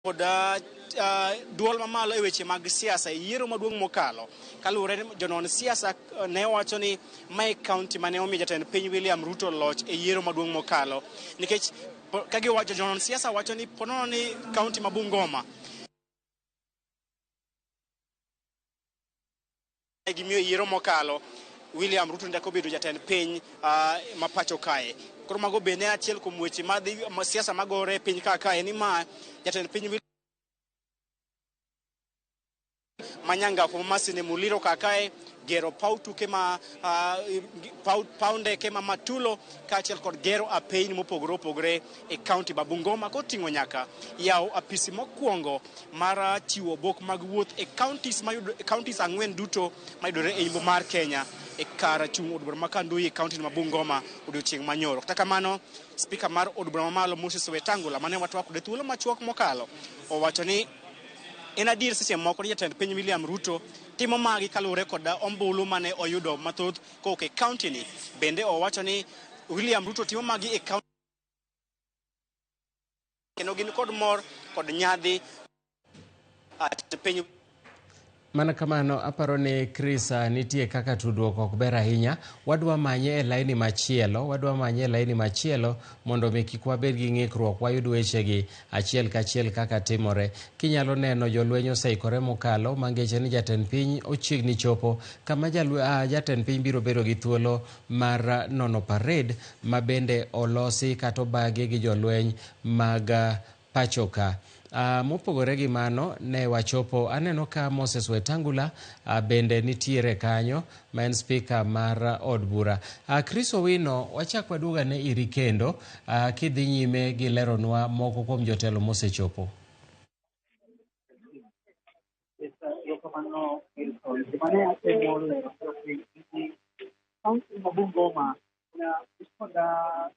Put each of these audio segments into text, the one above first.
Kod duol mamalo e weche mag siasa e yiero maduong' mokalo. Kaluwore ni jonon siasa ne wacho ni mae kaunti mane omiyo jatend piny William Ruto loch e yiero maduong' mokalo. Nikech ka giwacho jonon siasa wacho ni ponono ni kaunti ma Bungoma gimiyo yiero mokalo William Ruto ndako bedo jatend piny ma pacho kae. Koro mago bende achiel kuom weche madhi ma siasa magore e piny ka kae ni ma jatend piny Manyangafu Masinde Muliro kakae gero paw tuke ma paw ndeke ma Matulo kaachiel kod gero apeyni mopogore opogore e kaunti ma Bungoma koting'o nyaka yawo apisi mokwongo mar chiwo obok mag wuoth e counties mayudo counties ang'wen duto mayudore e imbo mar Kenya e kar chung' od bura ma Kanduyi e kaunti ma Bungoma odiochieng' manyoro. Kata kamano, spika mar od bura mamalo Moses Wetangula mane watwak kode thuolo machuok mokalo owacho ni en adier seche moko ni jatend piny William Ruto timo magi kaluwore kod ombulu mane oyudo mathoth kowuok e kaunti ni. Bende owacho ni William Ruto timo magi e kaunti kendo gin kod mor kod nyadhi piny. Mana kamano, aparo ni Chris, nitie kaka tudruok ok ber ahinya. Wadwa manye e laini machielo, wadwa manye e laini machielo mondo mi kik wabed gi ng'ikruok, wayud wechegi achiel kachiel kaka timore. Kinyalo neno jolweny oseikore mokalo, mangeche ni jatend piny ochiegni chopo kama jatend piny biro bedo gi thuolo mar nono parade ma bende olosi kata obagi gi jolweny mag pachoka. Mopogore gi mano, ne wachopo, aneno ka Moses Wetangula bende nitiere kanyo, ma en spika mar od bura. Chris Owino, wachak waduog ane iri kendo, kidhi nyime gi leronwa moko kuom jotelo mosechopo. Kaunti ma Bungoma na koda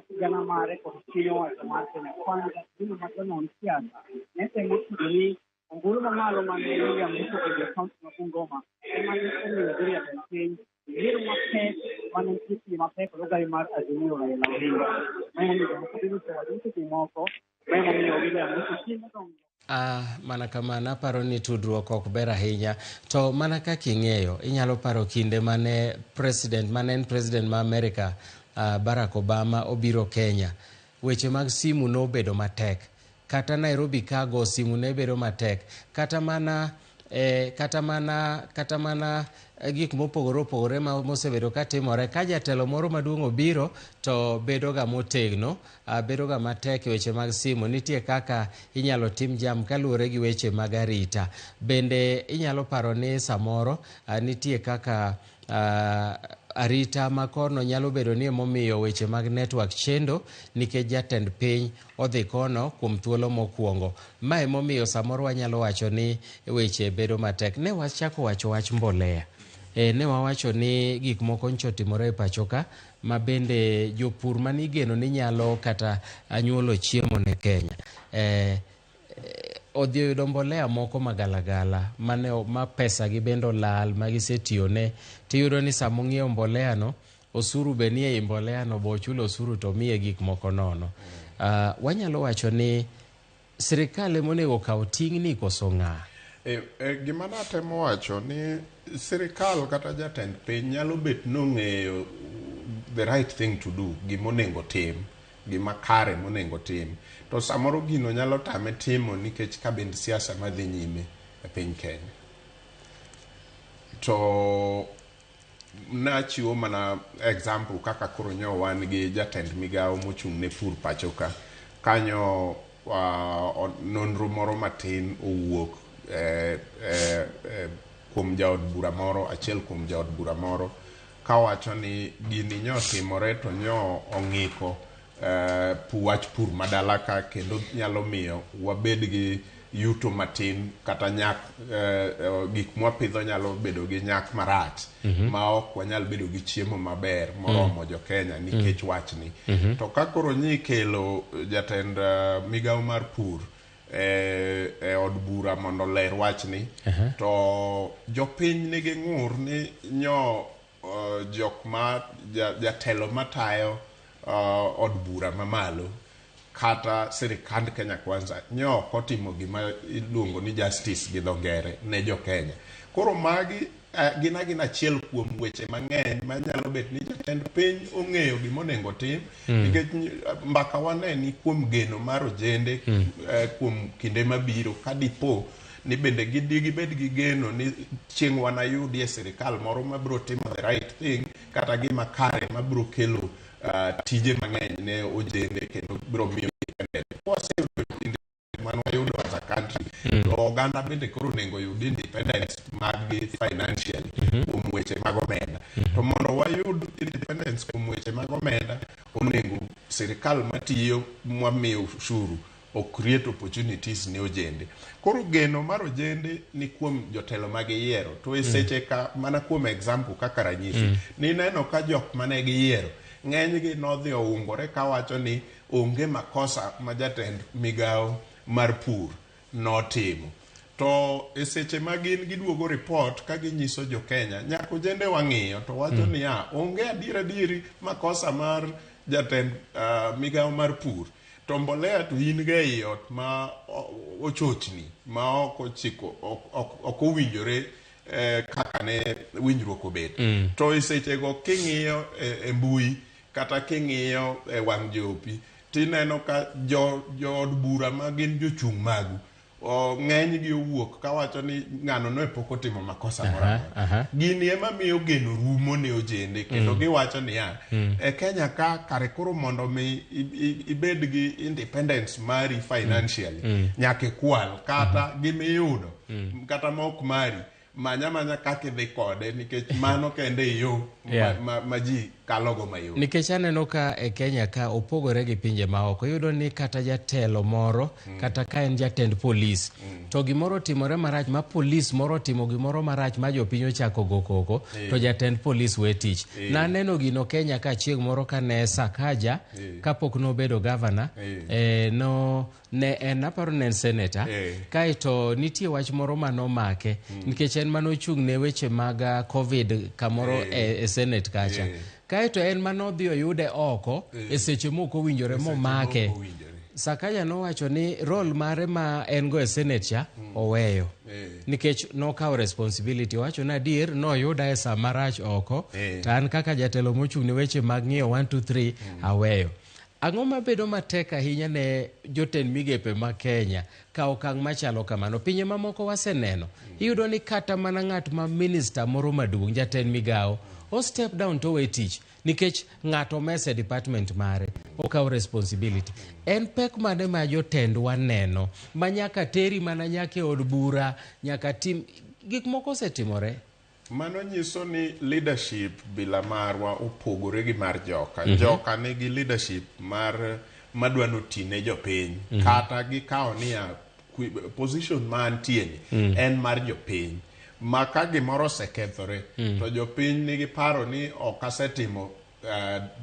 sigana mare kod piny owacho mar Kenya Kwanza, gino ma jonon siasa ne temo tudo ni ombulu mamalo mane William Ruto oyudo e kaunti ma Bungoma ema ne omiyo obedo jatend piny e yiero mapek mane nitie kinde mapek kod ogai mar Azimio Raila Odinga. Ma emomiyo jomoko bende osewacho ni seche moko ma emomiyo William Ruto timo dongruok. Mana kamano, aparo ni tudruok ok ber ahinya. To mana kaka ing'eyo, inyalo paro kinde mane president, mane en president ma Amerika, Barack Obama obiro Kenya. Weche mag simu nobedo matek. Kata Nairobi ka go simu ne bedo matek. Kata mana gik mopogore opogore ma mosebedo ka timore, ka jatelo moro maduong' obiro to bedo ga motegno, bedo ga matek e weche mag simu. Nitie kaka inyalo tim jam kaluwore gi weche mag arita. Bende inyalo paro ni samoro nitie kaka arita ma kono nyalo bedo ni emomiyo weche mag network chendo, nikech jatend piny odhi kono kuom thuolo mokwongo. Ma emomiyo samoro wanyalo wacho ni weche bedo matek. Ne wachako wacho wach mbolea. Ne wawacho ni gik moko nyocha otimore e pacho ka, ma bende jopur mane igeno ni nyalo kata nyuolo chiemo ne Kenya. Odhi oyudo mbolea moko magalagala mane ma pesa gi bende olal ma gisetiyone, tiyudo ni sama ong'iewo mbolea no, osuru be nie i mbolea no, bo ochulo osuru to miye gik moko nono. Wanyalo wacho ni sirikal ema onego okaw ting'ni koso ng'a? Gima natemo wacho ni sirikal kata jatend piny nyalo bet nong'eyo the right thing to do, gima onego tim, gima kare monego tim. To samoro gino nyalo tame timo nikech kabind siasa madhi nyime e piny Kenya. To nachiwo mana example kaka koro nyo wan gi jatend migawo mochung' ne pur pacho ka. Kanyo nonro moro matin owuok kuom jaod bura moro, achiel kuom jaod bura moro, kawacho ni gini nyo timore to nyo ong'iko wach pur madala ka, kendo nyalo miyo wabed gi yuto matin kata nyak, gik mwapidho nyalo bedo gi nyak marach ma ok wanyal bedo gi chiemo maber moromo jo Kenya nikech wachni. To ka koro nyi kelo jatend migawo mar pur e od bura mondo oler wachni, to jopiny nigi ng'ur ni nyo jok ma jatelo matayo od bura mamalo Kata sirikand Kenya Kwanza nyo ok otimo gima iluongo ni justice gi dho ngere ne jo Kenya. Koro magi gin agina achiel kuom weche mang'eny manyalo bet ni jatend piny ong'eyo gima onego otim, nikech mbaka wane ni kuom geno mar ojende kuom kinde mabiro, ka dipo ni bende gibed gi geno ni chieng' wanayudi e sirikal moro mabiro timo the right thing, kata gima kare mabiro kelo tije mang'eny ne ojende kendo biro miyo independent. Kwaseyudo mane wayudo as a country, to oganda bende koro onego yud independence mag-gi financially kuom weche mag omenda. To mondo wayud independence kuom weche mag omenda, onego sirikal matiyo mwamiyo ushuru o create opportunities ne ojende. Koro geno mar ojende ni kuom jotelo ma giyiero. To e seche ka, mana kuom example, kaka ranyisi, nineno ka jok mane giyiero ng'enygi nodhi oungore kawacho ni onge makosa ma jatend migawo mar pur notimo. To e seche ma gin giduogo report ka ginyiso jo Kenya, nyaka ojende wang'iyo to wacho niya, onge adier adieri makosa mar jatend migawo mar pur. To mbolea to in ga ei ot ma ochochni ma ok ochiko, ok owinjore kaka ne winjruok obet. To e sechego king'iyo e mbui kata king'iyo e wang' jopi, tineno ka jo jood bura ma gin jochung' magu ng'eny gi owuok kawacho ni ng'ano no e pok otimo makosa moro amora. Gini ema miyo geno rumo ne ojende kendo giwacho niya, e Kenya ka kare koro mondo mi ibed gi independence mari financially, nyaka ikwal kata gimiyudo kata ma ok mari, manya manya kaka idhi kode, nikech mano kende e yo ma ji kalogo mayot. Nikech aneno ka e Kenya ka opogore gi pinje maoko, iyudo ni kata jatelo moro, kata ka en jatend polis, to gimoro otimore marach ma polis moro otimo gimoro marach ma jopiny ochako go koko, to jatend polis we tich. Naneno gino Kenya ka chieng' moro ka ne Sakaja, kapok nobedo gavana, no ne en, aparo ne en senator, kaeto nitie wach moro manomake nikech en manochung' ne weche mag COVID kamoro e senate kacha. Kaeto en manodhi oyude oko e seche mok owinjore momake. Mok owinjore. Sakaja nowacho ni role mare ma en go e senate cha oweyo nikech nokawo responsibility. Owacho ni adier noyuda e saa marach oko, to an kaka jatelo mochung' ne weche mag ng'iyo 1 2 3 aweyo. Ang'o mabedo matek ahinya ne jotend migepe ma Kenya ka okang' machalo kamano? Pinje mamoko waseneno, iyudo ni kata mana ng'at ma minister moro maduong', jatend migawo, o step down to we tich nikech ng'ato mese department mare, okawo responsibility. En pek mane ma jotendwa neno ma nyaka teri mana nyaka e od bura, nyaka tim gik moko osetimore? Mano nyiso ni leadership bila marwa opogore gi mar joka. Joka nigi leadership mar madwa noti ne jopiny. Kata gikawo niya, position ma antie ni en mar jopiny. Ma ka gimoro osekethore, to jopiny nigi paro ni ok asetimo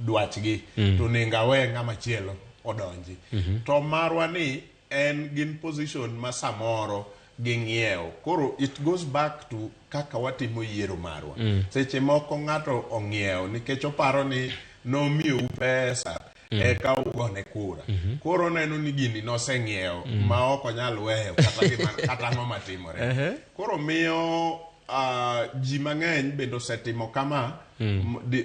dwachgi, to onego awe ng'ama chielo odonji. To marwa ni en gin position ma samoro ging'iewo. Koro it goes back to kaka watimo yiero marwa. Seche moko ng'ato ong'iewo nikech oparo ni nomiyou pesa eka ugone kura. Koro oneno ni gini noseng'iewo ma ok onyal weyo kata gima, kata ang'o matimore. Koro miyo ji mang'eny bende osetimo kama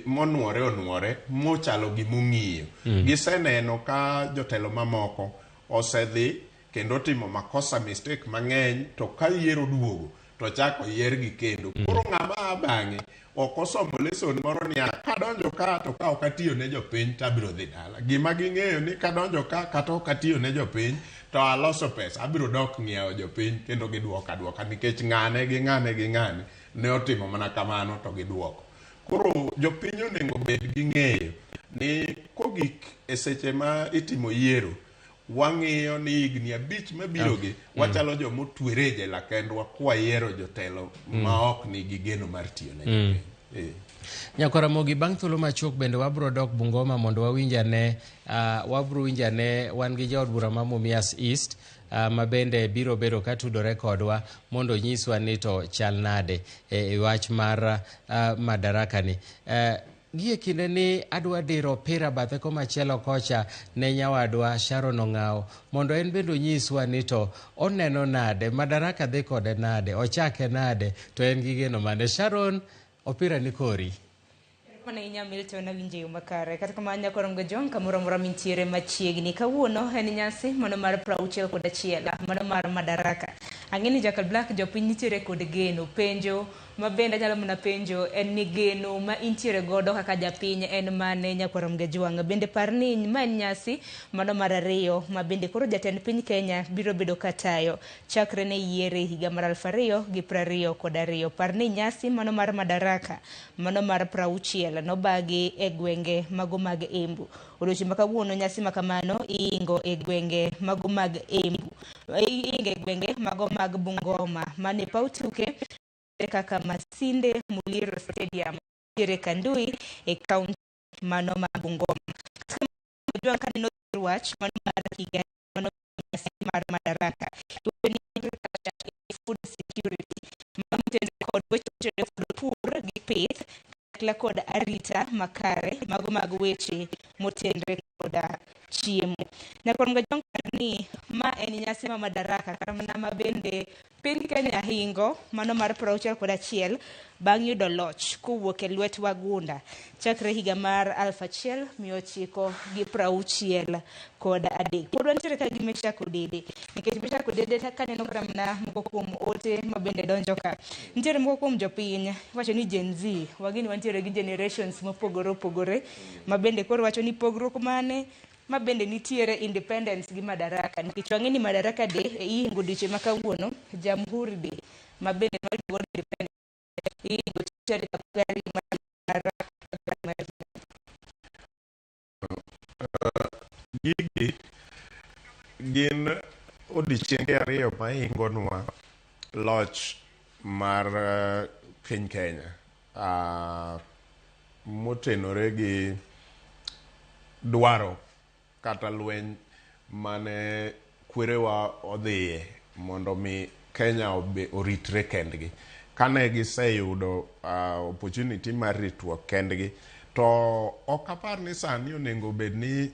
monuore onuore mochalo gimong'iyo. Giseneno ka jotelo mamoko osedhi kendo timo makosa, mistake mang'eny, to ka yiero duogo to chako yiergi kendo. Koro ng'ama a bang'e ok osomo lesson moro niya, kadonjo ka to ka ok atiyo ne jopiny to abiro dhi dala. Gima ging'eyo ni kadonjo ka kata ok atiyo ne jopiny to aloso pesa, abiro dok ng'iewo jopiny kendo giduoka aduoka, nikech ng'ane gi ng'ane gi ng'ane ne otimo mana kamano to giduoko. Koro jopiny onego bed gi ng'eyo ni kogik e seche ma itimo yiero, wang'iyo ni higni 5 mabirogi wachalo jomotwere e jela kendwa kwayiero jotelo ma ok nigi geno mar tiyo ne jopiny. Nyakwaramogi, bang' thuolo machuok bende wabro dok Bungoma mondo wawinj ane, wabro winjo ane wan gi jaod bura ma Mumias East ma bende biro bedo ka tudore kodwa mondo onyiswa ni to chal nade e wach mar madaraka ni. Gie kinde ni adwa diro opira bathe komachielo kocha ne nyawadwa Sharon Ong'awo mondo en bende onyiswa ni to oneno nade, Madaraka dhi kode nade, ochake nade, to en gi geno mane. Sharon, opira ni kori. Mana inya Milton awinjo yo makare. Kata kamano nyakoro Jong kamoro amora mintiere machiegni. Kawuono en nyasi mano mar 61 mano mar Madaraka. Ang'e ni Jackal Black jopiny nitiere kod geno. Penjo ma bende anyalo mana penjo en ni geno ma intiere godo kaka japiny en mane nyakwaro Mgejwang'. Bende par ni ma en nyasi mano mar ariyo ma bende koro jatend piny Kenya biro bedo katayo chakre ne yiere higa mar 2022. Par ni nyasi mano mar Madaraka mano mar 60 nobagi e gwenge mago mag Embu. Odiochieng' ma kawuono nyasi ma kamano iingo e gwenge mago mag Embu. Iingo e gwenge mago mag Bungoma mane paw tuke kaka Masinde Muliro Stadium nitiere Kandui e kaunti mano ma Bungoma. Kata kaneno wach mano mar higa mano nyasi mar Madaraka iwacho ni agriculture food security manotenore kod weche kod pur gi pith kanyakla kod arita makare mago mag weche motenre koda chiemo. Nyakwar Mgajwang' ni ma en nyasi ma Madaraka kata mana ma bende piny Kenya hingo mano mar 61 bang' yudo loch kowuok e lwet wagunda chakre higa mar 1963. Pod wantiere ka gi Meshak Odede nikech Meshak Odede kaneno kata mana moko kuom ote ma bende donjo ka. Nitiere moko kuom jopiny wacho ni Gen Z, wagini wantiere gi generations mopogore opogore ma bende koro wacho ni pogruok mane ma bende nitiere independence gi Madaraka nikech wang'e ni Madaraka Day ihingo odiochieng' ma kawuono, Jamhuri Day ma bende nwayudo godo independence ihingo tarik 12 mar. Gigi gin odiochienge ariyo ma hingonwa loch mar piny Kenya motenore gi dwaro kata lweny mane kwerewa odhiye mondo mi Kenya oritre kendgi. Kane giseyudo opportunity mar ritruok kendgi, to ok apar ni sani onego bed ni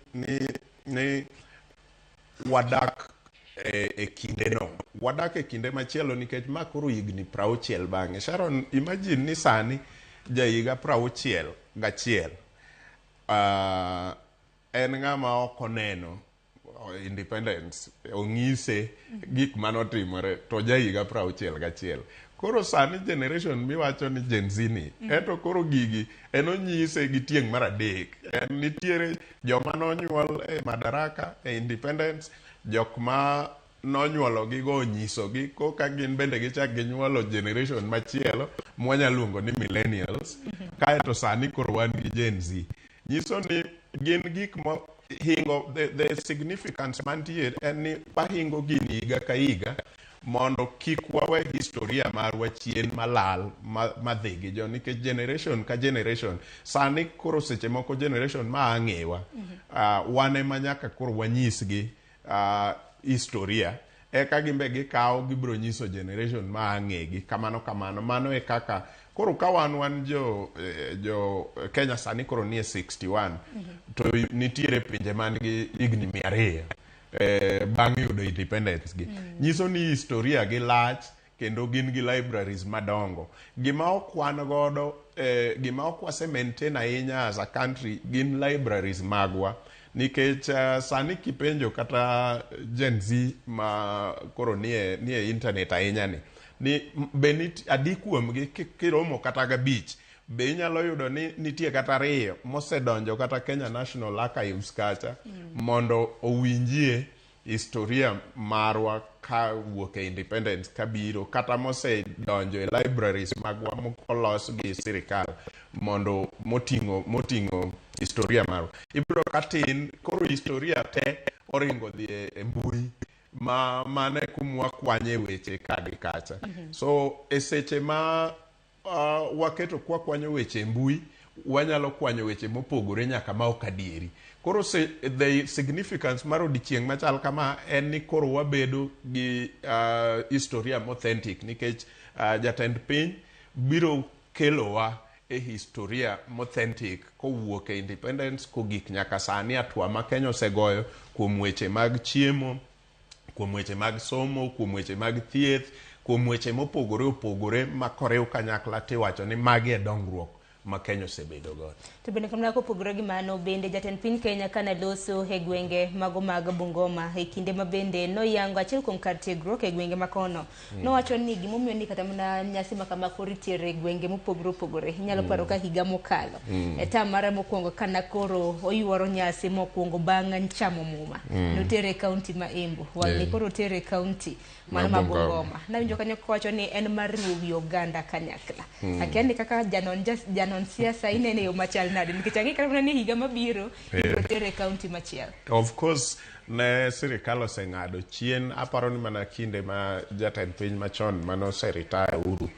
wadak e kindeno. Wadak e kinde machielo nikech ma koro higni 60 bang'e. Sharon, imagine ni sani jahiga 61 en ng'ama ok oneno independence, ong'ise gik manotimore to jahiga 61. Koro sani generation miwacho ni Gen Z ni, ento koro gigi en onyise gi tieng' mar adek. En nitiere joma nonyuol e Madaraka, e independence, jok ma nonyuolo gigo onyisogi koka gin bende gichak ginyuolo generation machielo mwanya luongo ni millennials. Kaeto sani koro wan gi Gen Z. Nyiso ni gin gik ma hingo the significance mantie en ni wahingo gini higa ka higa mondo kik wawe historia marwa chien malal madhi gi jo nikech generation ka generation sani koro seche moko generation ma ang'ewa wan ema nyaka koro wanyisgi historia eka gimbe gikawo gibiro nyiso generation ma ang'egi kamano kamano. Mano e kaka koro ka wan jo Kenya sani koro nie 61 to nitiere pinje man gi higni 200 bang' yudo independence gi. Nyiso ni historia gi lach kendo gin gi libraries madongo. Gima ok wan godo, gima ok wase maintain ahinya as a country gin libraries magwa. Nikech sani kipenjo kata Gen Z ma koro nie internet ahinya ni be adi kuomgi kiromo kata gabich, be inyalo yudo ni nitie kata ariyo mosedonjo kata Kenya National Archives kacha mondo owinjie historia marwa ka wuok e independence kabiro, kata mosedonjo e libraries magwa molos gi sirikal mondo moting'o historia marwa. Ibiro ka tin koro historia te oringo dhi e mbui ma mane kumwa kwanye weche ka gi kacha. So e seche ma waketo kwa kwanyo weche e mbui, wanyalo kwanyo weche mopogore nyaka ma ok adieri. Koro the significance mar odiochieng' machal kama en ni koro wabedo gi historia authentic nikech jatend piny biro kelowa e e historia authentic kowuok e independence kogik nyaka sani, hatua ma Kenya osegoyo kuom weche mag chiemo, kuom weche mag somo, kuom weche mag thieth, kuom weche mopogore opogore ma koriw kanyakla tiwacho ni magi e dongruok ma Kenya osebedo godo. To bende kamano, kopogore gi mano, bende jatend piny Kenya kane loso e gwenge mago mag Bungoma e kinde ma bende noyango achiel kuom kar tiegruok e gwenge makono, nowacho ni gimomiyo ni kata mana nyasi ma kama koro itiere e gwenge mopogore opogore, inyalo paro ka higa mokalo e tam mare mokwongo kana koro oyuoro nyasi mokwongo bang' chamo muma, notere e kaunti ma Embu, wang'ni koro otere e kaunti mano ma Bungoma. Bungoma. Nawinjo kanyo kowacho ni en mar riwo wi oganda kanyakla. Akia ni kaka janon siasa inene e yo machal nade, nikech ang'e kata mana ni higa mabiro ibiro tere e kaunti machielo. Of course, ne sirikal oseng'ado chien, aparo ni mana kinde ma jatend piny machon mane oseretire Uhuru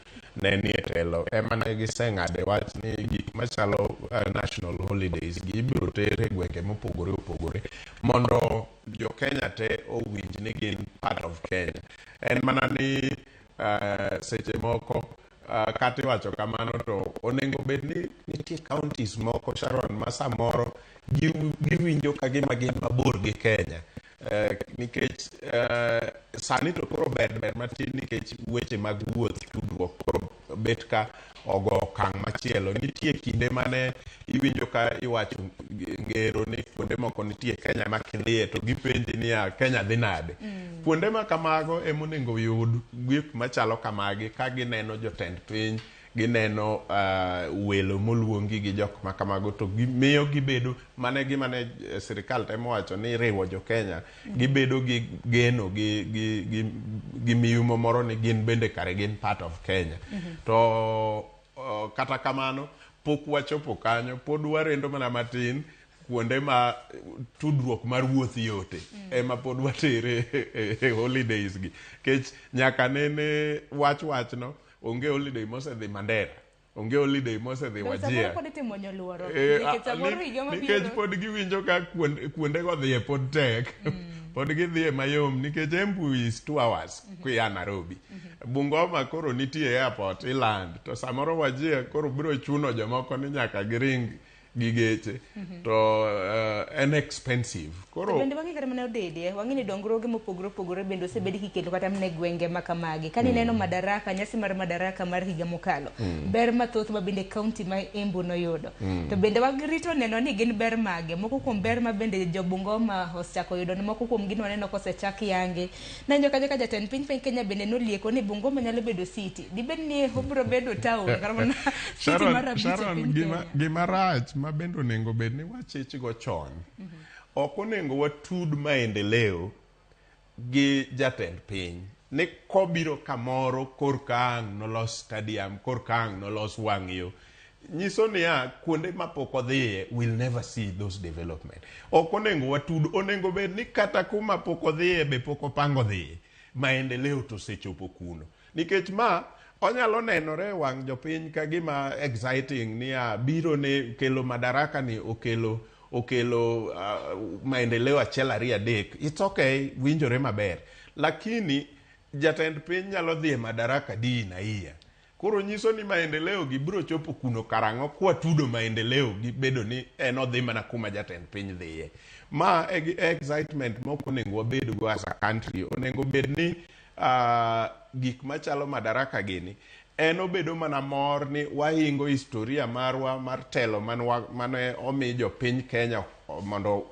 ne nie telo ema ne giseng'ade wach ni gik machalo national holidays gi ibiro ter e gwenge mopogore opogore mondo jo Kenya te owinj ni gin part of Kenya. En mana ni seche moko kata iwacho kamano to onego bed ni nitie counties moko, Sharon, ma samoro giwinjo ka gima gin mabor gi Kenya. Nikech sani to koro ber ber matin nikech weche mag wuoth, tudruok koro bet ka ogo okang' machielo. Nitie kinde mane iwinjo ka iwacho ngero ni kuonde moko nitie Kenya ma kidhiye to gipenji niya, "Kenya dhi nade?" Kuonde ma kamago ema onego yud gik machalo kamagi ka gineno jotend piny, gineno welo moluongi gi jok ma kamago, to miyo gibedo mane gima ne sirikal temo wacho ni riwo jo Kenya, gibedo gi geno gi miyumo moro ni gin bende kare gin part of Kenya. To kata kamano pok wachopo kanyo, pod warendo mana matin kuonde ma tudruok mar wuoth yote ema pod watere e holidays gi, kech nyaka nene wach wachno onge holiday mosedhi Mandera, onge holiday mosedhi Samoro Wajir. pod itimo nyoluoro nikech samoro higa nikech mabiro pod giwinjo ka kuondego dhiye pod tek, pod gidhiye mayom nikech Embu is 2 hours kia Nairobi, Bungoma koro nitie airport iland, to samoro Wajir koro biro chuno jomoko ni nyaka giring gi geche to en expensive To koro. Bende wang'e kata mana odede, wang'e ni dongruoge mopogore opogore bende osebed kikelo kata mana e gwenge ma kamagi. Ka nineno Madaraka, nyasi mar Madaraka mar higa mokalo, ber mathoth ma bende kaunti ma Embu noyudo, to bende warito neno ni gin ber mage. Moko kuom ber ma bende jo Bungoma osechako yudo, moko kuom gi waneno kosechak yangi. Nanjo kanyo ka jatend piny Kenya bende nolieko ni Bungoma nyalo bedo city, dibed ni obiro bedo town kata mana city Sharon, mar abich e Sharon, piny gima, Kenya. gima rach ma bende onego bed ni wachichgo chon, ok onego watud maendeleo gi jatend piny ni kobiro kamoro korka ang' nolos stadium, korka ang' nolos wang' yo, nyiso niya kuonde mapok odhiye will never see those development. Ok onego watud, onego bed ni kata kuma pok odhiye be pok opango dhiye, maendeleo to osechopo kuno, nikech ma onyalo nenore e wang' jopiny ka gima exciting niya biro ne kelo Madaraka ni okelo maendeleo achiel, ariyo, adek, it's okay, winjore maber, lakini jatend piny nyalo dhi e Madaraka di na iya koro nyiso ni maendeleo gi biro chopo kuno karang'o kwatudo maendeleo gi bedo ni en odhi mana kuma jatend piny dhiye. Ma e excitement mok onego wabed go as a country. Onego bed ni gik machalo Madaraka gini en obedo mana mor ni wahingo historia marwa mar telo mane omi jopiny Kenya mondo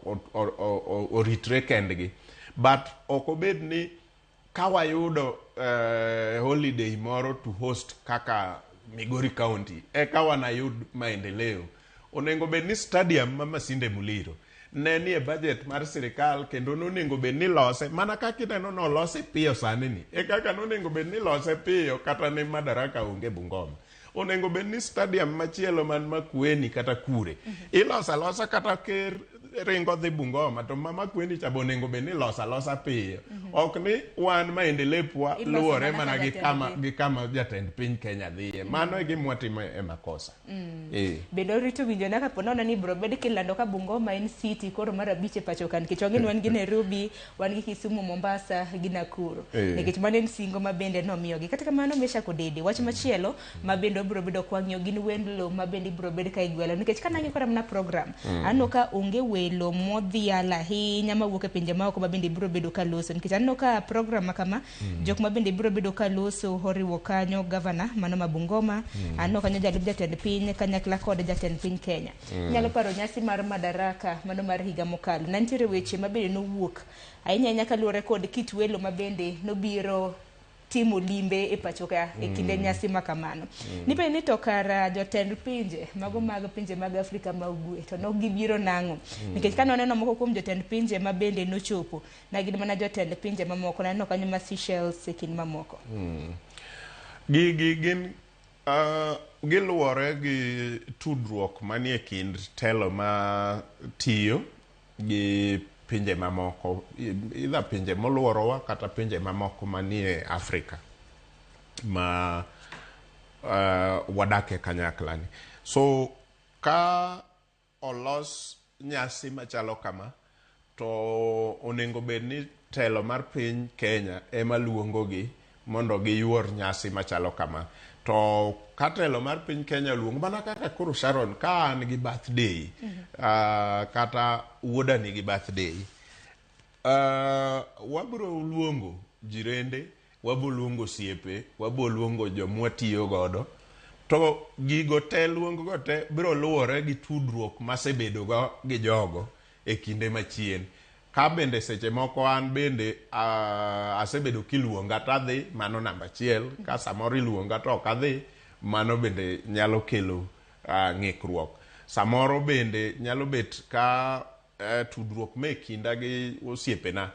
oritre kendgi, but ok obed ni ka wayudo holiday moro to host kaka Migori County eka wanayud maendeleo. Onego bed ni stadium ma Masinde Muliro ne nie budget mar sirikal kendo nonego bed ni lose mana kaka ineno nolose piyo sani ni e kaka nonego bed ni lose piyo kata ne Madaraka onge Bungoma. Onego bed ni stadium machielo man Makueni kata kure iloso alosa kata ker. ringo dhi Bungoma to mama kwendi cha be onego bed ni loso alosa piyo. Ok ni wan maendelepwa Iloso luwore mana mana ka gi jatend kama piny. gi kama jatend piny Kenya dhiye. Mano e gima watimo e makosa. Bende orito winjo na kapo nono ni biro bed kilando ka Bungoma en city koro mar abich e pacho ka, nikech wang'e ni wan gi Nairobi, wan gi Kisumu, Mombasa gi Nakuru. Nikech mano en singo ma bende nomiyogi. Kata kamano, Meshack Odede, wach machielo ma bende wabiro bedo kwang'iyo gin wendlo ma bende ibiro bed ka igwelo, nikech ka nang'iyo kata mana program, aneno ka onge welo modhial ahinya mawuok e pinje maoko ma bende biro bedo ka loso, nikech aneno ka program ma kama, jok ma bende biro bedo ka loso oriwo kanyo gavana mano ma Bungoma, aneno kanyo jalup jatend piny kanyakla kod jatend piny Kenya. Inyalo paro nyasi mar Madaraka mano mar higa mokalo, ne nitiere weche ma bende nowuok ahinya ahinya kaluwore kod kit welo ma bende nobiro timo limbe e pacho ka e kinde nyasi ma kamano. Nipenjo ni to kara jotend pinje mago mag pinje mag Afrika ma ugwe to nok gibiro nang'o? Nikech kane waneno moko kuom jotend pinje ma bende nochopo, ne gin mana jotend pinje mamoko, naneno kanyo ma Seychelles e kind mamoko. Gigi gin giluwore gi tudruok manie kind telo ma tiyo gi pinje mamoko, either pinje moluorowa kata pinje mamoko manie Afrika ma wadake kanyakla ni. So ka olos nyasi machalo kama, to onego bed ni telo mar piny Kenya ema luongogi mondo giyuor nyasi machalo kama. To ka telo mar piny Kenya oluongo, mana kaka koro Sharon, ka an gi birthday, kata wuoda nigi birthday, wabiro luongo jirende, wabiro luongo osiepe, wabiro luongo jomwa tiyo godo. To gigo te, luong go te biro luwore gi tudruok masebedo go gi jogo e kinde machien. Ka bende seche moko an bende asebedo kiluonga tadhi, mano namba achiel. Ka samoro iluonga to ok adhi, mano bende nyalo kelo ng'ikruok. Samoro bende nyalo bet ka tudruok me kinda gi osiepena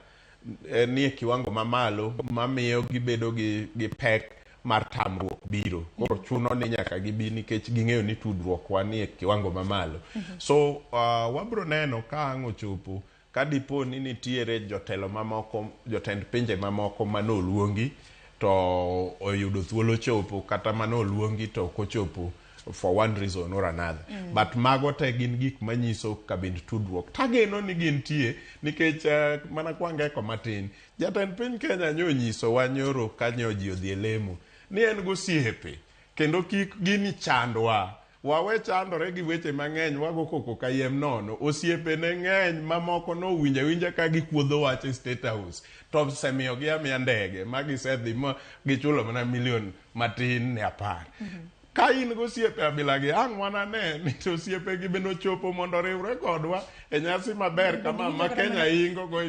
nie kiwango mamalo mamiyo gibedo gi pek mar tamruok biro. Koro chuno ni nyaka gibi nikech ging'eyo ni tudruok wa nie kiwango mamalo. So wabro neno ka ang' ochopo, ka dipo ni nitiere jotelo mamoko, jotend pinje mamoko manoluongi to oyudo thuolo chopo, kata manoluongi to ok ochopo for one reason or another. But mago te gin gik manyiso kabind tudruok. Tageno ni gintie nikech mana kwangeko matin, jatend piny Kenya nyo nyisowa nyoro ka nyo ji odhi e lemo ni en gosiepe kendo kik gini chandwa, wawe chandore gi weche mang'eny, wago koko kayiem nono. Osiepe ne ng'eny mamoko nowinjo awinja ka gikuodho wach e State House to osemiyogi amiya ndege ma gisedhi ma gichulo mana milion matin ne 10. Ka in gosiepe abilagi, ang' wanane ni to osiepegi bende ochopo mondo oriwre kodwa e nyasi maber kama ma Kenya ingo go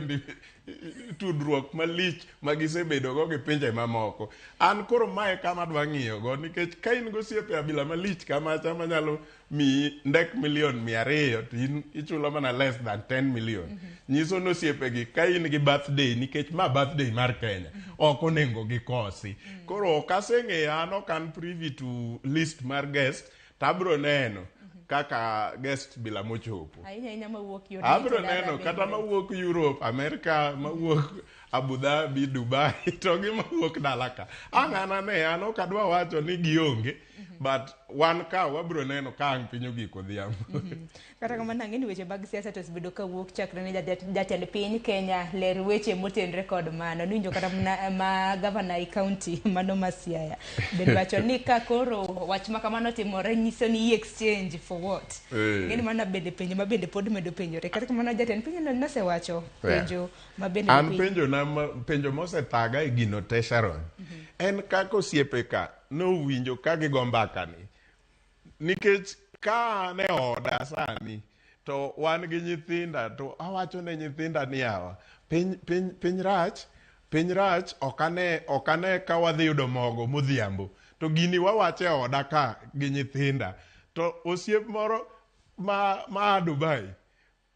tudruok malich ma gisebedo go gi pinje mamoko. An koro mae kama adwa ng'iyo go, nikech ka in gosiepe abila malich kamacha manyalo miyi ndek milion 200 to in ichulo mana less than 10 million, nyiso ni osiepegi, ka in gi birthday, nikech ma birthday mar Kenya, ok onego gikosi. Koro ok aseng'eyo, an ok an privy to list mar guest, to abro neno kaka guest bila mochopo. Ahinya ahinya mawuok yor Abro United neno Arab kata Emirates. Mawuok Europe, America, mawuok Abu Dhabi, Dubai to gi mawuok dala ka. Ang' an ane, an ok adwa wacho ni gionge, but wan ka wabro neno ka ang' piny ogik odhiambo. Kata kamano, ang'e ni weche mag siasa to osebedo kawuok chakre ne jatend piny Kenya ler weche motenre kod mano. Niwinjo kata mana ma gavana e county mano ma Siaya bende wacho ni ka koro wach ma kamano timore, nyiso ni exchange for what? Ng'e ni mano bende penjo ma bende pod medo penjore. Kata kamano, jatend piny no nosewacho penjo ma bende An penjo na penjo mosethaga e gino te, Sharon, en kaka osiepe ka nowinjo ka gigo mbaka ni, nikech ka an e oda sani to wan gi nyithinda, to awacho ne nyithinda ni yawa, piny, piny, piny rach, piny rach, ok ane ka wadhi yudo mogo modhiambo, to gini wawacho e oda ka gi nyithinda, to osiep moro ma a Dubai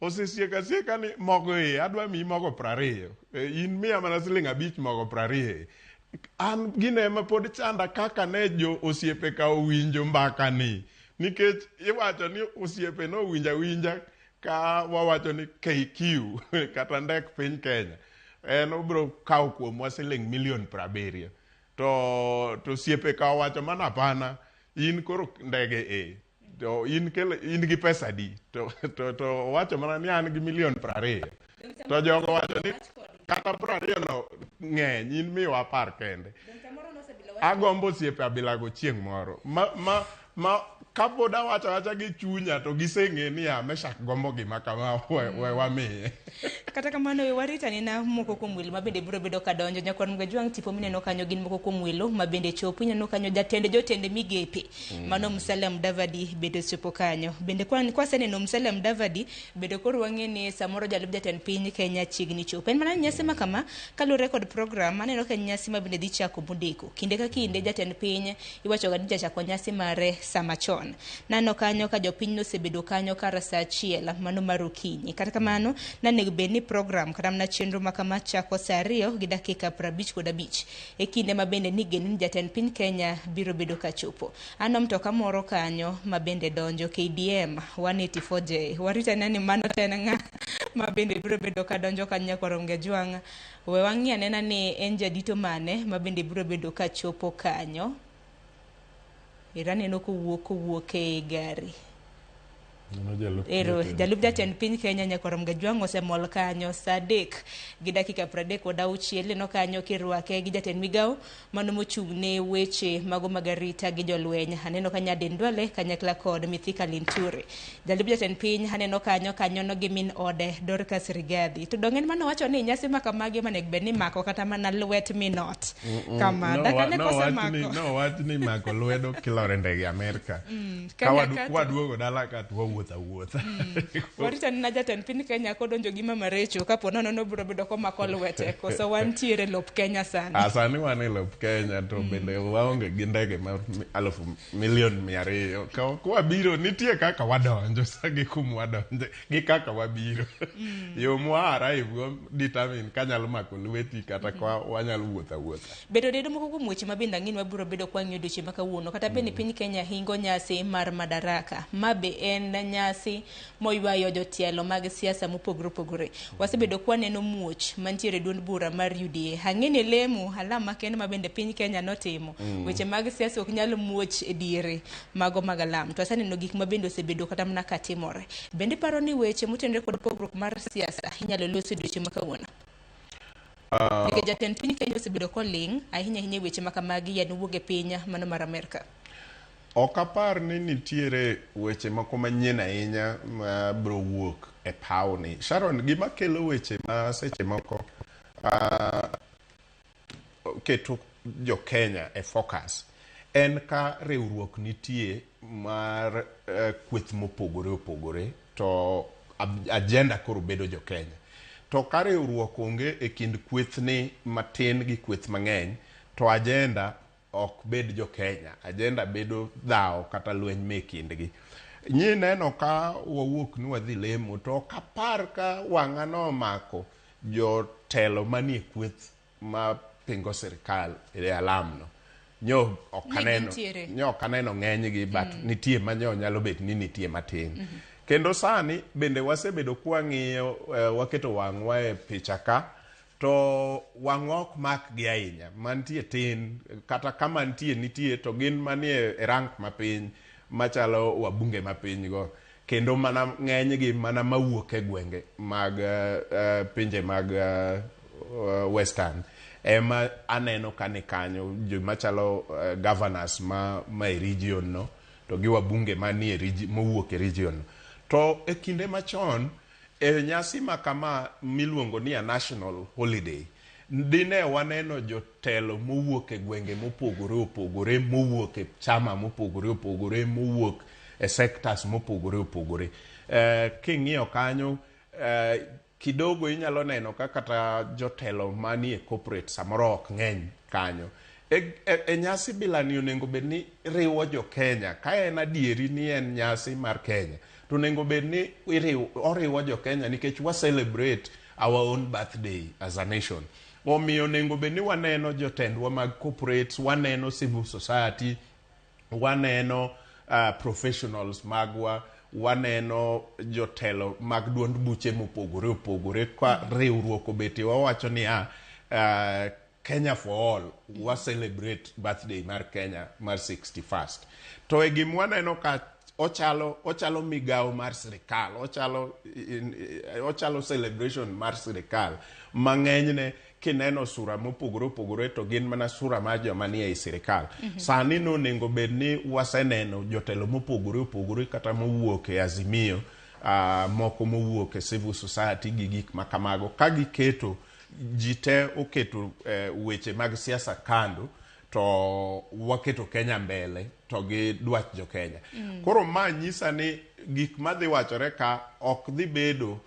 osesieko asieka ni mogo e adwa miyi mogo 20. In miya mana siling 5, mogo 20 e. An gino ema pod chanda, kaka ne jo osiepe ka owinjo mbaka ni, nikech iwacho ni osiepe nowinjo awinja. Ka wawacho ni KQ kata ndek piny Kenya en obiro kawo kuomwa siling milion 70, to osiepe ka owacho mana hapana, in koro ndege e to in kel in gi pesa adi? To owacho mana ni an gi milion 20, to jogo wacho ni kata 20 no ng'eny, in miwa 10 kende. Agombo osiepe abilago chieng' moro ma kapod awacho awacha gi chunya to giseng'e ni ya Meshak gombo gima kama, we wamiye. Kata kamano, we warit anena moko kuom welo mabende biro bedo ka donjo. Nyakwar Mgajwang', tipo mineno kanyo gin moko kuom welo mabende chopo. Ineno kanyo jatend jotend migepe, mano Musalia Mudavadi bende ochopo kanyo. Bende kwaseneno Musalia Mudavadi, bende koro wang'e ni samoro jalup jatend piny Kenya chiegni chopo. En mana nyasi ma kama, kaluwore kod program, aneno ka en nyasi ma bende dhi chako modeko. Kinde ka kinde jatend piny iwacho ga ni jachako nyasi mare sama chon. Naneno kanyo ka jopiny nosebedo kanyo kar sa 1 mano mar okinyi. Kata kamano, nanego bed ni program kata mana chenro ma kama chako sa 2:55 e kinde ma bende nigeno ni jatend piny Kenya biro bedo ka chopo. Aneno mtoka moro kanyo ma bende donjo, KDM 184J. Warito ane ni mano to en ng'a ma bende biro bedo ka donjo kanyo. Nyakwar Mgajwang', we wang'i anena ni en jadito mane ma bende biro bedo ka chopo kanyo. Ero aneno kowuok e gari. Ero jalup jatend piny Kenya, Nyakwar Mgajwang', osemol kanyo sa 3:36. Ineno kanyo kirwake gi jatend migawo mano mochung' ne weche mago mag arita gi jolweny. Aneno ka Aden Duale kanyakla kod Mithika Linturi. Jalup jatend piny aneno kanyo kanyono gi min ode Dorcas Rigathi. To dong' en mano wacho ni nyasi ma kamagi onego bed ni mako kata mana lwet min ot. Kama dakane kosemako. Nowach ni mako lwedo kilore ndege Amerka. Ka waduogo dala ka to wawuotho awuotha. Warito anena jatend piny Kenya kodonjo gi Mama Recho, kapo nono nobiro bedo komako lwete, koso wantiere lop Kenya sani? Sani wan e lop Kenya to bende waonge gi ndege mar 200,000,000. Ka wabiro nitie kaka wadonjo sa gi kuma wadonje gi kaka wabiro. Yo mwa arrive go determine kanyalo mako lweti kata ka wanyalo wuotho awuotha. Bedo dedo moko kuom weche ma bende ang'e ni wabiro bedo kwang'iyo odiochieng' ma kawuono, kata bende piny Kenya hingo nyasi mar Madaraka. Ma be en nyasi moywayo jotielo mag siasa mopogore opogore. Wasebedo kwaneno muoch mantiere e duond bura mar UDA. Ang'e ni lemo alam makende ma bende piny Kenya notimo. Weche mag siasa ok nyal muoch e diere mago mag alam. To waseneno gik ma bende osebedo kata mana katimore. Bende iparo ni weche motenore kod pogruok mar siasa inyalo los e odiochieng' ma kawuono? Nikech jatend piny Kenya osebedo koling' ahinya ahinya e weche ma kamagi yani wuok e piny mano mar Amerka. Ok apar ni nitiere weche moko manyien ahinya ma biro wuok e pawni. Sharon, gima kelo weche ma seche moko keto jo Kenya e focus en ka riwruok nitie mar kweth mopogore opogore to agenda koro bedo jo Kenya. To ka riwruok onge e kind kwethni matin gi kweth mang'eny, to agenda ok bed jo Kenya, agenda bedo dhawo kata lweny me kindgi. Nyi neno ka wawuok ni wadhi lemo to ok apar ka wang'a nomako jotelo manie kweth ma pingo sirikal e alam no. Nyo ok aneno, nyo ok aneno ng'enygi, but nitie ma nyo nyalo bet ni nitie matin. Kendo sani bende wasebedo kwang'iyo, waketo wang'wa e picha ka, to wang'wa ok mak gi ahinya. Mantie tin, kata kama nitie nitie, to gin manie e rank mapiny machalo wabunge mapiny go. Kendo mana ng'enygi mana mawuok e gwenge mag pinje mag Western ema aneno ka ni kanyo, joma chalo governors ma e region no, to gi wabunge manie mowuok e region no. To e kinde machon, e nyasi ma kama miluongo ni a national holiday, dine waneno jotelo mowuok e gwenge mopogore opogore, mowuok e chama mopogore opogore, mowuok e sectors mopogore opogore. King'iyo kanyo, kidogo inyalo neno ka kata jotelo manie corporate samoro ok ng'eny kanyo. E nyasi bilani onego bed ni riwo jo Kenya. Ka en adieri ni en nyasi mar Kenya, to onego bed ni oriwo jo Kenya nikech wa celebrate our own birthday as a nation. Omiyo onego bed ni waneno jotendwa mag corporates, waneno civil society, waneno professionals magwa, Waneno jotelo mag duond buche mopogore opogore ka riwruok obetie, wawacho niya, Kenya for all, wa celebrate birthday mar Kenya mar 61st. To e gima waneno ka ochalo migawo mar sirikal, ochalo celebration mar sirikal mang'enyne. Kineno sura mopogore opogore to gin mana sura mar joma nie ei sirikal. Sani nonego bed ni waseneno jotelo mopogore opogore, kata mowuok e Azimio, moko mowuok e civil society gi gik ma kamago, ka giketo ji te oketo weche mag siasa kando to waketo Kenya mbele to gi dwach jo Kenya. Koro ma nyisa ni gik madhi wachore ka ok dhi bedo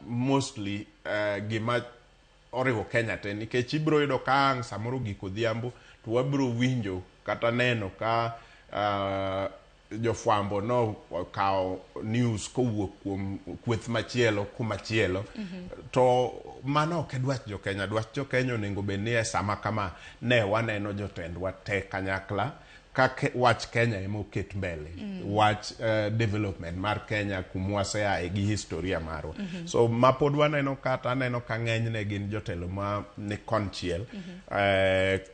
mostly gima oriwo Kenya te, nikech ibiro yudo ka ang' samoro gik odhiambo to wabiro winjo kata neno ka jofwambo no okawo news kowuok kuom kweth machielo kumachielo. To mano ok e dwach jo Kenya. Dwach jo Kenya onego bed ni e sama kama ne waneno jotendwa te kanyakla ka wach Kenya ema oket mbele, wach development mar Kenya kumwaseaye gi historia marwa. So ma pod waneno, kata aneno ka ng'enyne gin jotelo ma ni konchiel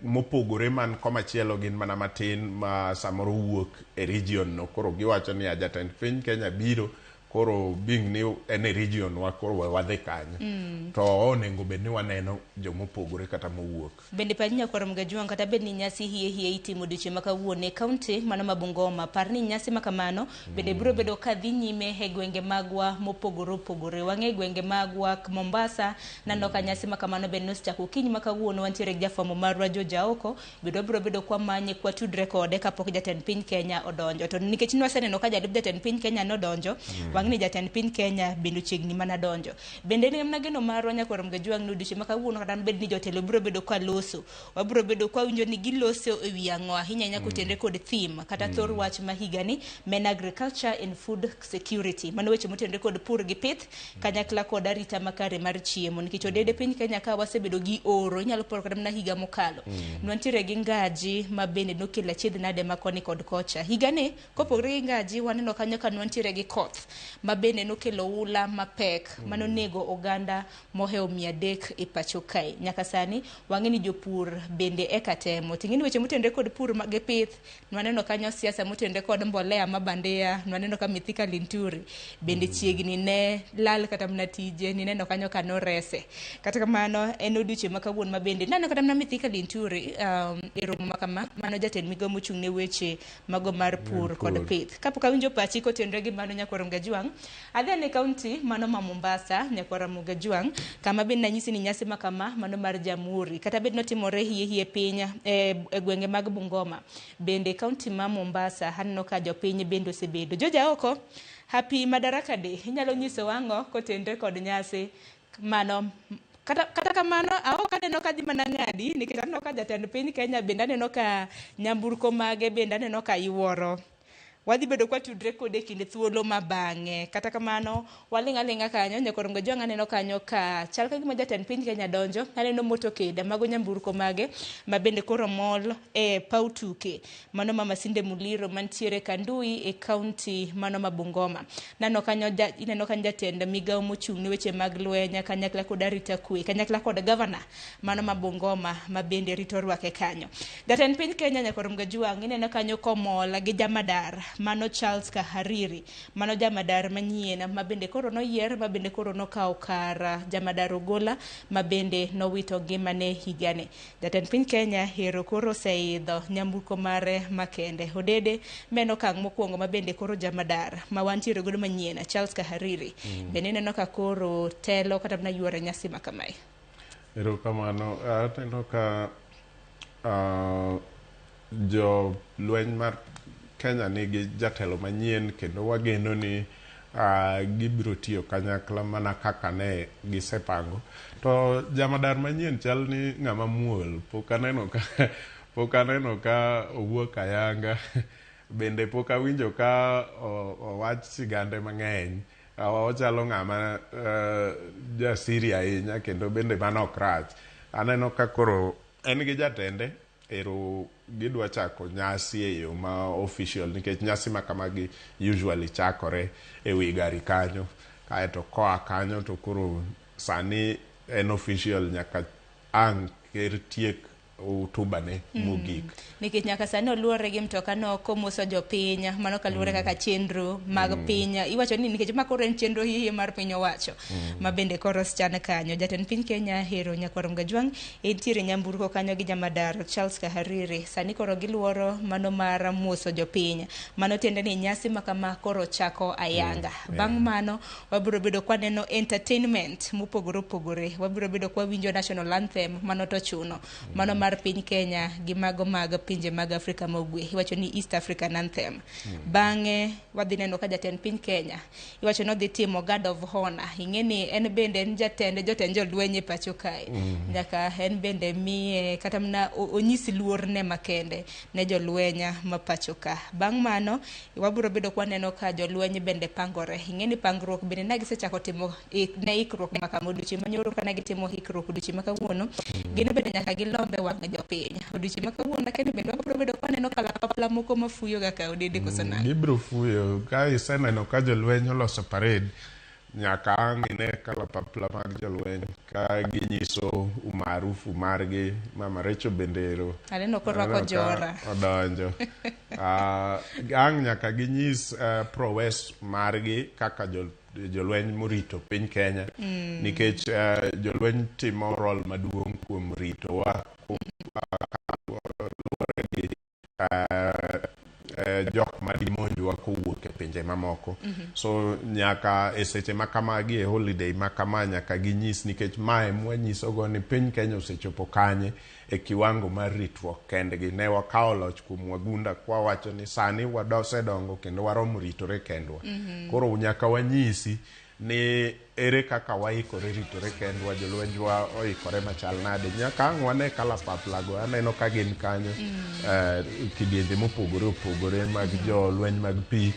mopogore man komachielo, gin mana matin ma samoro wuok e region no. Koro giwacho ni jatend piny Kenya biro, koro being ni en e region wa, koro we wadhi kanyo. To onego bed ni waneno jomopogore kata mowuok. Bende pachi, nyakwar Mgajuang', kata bed ni nyasi hie hie itimo odiochieng' ma kawuono e kaunti mano ma Bungoma, par ni nyasi ma kamano bende biro bedo ka dhi nyime e gwenge magwa mopogore opogore. Wang'e gwenge magwa Mombasa, naneno ka nyasi ma kamano bende nosechako okinyi ma kawuono. Wantiere gi jafwambo marwa Jo Jaoko, bende wabiro bedo kwamanye kwatudre kode kapok jatend piny Kenya odonjo. To nikech nwaseneno ka jalup jatend piny Kenya nodonjo, wang'e ni jatend piny Kenya bende ochiegni mana donjo. Bende en mana geno marwa, nyakwar Mgajuang', ni odiochieng' ma kawuono, kata bed ni jotelo biro bedo ka loso, wabiro bedo kwawinjo ni giloso e wi ang'o, ahinya ahinya kotenre kod theme kata thor wach ma higani ma en agriculture and food security. Mano weche motenre kod pur gi pith kanyakla kod arita makare mar chiemo, nikech odede piny Kenya ka wasebedo gi oro. Inyalo paro kata mana higa mokalo nwantiere gi ngaji ma bende nokelo achiedh nade ma koni kod kocha. Higani kopogore gi ngaji, waneno kanyo ka nwantiere gi koth ma bende nokelo ula mapek manonego oganda mohewo 300 e pacho kae. Nyaka sani wang'e ni jopur bende eka temo ting'e ni weche motenre kod pur gi pith. Nwaneno kanyo siasa motenre kod mbolea ma bandia. Nwaneno ka Mithika Linturi bende chiegni ne lal kata mana tije. Nineno kanyo ka norese. Kata kamano, en odiochieng' ma kawuono ma bende naneno kata mana Mithika Linturi e romo ma kama. Mano jatend migao mochung' ne weche mago mar pur kod pur. pith. Kapok awinjo pachi kotenre gi mano, nyakwar Mgajuang', adhi ane kaunti mano ma Mombasa, nyakwar Mgajuang', kama bende nanyisi ni nyasi ma kama mano mar Jamhuri kata bed notimore hie hie piny e gwenge mag Bungoma, bende kaunti ma Mombasa aneno ka jopiny bende osebedo. Joja oko, happy Madaraka Day. Inyalo nyiso ang'o kotenre kod nyasi mano? Kata kamano aok aneno ka dhi mana ng'adi, nikech aneno ka jatend piny Kenya bende aneno ka nyamburko mage bende aneno ka iwuoro. Wadhi bedo kwatudre kode e kinde thuolo ma bang'e. Kata kamano, waling' aling'a kanyo. Nyakwar Mgajuang', aneno kanyo ka chal ka gima jatend piny Kenya donjo. Aneno motorcade mago nyamburko mage ma bende koro mol e paw tuke mano ma Masinde Muliro mantiere Kandui e kaunti mano ma Bungoma. Naneno kanyo ineno kanyo jatend migao mochung' ne weche mag lweny kanyakla kod arita kwe kanyakla kod gavana mano ma Bungoma ma bende rito rwake kanyo. Jatend piny Kenya, nyakwar Mgajuang', ineno kanyo komol gi jamadar mano Charles Kahariri, mano jamadar manyien ma bende koro noyier, ma bende koro nokawo kar jamadar Ogola ma bende nowito ngimane higani. Jatend piny Kenya ero koro oseidho nyamburko mare makende. Odede ma en okang' mokwongo ma bende koro jamadar ma wantiere godo manyien Charles Kahariri bende ineno ka koro telo kata mana yuoro nyasi ma kamae. Erokamano. Aneno ka jo lweny mar Kenya nigi jatelo manyien, kendo wageno ni gibiro tiyo kanyakla mana kaka ne gisepango. To jamadar manyien chal ni ng'ama muol. Pok aneno ka owuok ayanga. Bende pok awinjo ka owach sigande mang'eny. Ochalo ng'ama jasiri ahinya, kendo bende mano ok rach. Aneno ka koro en gi jatende. Ero gidwa chako nyasi e yo ma official nikech nyasi ma kamagi usually chakore e wi gari kanyo kaeto koa kanyo to koro sani en official nyaka ang' ker tiek hotubane mogik. Nikech nyaka sani oluore gi mtoka no komoso jopiny, mano kaluwore kaka chenro mag piny iwacho ni nikech ma koro en chenro hie mar piny owacho ma bende koro osechan kanyo. Jatend piny Kenya Hero Nyakwar Mgajwang' entiere nyamburko kanyo gi jamadar Charles Kahariri. Sani koro giluoro mano mar moso jopiny, mano tiende ni nyasi ma kama koro chako ayanga. Bang' mano wabiro bedo kwaneno entertainment mopogore opogore, wabiro bedo kwawinjo national anthem, mano to chuno mano mar piny Kenya gi mago mag pinje mag Afrika ma Ugwe, iwacho ni East African anthem. Bang'e wadhi neno ka jatend piny Kenya iwacho ni odhi timo guard of honor. Ing'e ni en bende en jatend jotend jolweny e pacho kae, nyaka en bende miye kata mana onyis luor ne makende ne jolweny ma pacho ka. Bang' mano wabiro bedo kwaneno ka jolweny bende pangore. Ing'e ni pangruok bende ne gisechako timo ne ikruok ma kama odiochieng' manyoro ka ne gitimo ikruok odiochieng' ma kawuono, gin bende nyaka gilombe wang' jopiny. Odiochieng' ma kawuono kendo bende wabiro bedo kwaneno kalapapla moko mafuyo kaka odede koso nade? Gibiro fuyo ka iseneno ka jolweny oloso parade, nyaka ang' ine kalapapla mag jolweny ka ginyiso umaarufu margi. Mama Rachel bende ero aneno korwako aneno ka jora odonjo. Ang' nyaka ginyis prowess margi kaka jolweny morito piny Kenya, nikech jolweny timo role maduong' kuom ritowa luwore gi jok madimonjwa kowuok e pinje mamoko. So nyaka e seche ma kamagi, e holiday ma kama, nyaka ginyis, nikech mae mwanyisogo ni piny Kenya osechopo kanye e kiwango mar ritruok kendgi. Ne wakawo loch kuom wagunda kwawacho ni sani wasedongo kendo waromo ritore kendwa. Koro nyaka wanyisi ni ere kaka waikore ritore kendwa, jolwenjwa oikore machal nade. Nyaka ang' wane kalapaplago, aneno ka gin kanyo, kidienje mopogore opogore mag jolweny mag pi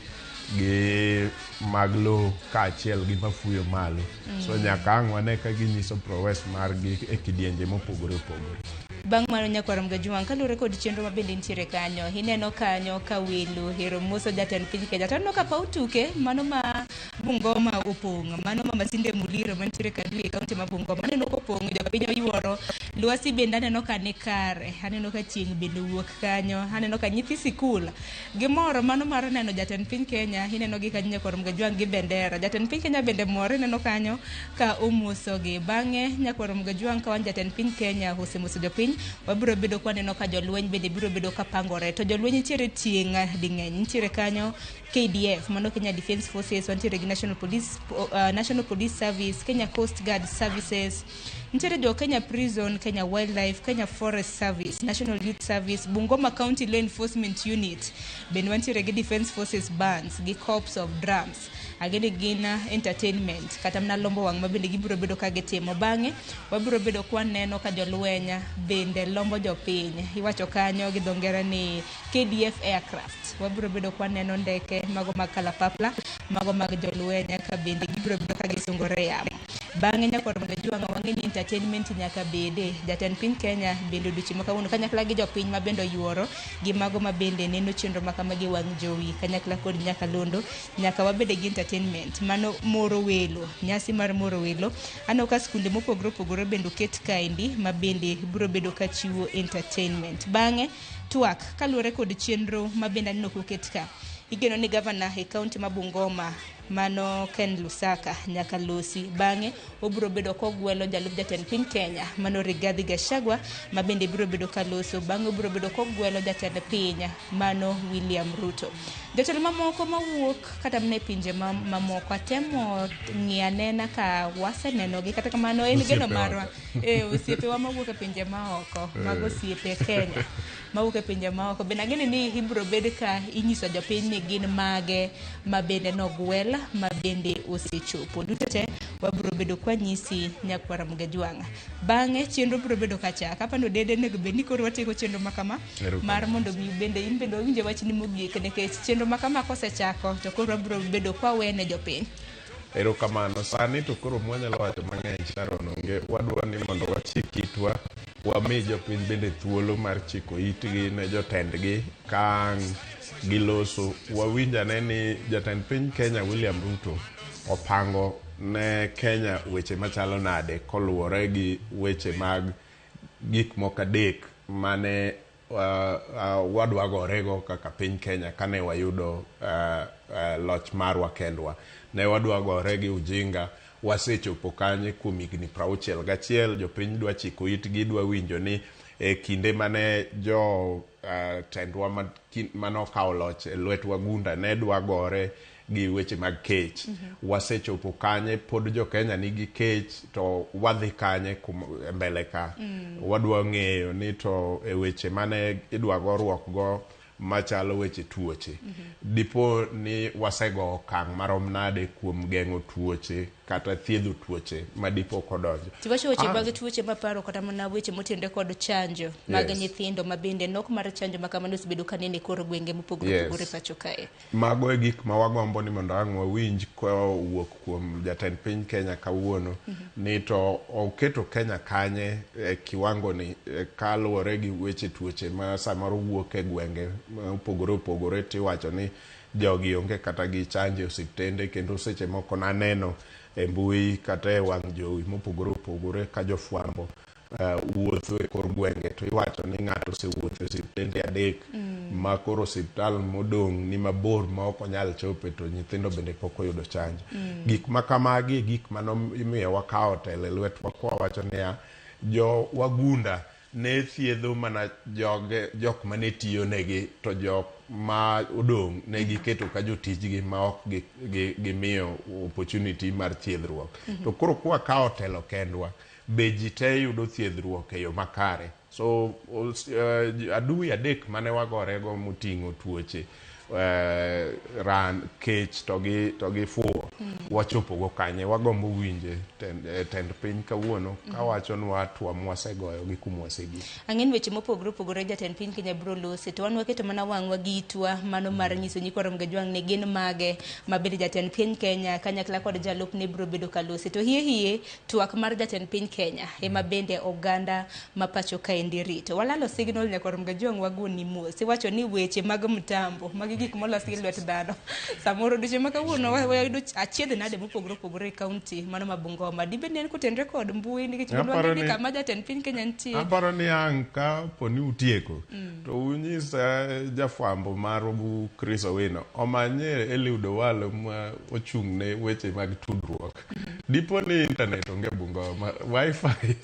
gi mag lowo kaachiel gi mafuyo malo. So nyaka ang' wane ka ginyiso prowess margi e kidienje mopogore opogore. Bang' mano, nyakwar Mgajwang', kaluwore kod chenro ma bende nitiere kanyo, ineno kanyo ka welo hero moso jatend piny Kenya, to aneno ka paw tuke mano ma Bungoma opong', mano ma Masinde Muliro mantiere Kandui e kaunti ma Bungoma, aneno kopong', jopiny oyuoro. Lwasi bende aneno ka ni kare, aneno ka chieng' bende wuok kanyo, aneno ka nyithi sikul gimor mano mar neno jatend piny Kenya. Ineno gi kanyo, nyakwar Mgajwang', gi bendera. Jatend piny Kenya bende mor, ineno kanyo ka omosogi. Bang'e, nyakwar Mgajwang', ka wan jatend piny Kenya osemoso jopiny, wabiro bedo kwaneno ka jolweny bende biro bedo ka pangore. To jolweny nitiere tieng' ding'eny, nitiere kanyo KDF, mano Kenya Defence Forces, wantiere gi National Police Service, Kenya Coast Guard Services, nitiere jo Kenya Prison, Kenya Wildlife, Kenya Forest Service, National Youth Service, Bungoma County Law Enforcement Unit, bende wantiere gi Defence Forces Bands gi Corps of Drums. Ageni gin entertainment kata mana lombo wang' ma bende gibiro bedo ka gitimo. Bang'e wabiro bedo kwaneno ka jolweny bende lombo jopiny. Iwacho kanyo gi dho ngere ni KDF aircraft. Wabiro bedo kwaneno ndeke mago mag kalapapla, mago mag jolweny, ka bende gibiro bedo ka gisungore e yamo. Bang'e, nyakwar Mgajwang', wang'e ni entertainment nyaka bede. Jatend piny Kenya bende odiochieng' ma kawuono kanyakla gi jopiny ma bende oyuoro gi mago ma bende neno chenro ma kama gi wang' jowi kanyakla kod nyakalondo, nyaka wabede gi entertainment mano moro welo, nyasi mar moro welo. Aneno ka skunde mopogore opogore bende oket kaendi ma bende biro bedo ka chiwo entertainment. Bang'e twak kaluwore kod chenro ma bende aneno koket ka, igeno ni gavana e kaunti ma Bungoma mano Ken Lusaka nyaka losi. Bang'e obiro bedo kogwelo jalup jatend piny Kenya mano Rigathi Gachagua ma bende biro bedo ka loso. Bang'e obiro bedo kogwelo jatend piny mano William Ruto. Jotelo mamoko mawuok kata mana e pinje mamoko atemo ng'iyo anena ka wasenenogi, kata kamano en geno Osiepewa marwa ka. E osiepewa mawuok e pinje maoko, mago osiepe Kenya mawuok e pinje maoko bende ageno ni ibiro bed ka inyiso jopiny ni gin mage ma bende nogwel ma bende osechopo. Duto te wabiro bedo kwanyisi, nyakwara Mgajwang'. Bang'e chenro biro bedo kachaka apani dede onego bed ni koro watieko chenro ma kama Erokamano. mar mondo mi bende in bende wawinje wachni mogik, nikech chenro ma kama kosechako to koro wabiro bedo kwawene jopiny. Erokamano. Sani to koro mwanyalo wacho mang'eny, Sharon, onge. Wadwa ni mondo wachik itwa. Wami jopiny bende thuolo mar chiko itgi ne jotendgi ka ang' giloso. Wawinj ane ni jatend piny Kenya William Ruto opango ne Kenya weche machalo nade koluwore gi weche mag gik moko adek mane wadwa gorego kaka piny Kenya kane wayudo loch marwa kendwa. Ne wadwa gore gi ujinga, wasechopo kanye kuom higni 61, jopiny dwa chiko itgi, dwa winjo ni e kinde mane jo tendwa manokawo loch e lwet wagunda ne dwa gore gi weche mag kech. Wasechopo kanye, pod jo Kenya nigi kech, to wadhi kanye mbele ka. Wadwa ng'eyo ni to e weche mane idwa goruok go machalo weche tuoche. Dipo ni wasego okang' marom nade kuom geng'o tuoche kata thiedho tuoche madipo kodonjo. Tiwacho weche mag tuoche maparo kata mana weche motenore kod chanjo mag nyithindo ma bende nok mar chanjo ma kamano osebedo kanene e kor gwenge mopogore opogore pacho kae. Mago e gik ma wagombo ni mondo ang' wawinj kowuok kuom jatend piny Kenya kawuono ni to oketo Kenya kanye e kiwango ni kaluwore gi weche tuoche ma samoro wuok e gwenge mopogore opogore tiwacho ni jogi onge kata gi chanjo e osiptende, kendo seche moko naneno e mbui kata e wang' jowi mopogore opogore ka jofwambo wuotho e kor gwenge to iwacho ni ng'ato osewuotho e osiptende 3 ma koro osiptal modong' ni mabor ma ok onyal chope to nyithindo bende pok oyudo chanjo. Gik ma kamagi e gik manomiyo wakawo telo e lwetwa kwawacho niya, jo wagunda ne thiedho mana joge jok mane tiyo negi to jok ma odong' ne giketo ka jotijgi ma ok gimiyo opportunity mar thiedhruok. To koro kwakawo telo kendwa, be ji te yudo thiedhruok e yo makare. So adui 3 mane wagorego moting'o tuoche, ran, kech to gi fuwo, wachopogo kanye. Wagombo winje tend piny kawuono kawachonwa hatua mwasegoyo gi kuma wasegik. Ang'en weche mopogore opogore jatend piny Kenya biro lose to wan waketo mana wang'wa gi itwa mano mar nyiso nyikwa Ramogi Ajwang' ni gin mage ma bende jatend piny Kenya kanyakla kod jalupne biro bedo ka lose. To hie hie twak mar jatend piny Kenya ema bende oganda ma pacho kaendi rito. Walalo signal nyakwa Ramogi Ajwang' wagoni mos. Iwacho ni weche mag mtambo magi gik molos gi lwet dhano. Samoro odiochieng' ma kawuono wayudo achiedh nade mopogore opogore e kaunti mano ma Bungoma. Dibed ni en kotenore kod mbui nikech wadwaro ni kama jatend piny Kenya nitie. Aparo ni ang' ka po ni utieko to unyis jafwambo maru Chris Owino omanye Eliud Owalo ma ochung' ne weche mag tudruok. Dipo ni internet onge Bungoma, wifi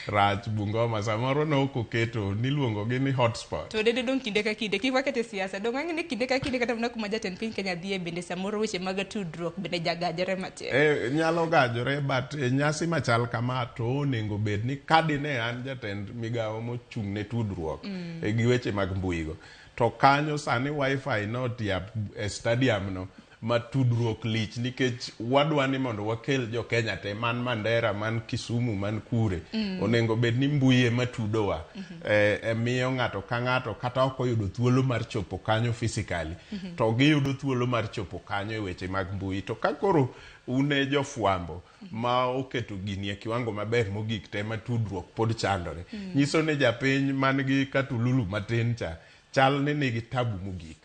rach Bungoma, samoro ne ok oketo niluongo gi ni hotspot. To dede dong' kinde ka kinde kik wakete siasa. Dong' ang'e ni kinde ka kinde kata mana kuma jatend piny Kenya dhiye bende samoro weche mag tudruok bende jagajore matin. Nyalo gajore but nyasi machal kama to onego bed ni kadine an jatend migawo mochung' ne tudruok gi weche mag mbuigo. To kanyo sani wifi notiap e stadium no ma tudruok lich nikech wadwa ni mondo wakel jo Kenya te man Mandera, man Kisumu, man kure. Onego bed ni mbui ema tudowa. E miyo ng'ato ka ng'ato kata ok oyudo thuolo mar chopo kanyo physically to giyudo thuolo mar chopo kanyo e weche mag mbui. To ka koro une jofwambo ma oketo gini e kiwango maber mogik te ma tudruok pod chandore, nyiso ni japiny man gi katululu matin cha chal ni nigi tabu mogik.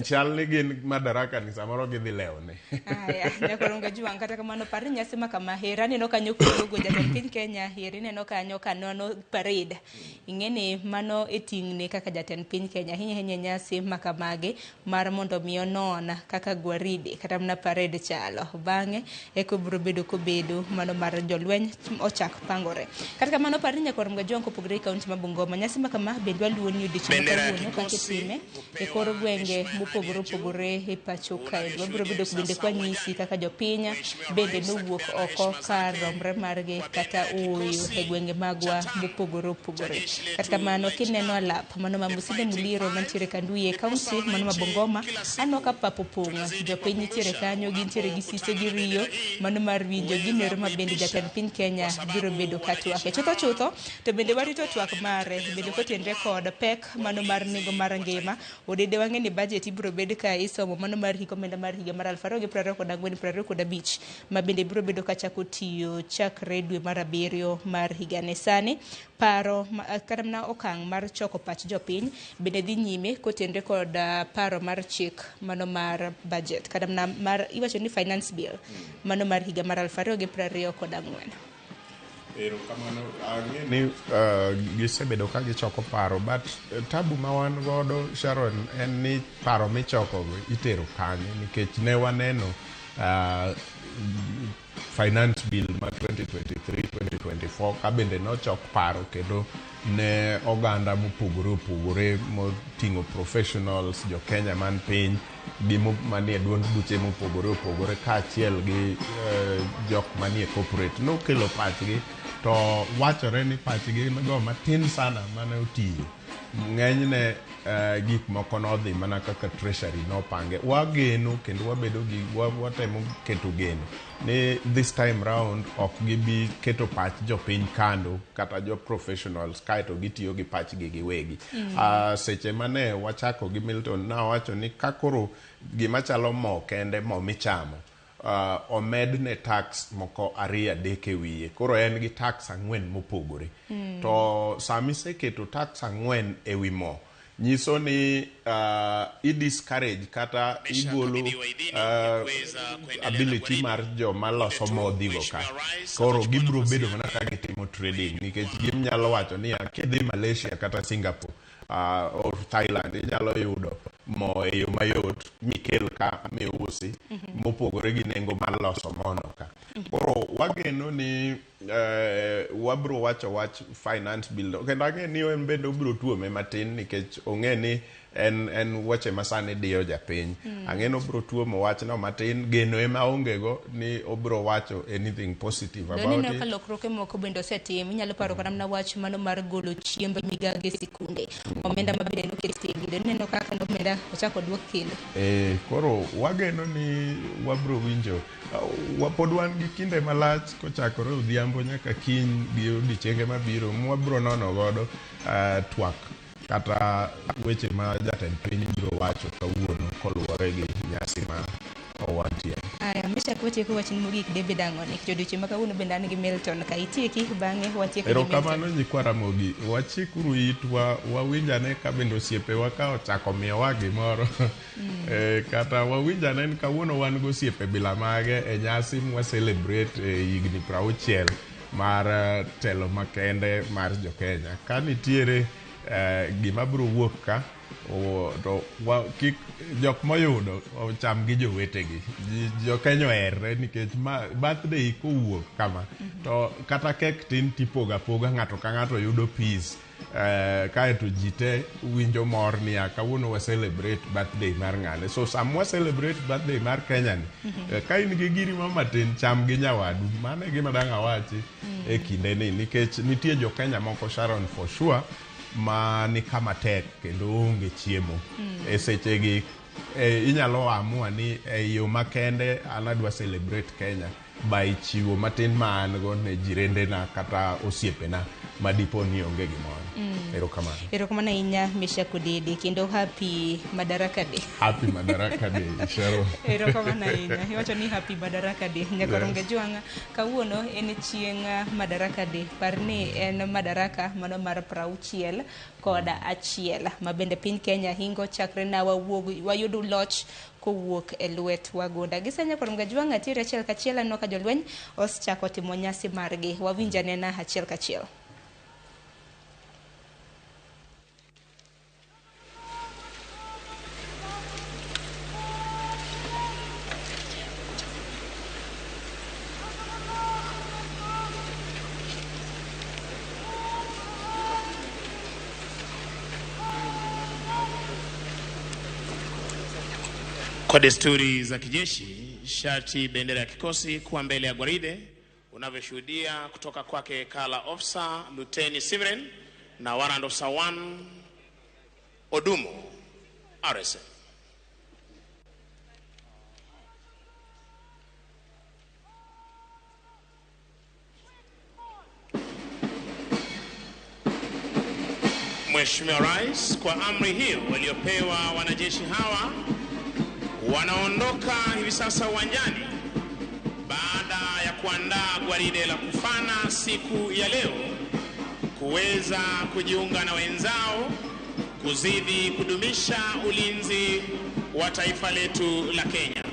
Chal ni gin madaraka ni samoro gidhi lewone. Aya, nyakwa Ramogi Ajwang' kata kamano par ni nyasi ma kama hera aneno kanyo kulogo jatend piny Kenya heri ineno kanyo ka nono parade. Ing'e ni mano e ting'ne kaka jatend piny Kenya ahinya ahinya nyasi ma kamagi mar mondo mi onon kaka gwaride kata mana parade chalo. Bang'e eka obiro bedo kobedo mano mar jolweny ochak pangore. Kata kamano par ni nyakwa Ramogi Ajwang' kopogore gi kaunti ma Bungoma nyasi ma kama bende waluwo ni odiochieng' ma kawuono kaka itime e kor gwenge mopogore opogore e pacho kae. Wabiro bedo bende kwanyisi kaka jopiny bende nowuok oko kar romre margi kata ooyo e gwenge magwa mopogore opogore. Kata kamano kineno alap mano ma Musinde Muliro mantiere Kanduyi e kaunti mano ma Bungoma, aneno ka pap opong'o, jopiny nitiere kanyo, gintiere gi sise gi riyo mano mar winjo ginero ma bende jatend piny Kenya biro bedo ka twake. Chutho chutho to bende warito twak mare bende kotenre kod pek mano mar nengo mar ngima. Odede wang'e ni budget ibiro bed ka isomo mano mar hik omenda mar higa mar 2024-2025 ma bende biro bedo ka chako tiyo chakre dwe mar abiriyo mar higani. Sani paro kata mana okang' mar choko pach jopiny bende dhi nyime kotenre kod paro mar chik mano mar budget kata mana mar iwacho ni finance bill mano mar higa mar 2024. Erokamano. Ang'e ni gisebedo ka gichoko paro, but tabu ma wan godo, Sharon, en ni paro michoko go itero kanye, nikech ne waneno finance bill ma 2023-2024 ka bende nochok paro kendo ne oganda mopogore opogore moting'o professionals, jo Kenya man piny gi manie duond buche mopogore opogore kaachiel gi jok manie corporate nokelo pachgi, to wachore ni pachgi go matin sana mane otiyo. Ng'enyne gik moko nodhi mana kaka treasury nopange. Wageno kendo wabedo gi watemo keto geno ni this time round ok gibi keto pach jopiny kando kata jo professionals kaeto gitiyo gi pachgi giwegi. Seche mane wachako gi Milton nawacho ni ka koro gima chalo mo kende, mo michamo, omedne tax moko ariyo adek e wiye, koro en gi tax ang'wen mopogore. To samiseketo tax ang'wen e wi mo, nyiso ni i discourage kata igolo ability mar joma loso modhigo ka. Koro gibiro bedo mana ka gitimo trading, nikech ginyalo wacho niya, kidhi Malaysia kata Singapore or Thailand, inyalo yudo mo e yo mayot mikel ka miusi mopogore gi nengo mar loso mono ka. Koro wageno ni wabro wacho wach finance bill, kendo ang'e ni en bende obiro tuome matin, nikech ong'e ni en weche ma sani diyo japiny. Ang'e ni obiro tuomo wachno matin, geno ema onge go ni obiro wacho anything positive about it. Ka lokruoge moko bende osetim, inyalo paro kata mana wach mano mar golo chiemb migago e sikunde, omenda ma bende noket tenge, ineno kaka omenda ochako duok kendo. Koro wageno ni wabiro winjo. Pod wan gi kinde malach kochakore odhiambo nyaka kiny gi odiechienge mabiro mwabiro nono godo twak kata weche ma jatend piny biro wacho kawuono koluwore gi nyasi ma owantie. Aya, Meshack, watieko wachni mogik debed ang'o nikech odiochieng' ma kawuono bende an gi Milton ka itieki bang'e watieko gi Milton. Erokamano nyikwa Ramogi, wachikuru itwa wawinjane ka bende osiepewa ka ochako miyowa gimoro. Kata wawinjane ni kawuono wan gosiepe bila mage e nyasi mwa celebrate higni 60 mar telo makende mar jo Kenya. Ka nitiere gima biro wuok ka, to kik jok moyudo ocham gi jowetegi. Jo Kenya oherre nikech ma birthday kowuok kama to kata kek tin tipogo apoga, ng'ato ka ng'ato yudo piece, kaeto ji te winjo mor niya kawuono wa celebrate birthday mar ng'ane. So sama wa celebrate birthday mar Kenya ni, ka in gi giri ma matin, cham gi nyawadu. Mano e gima dang' awachi e kinde ni, nikech nitie jo Kenya moko, Sharon, for sure ma ni kama tek kendo onge chiemo. E sechegi inyalo amua ni e yo makende an adwa celebrate Kenya by chiwo matin ma an go ne jirendena kata osiepena madipo ni onge gimoro. Erokamano. Erokamano ahinya Meshack Odede, kendo happy Madaraka Day. Happy Madaraka Day, Sharon. Erokamano ahinya. Iwacho ni happy Madaraka Day. Nyaka yes. Jwang' kawuono en chieng' Madaraka Day. Par ni en Madaraka mano mar 61 ma bende piny Kenya hingo chakre na wayudo loch kowuok e lwet wagonda. Gisenya kod Mgajwang' atiere achiel kachiel aneno ka jolweny osechako timo nyasi margi. Wawinj anena achiel kachiel. Kwa desturi za kijeshi, sharti bendera ya kikosi kuwa mbele ya gwaride unavyoshuhudia kutoka kwake Kala Officer Luteni Siverin na Warrant Officer 1 Odumo RSM. Mheshimiwa Rais, kwa amri hiyo waliopewa wanajeshi hawa wanaondoka hivi sasa uwanjani baada ya kuandaa gwaride la kufana siku ya leo kuweza kujiunga na wenzao kuzidi kudumisha ulinzi wa taifa letu la Kenya,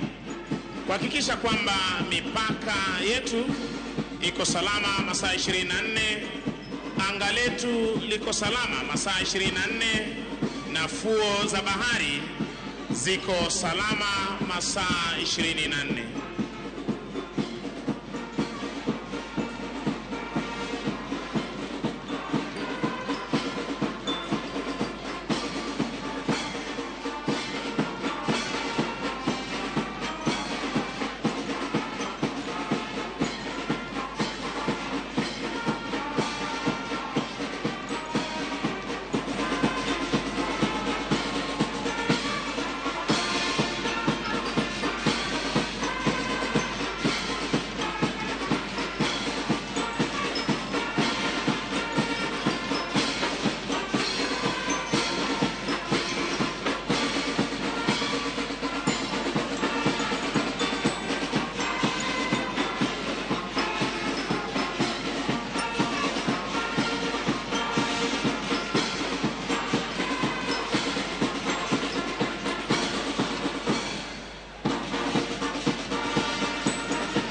kuhakikisha kwamba mipaka yetu iko salama masaa 24, anga letu liko salama masaa 24, na fuo za bahari ziko salama masaa 24.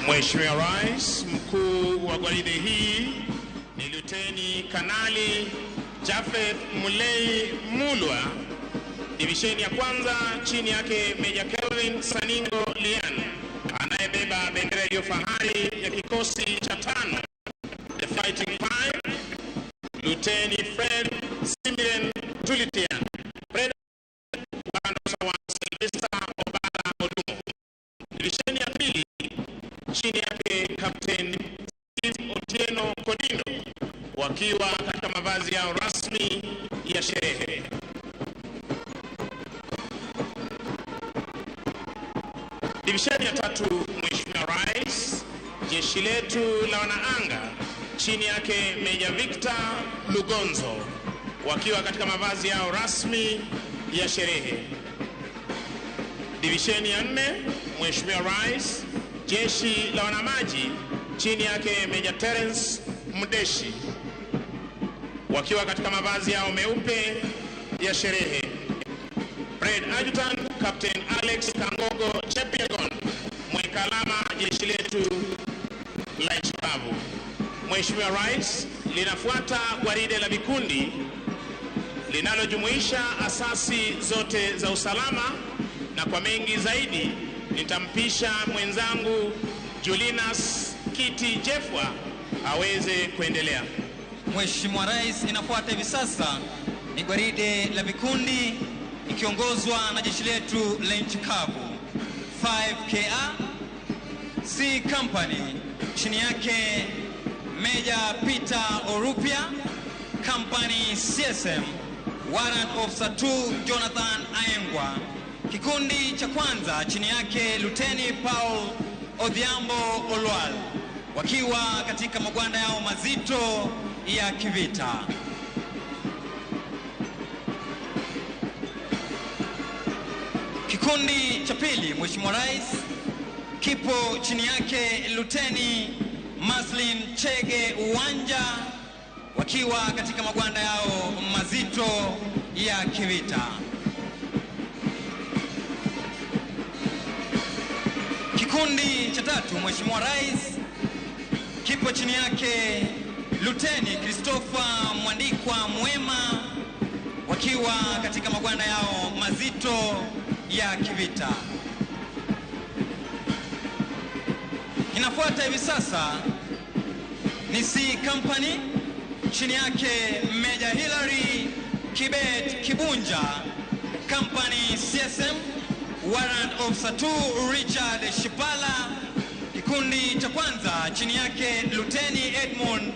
Mheshimiwa Rais, mkuu wa gwaride hii ni Luteni Kanali Jafeth Mulei Mulwa, divisheni ya kwanza, chini yake Meja Kelvin Saningo Lian anayebeba bendera iliyo fahari ya kikosi cha tano, the Fighting Five, Luteni Fred Simiren Tulitian, Fred wa Sylvester Obala Odumo. Divisheni ya pili, chini yake Captain Steve Otieno Kodindo, wakiwa katika mavazi yao rasmi ya sherehe. Divisheni ya tatu, Mheshimiwa Rais, jeshi letu la wanaanga, chini yake Meja Victor Lugonzo, wakiwa katika mavazi yao rasmi ya sherehe. Divisheni ya nne, Mheshimiwa Rais, jeshi la wanamaji, chini yake Meja Terence Mdeshi, wakiwa katika mavazi yao meupe ya sherehe. Fred Adjutant Captain Alex Kangogo Chepyegon, mweka alama jeshi letu la nchi kavu. Mheshimiwa Rais, linafuata gwaride la vikundi linalojumuisha asasi zote za usalama, na kwa mengi zaidi nitampisha mwenzangu Julinas Kiti Jefwa aweze kuendelea. Mheshimiwa Rais, inafuata hivi sasa ni gwaride la vikundi ikiongozwa na jeshi letu la nchi kavu 5KA C Company, chini yake Meja Peter Orupia, Company CSM, Warrant Officer 2 Jonathan Aengwa. Kikundi cha kwanza chini yake Luteni Paul Odhiambo Olwal, wakiwa katika magwanda yao mazito ya kivita. Kikundi cha pili, Mheshimiwa Rais, kipo chini yake Luteni Maslin Chege Uwanja, wakiwa katika magwanda yao mazito ya kivita. Kikundi cha tatu, Mheshimiwa Rais, kipo chini yake Luteni Christopher Mwandikwa Mwema, wakiwa katika magwanda yao mazito ya kivita. Inafuata hivi sasa ni C Company, chini yake Meja Hilary Kibet Kibunja, Company CSM, Warrant Officer 2 Richard Shipala. Kikundi cha kwanza chini yake Luteni Edmund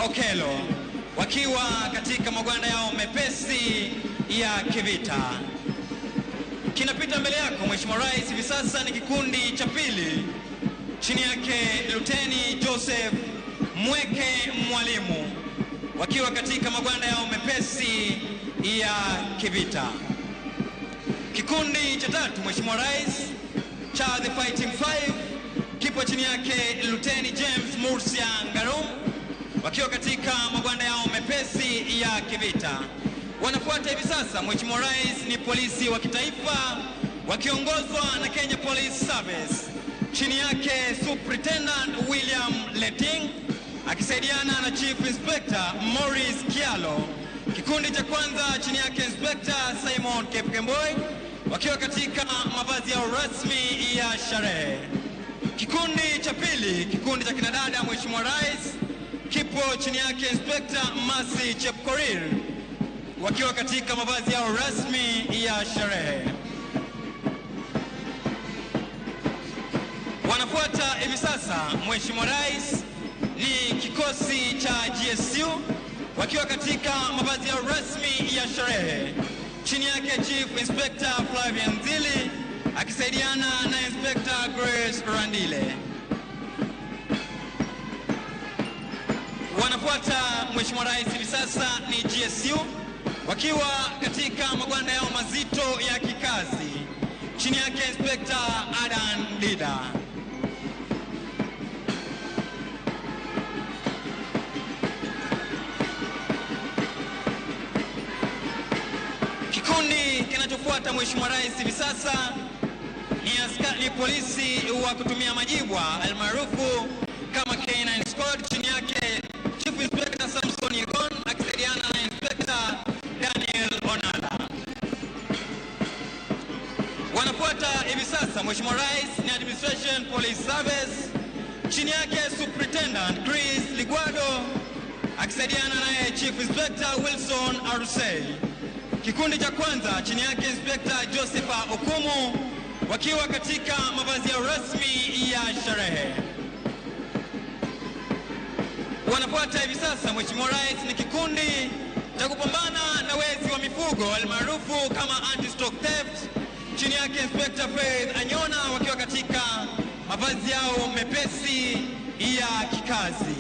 Okelo, wakiwa katika magwanda yao mepesi ya kivita. Kinapita mbele yako Mheshimiwa Rais hivi sasa ni kikundi cha pili, chini yake Luteni Joseph Mweke Mwalimu, wakiwa katika magwanda yao mepesi ya kivita. Kikundi cha tatu, Mheshimiwa Rais, cha The Fighting Five kipo chini yake Luteni James Murcia Ngarum wakiwa katika magwanda yao mepesi ya kivita. Wanafuata hivi sasa, Mheshimiwa Rais, ni polisi wa kitaifa wakiongozwa na Kenya Police Service, chini yake Superintendent William Leting akisaidiana na Chief Inspector Morris Kialo. Kikundi cha kwanza chini yake Inspector Simon Kipkemboi wakiwa katika mavazi yao rasmi ya sherehe. Kikundi cha pili, kikundi cha kinadada, Mheshimiwa Rais, kipo chini yake Inspector Mercy Chepkorir wakiwa katika mavazi yao rasmi ya sherehe. Wanafuata hivi sasa, Mheshimiwa Rais, ni kikosi cha GSU wakiwa katika mavazi yao rasmi ya sherehe, chini yake Chief Inspector Flavian Nzili akisaidiana na Inspector Grace Randile. Wanafuata, Mheshimiwa Rais, hivi sasa ni GSU wakiwa katika magwanda yao mazito ya kikazi, chini yake Inspector Adan Dida. Kikundi kinachofuata, Mheshimiwa Rais, hivi sasa ni polisi wa kutumia majibwa almaarufu kama K9 Squad, chini yake Chief Inspector Samson Yegon akisaidiana na Inspector Daniel Onala. Wanafuata hivi sasa, Mheshimiwa Rais, ni Administration Police Service, chini yake Superintendent Chris Ligwado akisaidiana naye Chief Inspector Wilson Arusei. Kikundi cha kwanza chini yake Inspector Joseph Okumu wakiwa katika mavazi yao rasmi ya sherehe. Wanafuata hivi sasa, Mheshimiwa Rais, ni kikundi cha kupambana na wezi wa mifugo almaarufu kama anti-stock theft, chini yake Inspector Faith Anyona wakiwa katika mavazi yao mepesi ya kikazi.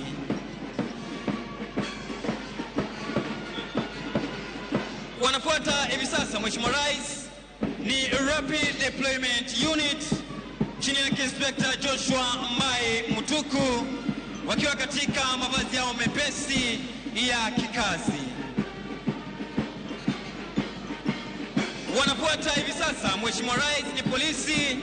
Wanafuata hivi sasa, Mheshimiwa Rais, ni Rapid Deployment Unit chini yake Inspector Joshua Mbai Mutuku wakiwa katika mavazi yao mepesi ya kikazi. Wanafuata hivi sasa, Mheshimiwa Rais, ni polisi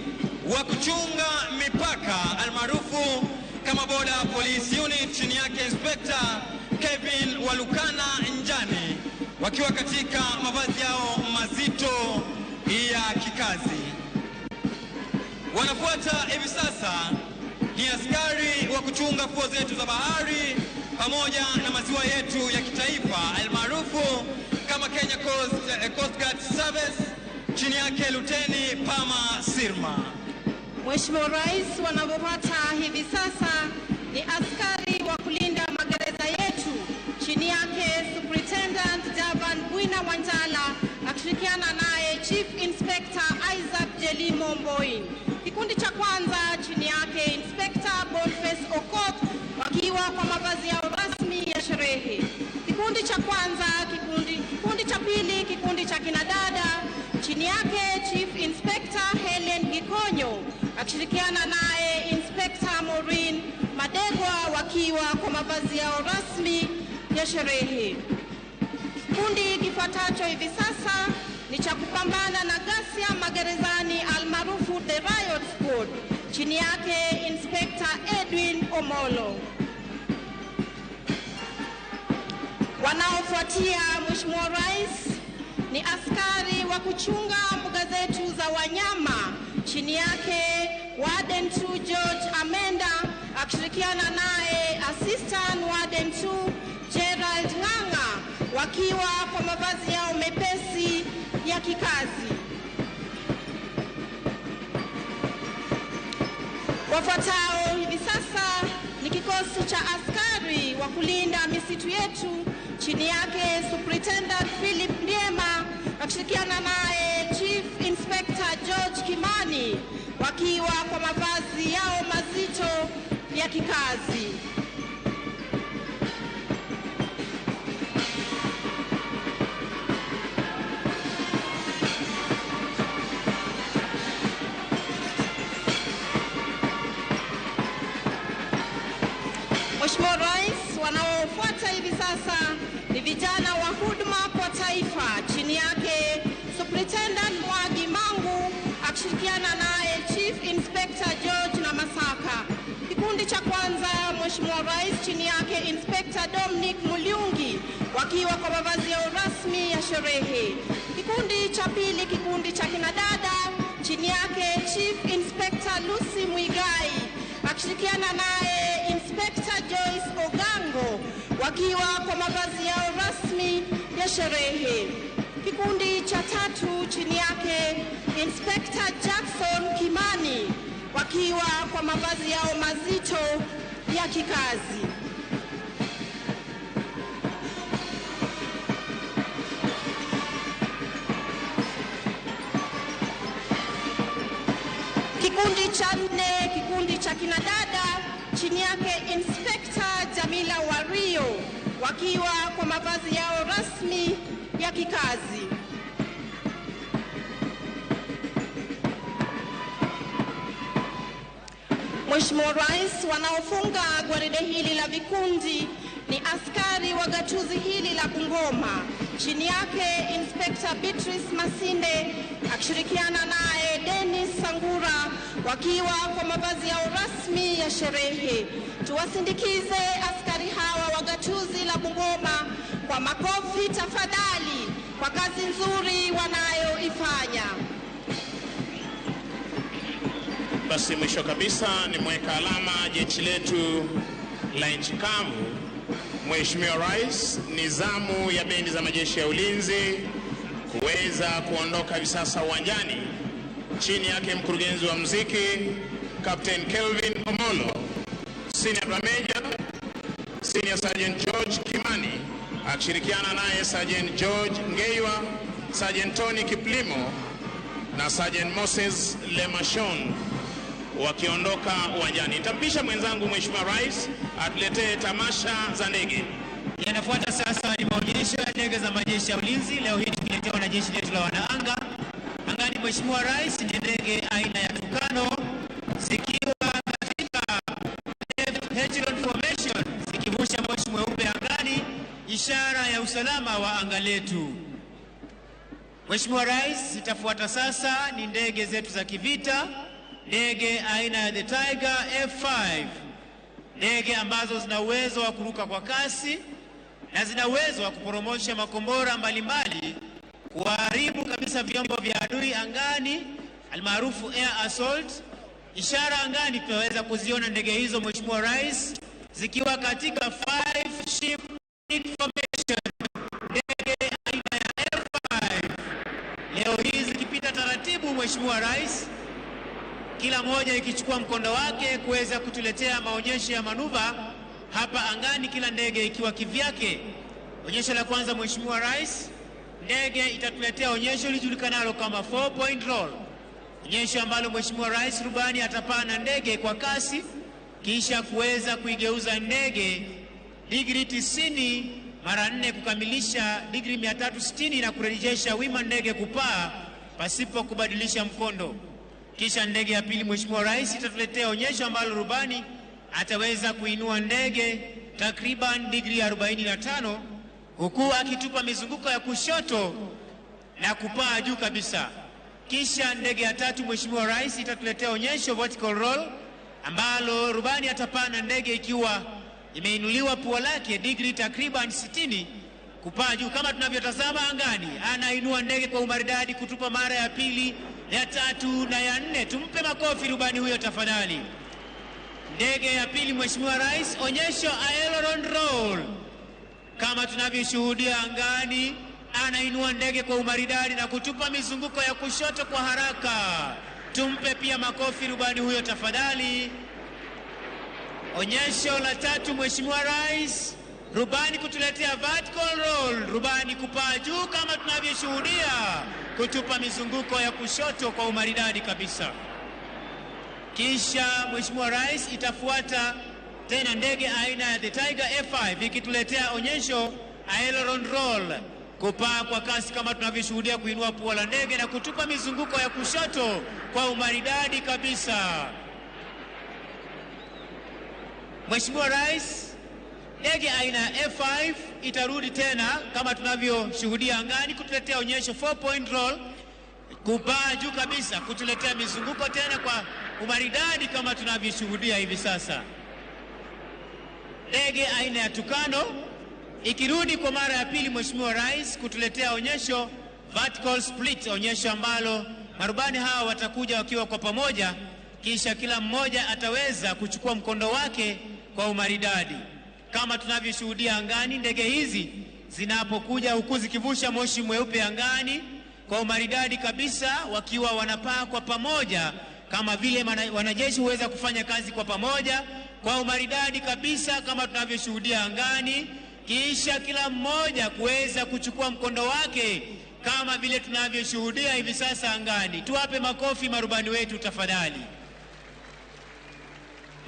wa kuchunga mipaka almaarufu kama Border Police Unit chini yake Inspector Kevin Walukana Njani wakiwa katika mavazi yao mazito ya kikazi. Wanafuata hivi sasa ni askari wa kuchunga fuo zetu za bahari pamoja na maziwa yetu ya kitaifa almaarufu kama Kenya Coast Guard Service chini yake Luteni Pama Sirma. Mheshimiwa Rais, wanaofuata hivi sasa ni askari wa kulinda magereza yetu chini yake Superintendent Javan Bwina Wanjala akishirikiana naye Chief Inspector Isaac Jelimo Mboin. Kikundi cha kwanza chini yake Inspector Boniface Okoth wakiwa kwa mavazi yao rasmi ya sherehe. Kikundi cha kwanza, kikundi cha pili, kikundi cha kinadada chini yake Chief Inspector Helen Gikonyo akishirikiana naye Inspector Maureen Madegwa wakiwa kwa mavazi yao rasmi ya sherehe. Kikundi kifuatacho hivi sasa ni cha kupambana na ghasia magerezani almaarufu The Riot Squad, chini yake Inspector Edwin Omolo. Wanaofuatia, Mheshimiwa Rais, ni askari wa kuchunga mbuga zetu za wanyama, chini yake Warden 2 George Amenda akishirikiana naye Assistant Warden 2 Gerald Ng'ang'a wakiwa kwa mavazi yao mepesi ya kikazi. Wafuatao hivi sasa ni kikosi cha askari wa kulinda misitu yetu, chini yake Superintendent Philip Ndiema akishirikiana naye Chief Inspector George Kimani wakiwa kwa mavazi yao mazito ya kikazi. Kikundi cha kwanza, Mheshimiwa Rais, chini yake Inspector Dominic Mulyungi wakiwa kwa mavazi yao rasmi ya sherehe. Kikundi cha pili, kikundi cha kinadada, chini yake Chief Inspector Lucy Muigai akishirikiana naye Inspector Joyce Ogango wakiwa kwa mavazi yao rasmi ya sherehe. Kikundi cha tatu, chini yake Inspector Jackson Kimani wakiwa kwa mavazi yao mazito ya kikazi. Kikundi cha nne, kikundi cha kinadada, chini yake Inspector Jamila Wario wakiwa kwa mavazi yao rasmi ya kikazi. Mheshimiwa Rais, wanaofunga gwaride hili la vikundi ni askari wa gatuzi hili la Bungoma, chini yake Inspector Beatrice Masinde akishirikiana naye Dennis Sangura wakiwa kwa mavazi yao rasmi ya sherehe. Tuwasindikize askari hawa wa gatuzi la Bungoma kwa makofi tafadhali, kwa kazi nzuri wanayoifanya. Basi mwisho kabisa ni mweka alama jeshi letu la nchi kavu. Mheshimiwa Rais, ni zamu ya bendi za majeshi ya ulinzi kuweza kuondoka hivi sasa uwanjani. Chini yake mkurugenzi wa muziki Captain Kelvin Omolo, Senior Major, Senior Sergeant George Kimani akishirikiana naye Sergeant George Ngeiwa, Sergeant Tony Kiplimo na Sergeant Moses Lemashon wakiondoka uwanjani. Nitampisha mwenzangu Mheshimiwa Rais atuletee tamasha za ndege. Yanafuata sasa ni maonyesho ya ndege za majeshi ya ulinzi. Leo hii tukiletewa na jeshi letu la wanaanga. Angani, Mheshimiwa Rais, ni ndege aina ya Tucano zikiwa katika left echelon formation zikivusha moshi mweupe angani, ishara ya usalama wa anga letu. Mheshimiwa Rais, itafuata sasa ni ndege zetu za kivita, ndege aina ya the Tiger F5, ndege ambazo zina uwezo wa kuruka kwa kasi na zina uwezo wa kuporomosha makombora mbalimbali, kuharibu kabisa vyombo vya adui angani, almaarufu air assault. Ishara angani tunaweza kuziona ndege hizo, Mheshimiwa Rais, zikiwa katika 5 ship formation, ndege aina ya F5. Leo hii zikipita taratibu, Mheshimiwa Rais, kila moja ikichukua mkondo wake kuweza kutuletea maonyesho ya manuva hapa angani, kila ndege ikiwa kivyake. Onyesho la kwanza, Mheshimiwa Rais, ndege itatuletea onyesho lijulikanalo kama 4 point roll, onyesho ambalo Mheshimiwa Rais rubani atapaa na ndege kwa kasi kisha kuweza kuigeuza ndege digrii 90 mara 4 kukamilisha digrii 360 na kurejesha wima ndege kupaa pasipo kubadilisha mkondo. Kisha ndege ya pili, Mheshimiwa Rais, itatuletea onyesho ambalo rubani ataweza kuinua ndege takriban digrii 45 huku akitupa mizunguko ya kushoto na kupaa juu kabisa. Kisha ndege ya tatu, Mheshimiwa Rais, itatuletea onyesho vertical roll ambalo rubani atapaa na ndege ikiwa imeinuliwa pua lake digrii takriban 60 kupaa juu kama tunavyotazama angani. Anainua ndege kwa umaridadi kutupa mara ya pili, ya tatu na ya nne. Tumpe makofi rubani huyo tafadhali. Ndege ya pili, Mheshimiwa Rais, onyesho aileron roll kama tunavyoshuhudia angani. Anainua ndege kwa umaridadi na kutupa mizunguko ya kushoto kwa haraka. Tumpe pia makofi rubani huyo tafadhali. Onyesho la tatu, Mheshimiwa Rais, rubani kutuletea vertical roll, rubani kupaa juu kama tunavyoshuhudia, kutupa mizunguko ya kushoto kwa umaridadi kabisa. Kisha Mheshimiwa Rais, itafuata tena ndege aina ya the Tiger F5 ikituletea onyesho aileron roll, kupaa kwa kasi kama tunavyoshuhudia, kuinua pua la ndege na kutupa mizunguko ya kushoto kwa umaridadi kabisa. Mheshimiwa Rais, ndege aina ya F5 itarudi tena kama tunavyoshuhudia angani kutuletea onyesho 4 point roll, kupaa juu kabisa, kutuletea mizunguko tena kwa umaridadi kama tunavyoshuhudia hivi sasa. Ndege aina ya Tukano ikirudi kwa mara ya pili, Mheshimiwa Rais, kutuletea onyesho vertical split, onyesho ambalo marubani hawa watakuja wakiwa kwa pamoja, kisha kila mmoja ataweza kuchukua mkondo wake kwa umaridadi. Kama tunavyoshuhudia angani, ndege hizi zinapokuja huku zikivusha moshi mweupe angani kwa umaridadi kabisa, wakiwa wanapaa kwa pamoja, kama vile wanajeshi huweza kufanya kazi kwa pamoja kwa umaridadi kabisa kama tunavyoshuhudia angani, kisha kila mmoja kuweza kuchukua mkondo wake kama vile tunavyoshuhudia hivi sasa angani. Tuwape makofi marubani wetu tafadhali.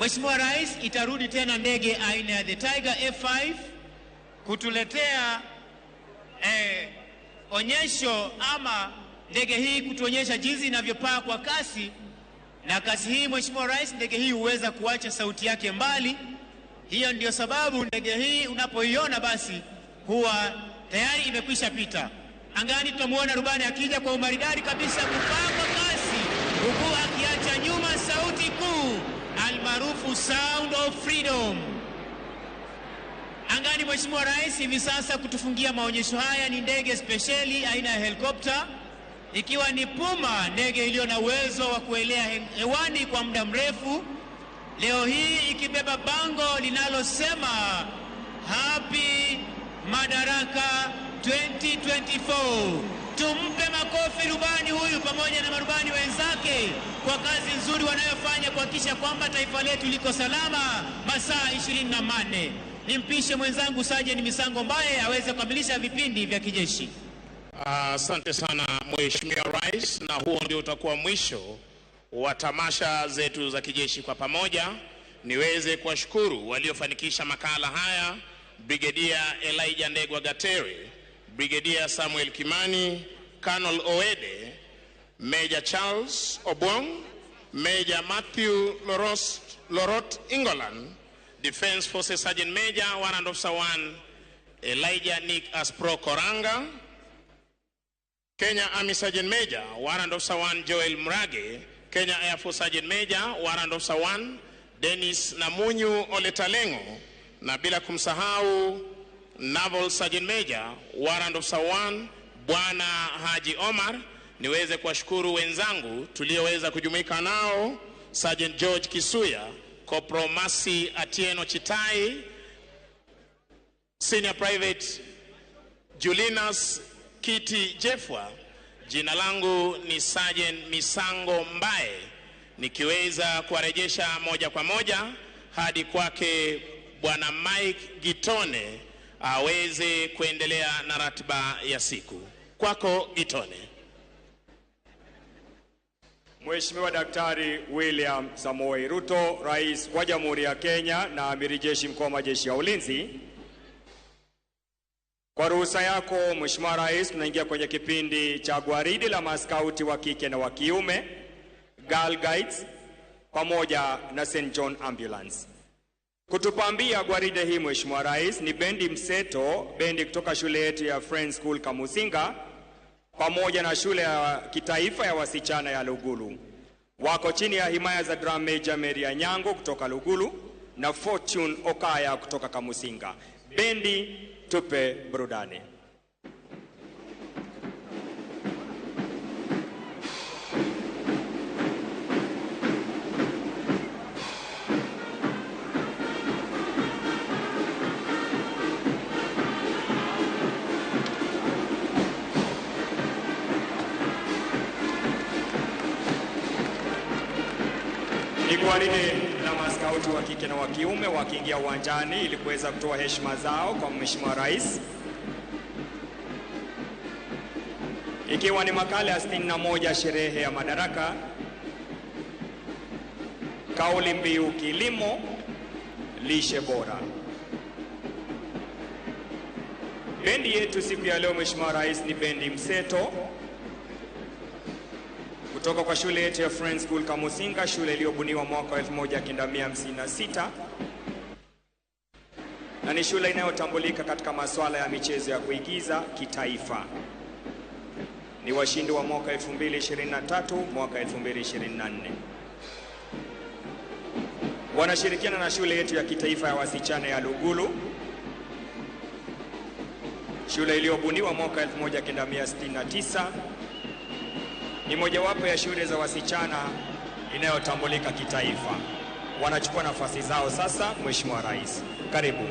Mheshimiwa Rais, itarudi tena ndege aina ya The Tiger F5 kutuletea onyesho ama ndege hii kutuonyesha jinsi inavyopaa kwa kasi, na kasi hii Mheshimiwa Rais, ndege hii huweza kuacha sauti yake mbali. Hiyo ndio sababu ndege hii unapoiona basi huwa tayari imekwisha pita angani. Tunamuona rubani akija kwa umaridadi kabisa kupaa kwa kasi, huku akiacha nyuma sauti kuu almaarufu Sound of Freedom. Angani Mheshimiwa Rais, hivi sasa kutufungia maonyesho haya ni ndege spesheli aina ya helikopta, ikiwa ni Puma, ndege iliyo na uwezo wa kuelea hewani kwa muda mrefu, leo hii ikibeba bango linalosema Happy Madaraka 2024. Tumpe makofi rubani huyu pamoja na marubani wenzake kwa kazi nzuri wanayofanya kuhakikisha kwamba taifa letu liko salama masaa 24. Nimpishe mwenzangu Sajeni Misango Mbaye aweze kukamilisha vipindi vya kijeshi. Asante sana Mheshimiwa Rais, na huo ndio utakuwa mwisho wa tamasha zetu za kijeshi kwa pamoja. Niweze kuwashukuru waliofanikisha makala haya: Brigedia Elijah Ndegwa Gatere, Brigedia Samuel Kimani, Colonel Oede, Major Charles Obwong, Major Matthew Lorot Ingolan, Defense Forces Sergeant Major Warrant Officer 1 Elijah Nick Aspro Koranga, Kenya Army Sergeant Major Warrant Officer 1 Joel Murage, Kenya Air Force Sergeant Major Warrant Officer 1 Dennis Namunyu Oletalengo, na bila kumsahau Naval Sergeant Major Warrant Officer 1 Bwana Haji Omar. Niweze kuwashukuru wenzangu tulioweza kujumuika nao: Sergeant George Kisuya, Corporal Masi Atieno Chitai, Senior Private Julinas Kiti Jefwa. Jina langu ni Sergeant Misango Mbaye, nikiweza kuwarejesha moja kwa moja hadi kwake Bwana Mike Gitone aweze kuendelea na ratiba ya siku. Kwako Gitone. Mheshimiwa Daktari William Samoei Ruto, Rais wa Jamhuri ya Kenya na Amiri Jeshi Mkuu wa Majeshi ya Ulinzi, kwa ruhusa yako Mheshimiwa Rais, tunaingia kwenye kipindi cha gwaridi la maskauti wa kike na wa kiume, Girl Guides pamoja na St. John Ambulance. Kutupambia gwaride hii Mheshimiwa Rais ni bendi mseto, bendi kutoka shule yetu ya Friends School Kamusinga pamoja na shule ya kitaifa ya wasichana ya Lugulu. Wako chini ya himaya za Drum Major Mary Anyango kutoka Lugulu na Fortune Okaya kutoka Kamusinga. Bendi, tupe burudani. Ni gwaride la maskauti wa kike na wa kiume wakiingia uwanjani ili kuweza kutoa heshima zao kwa Mheshimiwa Rais, ikiwa ni makala ya 61 sherehe ya Madaraka, kauli mbiu kilimo lishe bora. Bendi yetu siku ya leo Mheshimiwa Rais ni bendi mseto kutoka kwa shule yetu ya Friends School Kamusinga, shule iliyobuniwa mwaka 1956 na ni shule inayotambulika katika masuala ya michezo ya kuigiza kitaifa. Ni washindi wa mwaka 2023, mwaka 2024. Wanashirikiana na shule yetu ya kitaifa ya wasichana ya Lugulu, shule iliyobuniwa mwaka 1969. Ni mojawapo ya shule za wasichana inayotambulika kitaifa. Wanachukua nafasi zao sasa. Mheshimiwa Rais, karibu.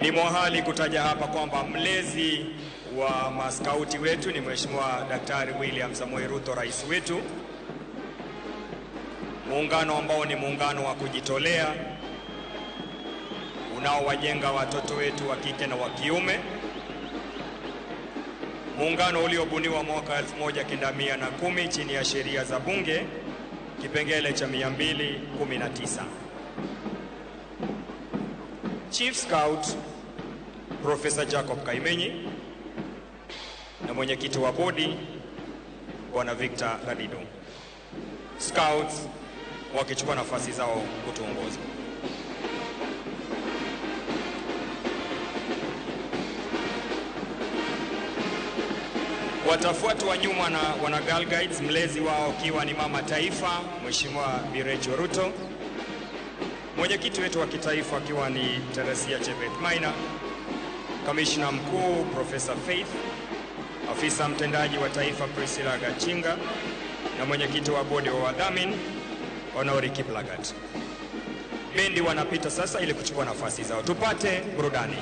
Ni muhali kutaja hapa kwamba mlezi wa maskauti wetu ni Mheshimiwa Daktari William Samoei Ruto, rais wetu. Muungano ambao ni muungano wa kujitolea unaowajenga watoto wetu wa kike na wa kiume, muungano uliobuniwa mwaka 1910 chini ya sheria za bunge kipengele cha 219. Chief Scout Professor Jacob Kaimenyi na mwenyekiti wa bodi Bwana Victor Radido. Scouts wakichukua nafasi zao kutuongoza. Watafuatwa nyuma na wana Girl Guides, mlezi wao akiwa ni mama taifa Mheshimiwa Bi Rachel Ruto, mwenyekiti wetu wa kitaifa akiwa ni Teresia Chebet Maina, kamishna mkuu Professor Faith, afisa mtendaji wa taifa Priscilla Gachinga na mwenyekiti wa bodi wa wadhamini Honori Kiplagat. Bendi wanapita sasa ili kuchukua nafasi zao. Tupate burudani.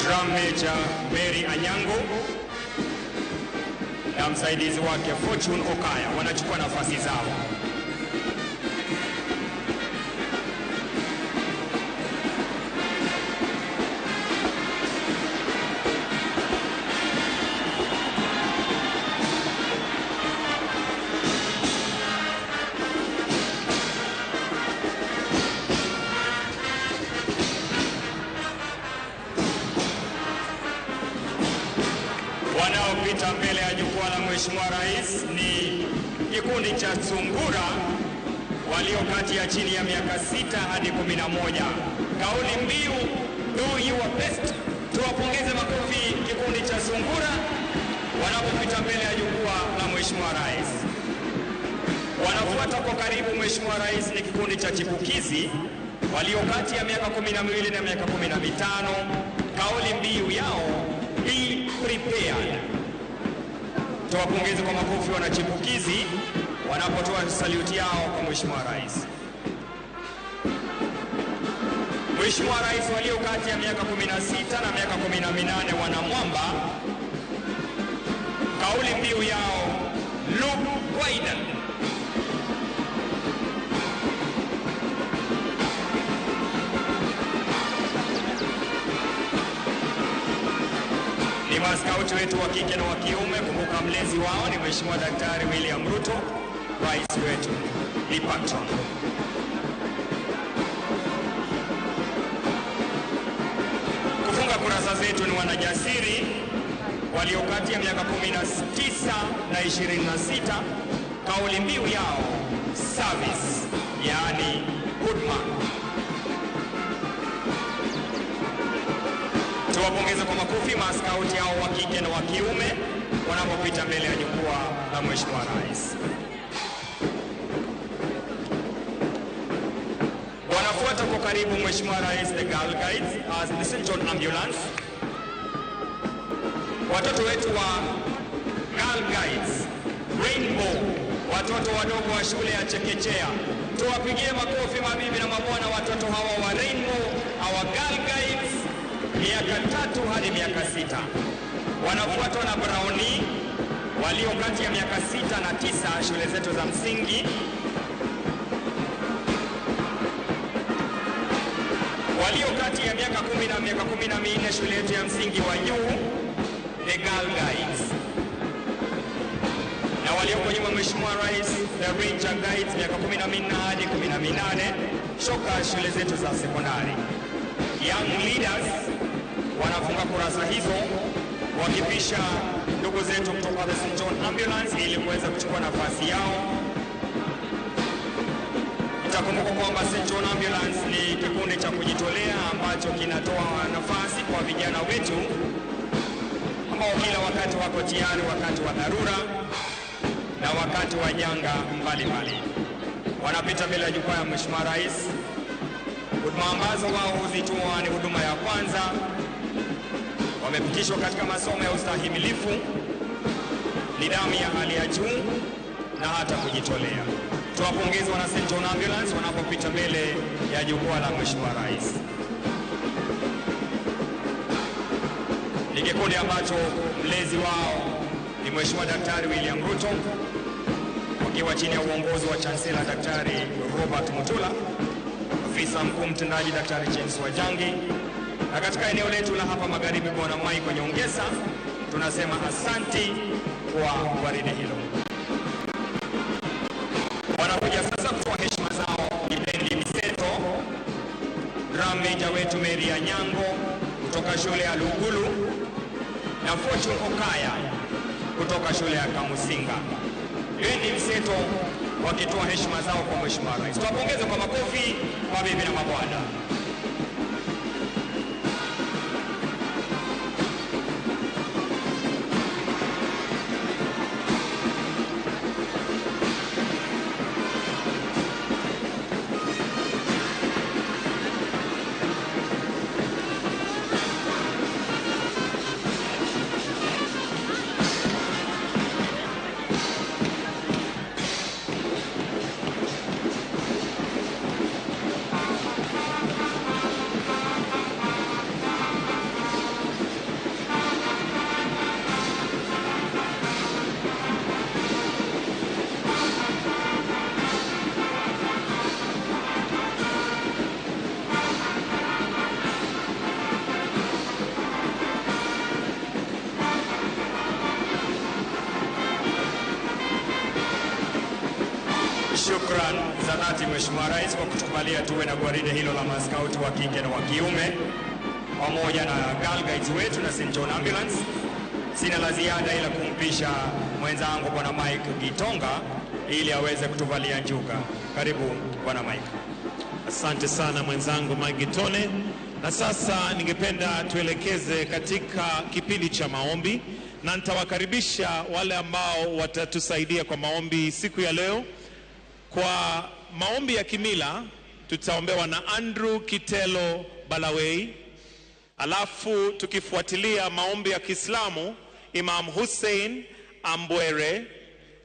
Drum Major Mary Anyango na msaidizi wake Fortune Okaya wanachukua nafasi zao. Wanaopita mbele ya jukwaa la Mheshimiwa Rais ni kikundi cha Sungura walio kati ya chini ya miaka 6 hadi 11. Kauli mbiu do your best. Tuwapongeze makofi kikundi cha Sungura wanapopita mbele ya jukwaa la Mheshimiwa Rais. Wanafuata kwa karibu Mheshimiwa Rais ni kikundi cha Chipukizi walio kati ya miaka 12 na miaka 15. Kauli mbiu yao be prepared. Tuwapongeze kwa makofi wanachipukizi wanapotoa saluti yao kwa Mheshimiwa Rais. Mheshimiwa Rais, walio kati ya miaka 16 na miaka 18 wanamwamba, kauli mbiu yao look wider. Ni maskauti wetu wa kike na wa kiume. Kumbuka mlezi wao ni Mheshimiwa Daktari William Ruto, rais wetu, ni patron. Kufunga kurasa zetu ni wanajasiri walio kati ya miaka 19 na 26. Kauli mbiu yao service, yaani huduma. Tuwapongeze kwa makofi maskauti hao wa kike na wa kiume wanapopita mbele ya jukwaa la Mheshimiwa Rais. Wanafuata kwa karibu Mheshimiwa Rais the Girl Guides as the St. John Ambulance. Watoto wetu wa Girl Guides Rainbow, watoto wadogo wa shule ya chekechea, tuwapigie makofi mabibi na mabwana, watoto hawa wa Rainbow, our Girl Guides, miaka 3 hadi miaka 6. Wanafuatwa na Brownie walio kati ya miaka 6 na 9, shule zetu za msingi. Walio kati ya miaka 10 na miaka 14, shule yetu ya msingi wa juu, the Girl Guides. Na walioko nyuma, Mheshimiwa Rais, the Ranger Guides, miaka 14 hadi 18, shoka shule zetu za sekondari. Young Leaders wanafunga kurasa hizo wakipisha ndugu zetu kutoka the St. John Ambulance ili kuweza kuchukua nafasi yao. Itakumbuka kwamba St. John Ambulance ni kikundi cha kujitolea ambacho kinatoa nafasi kwa vijana wetu ambao kila wakati wako tayari wakati wa dharura na wakati wa janga mbalimbali. Wanapita mbele ya jukwaa ya Mheshimiwa Rais. Huduma ambazo wao huzitoa ni huduma ya kwanza. Wamepitishwa katika masomo ya ustahimilifu, nidhamu ya hali ya juu na hata kujitolea. Tuwapongeze wana St. John Ambulance wanapopita mbele ya jukwaa la Mheshimiwa Rais. Ni kikundi ambacho mlezi wao ni Mheshimiwa Daktari William Ruto, wakiwa chini ya uongozi wa Chancellor Daktari Robert Mutula, afisa mkuu mtendaji Daktari James Wajangi, na katika eneo letu la hapa magharibi Bwana Michael Nyongesa. Tunasema asanti kwa gwaride hilo. Wanakuja sasa kutoa heshima zao Bendi Miseto, drum major wetu Mary Anyango kutoka shule ya Lugulu na Fortune Okaya kutoka shule ya Kamusinga. Bendi Mseto wakitoa heshima zao kwa Mheshimiwa Rais. Tuwapongeze kwa makofi mabibi na mabwana. Shukran za dhati Mheshimiwa Rais kwa kutukubalia tuwe na gwaride hilo la maskauti wa kike na wa kiume pamoja na Girl Guides wetu na St. John Ambulance. Sina la ziada ila kumpisha mwenzangu Bwana Mike Gitonga ili aweze kutuvalia njuga. Karibu Bwana Mike. Asante sana mwenzangu Mike Gitone. Na sasa ningependa tuelekeze katika kipindi cha maombi, na nitawakaribisha wale ambao watatusaidia kwa maombi siku ya leo. Kwa maombi ya kimila tutaombewa na Andrew Kitelo Balawei, alafu tukifuatilia maombi ya Kiislamu Imam Hussein Ambwere,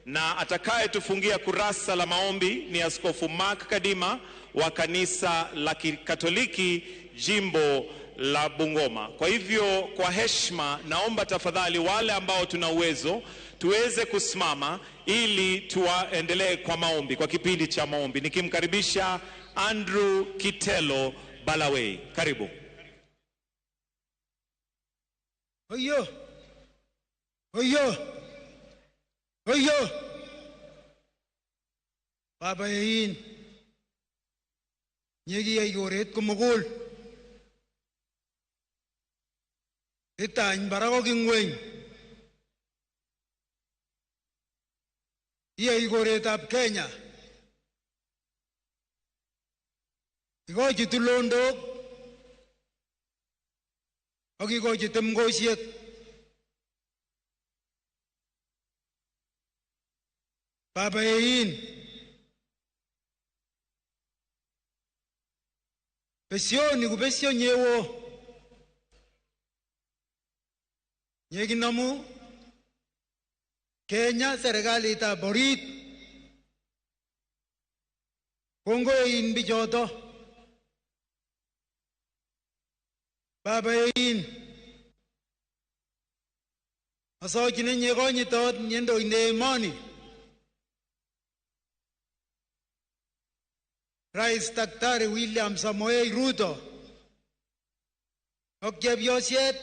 na atakayetufungia kurasa la maombi ni Askofu Mark Kadima wa kanisa la Kikatoliki jimbo la Bungoma. Kwa hivyo kwa heshima naomba tafadhali wale ambao tuna uwezo tuweze kusimama ili tuendelee kwa maombi, kwa kipindi cha maombi, nikimkaribisha Andrew Kitelo Balawei. Karibu. Oyo. Oyo. Oyo. Baba yein. Nyegi koret komugul. Itany barak ak ingweny. Iyai koretab Kenya. Ikochi tulondok ak ikochi temkosiek. Baba yein. Besioni ku besio nyewo. Nyekinamu Kenya serikalitab orit. Kongoi bichoto. Baba ein. Asochini nyekonyitot nyendoinde emoni. Rais Daktari William Samoei Ruto ak chepyoset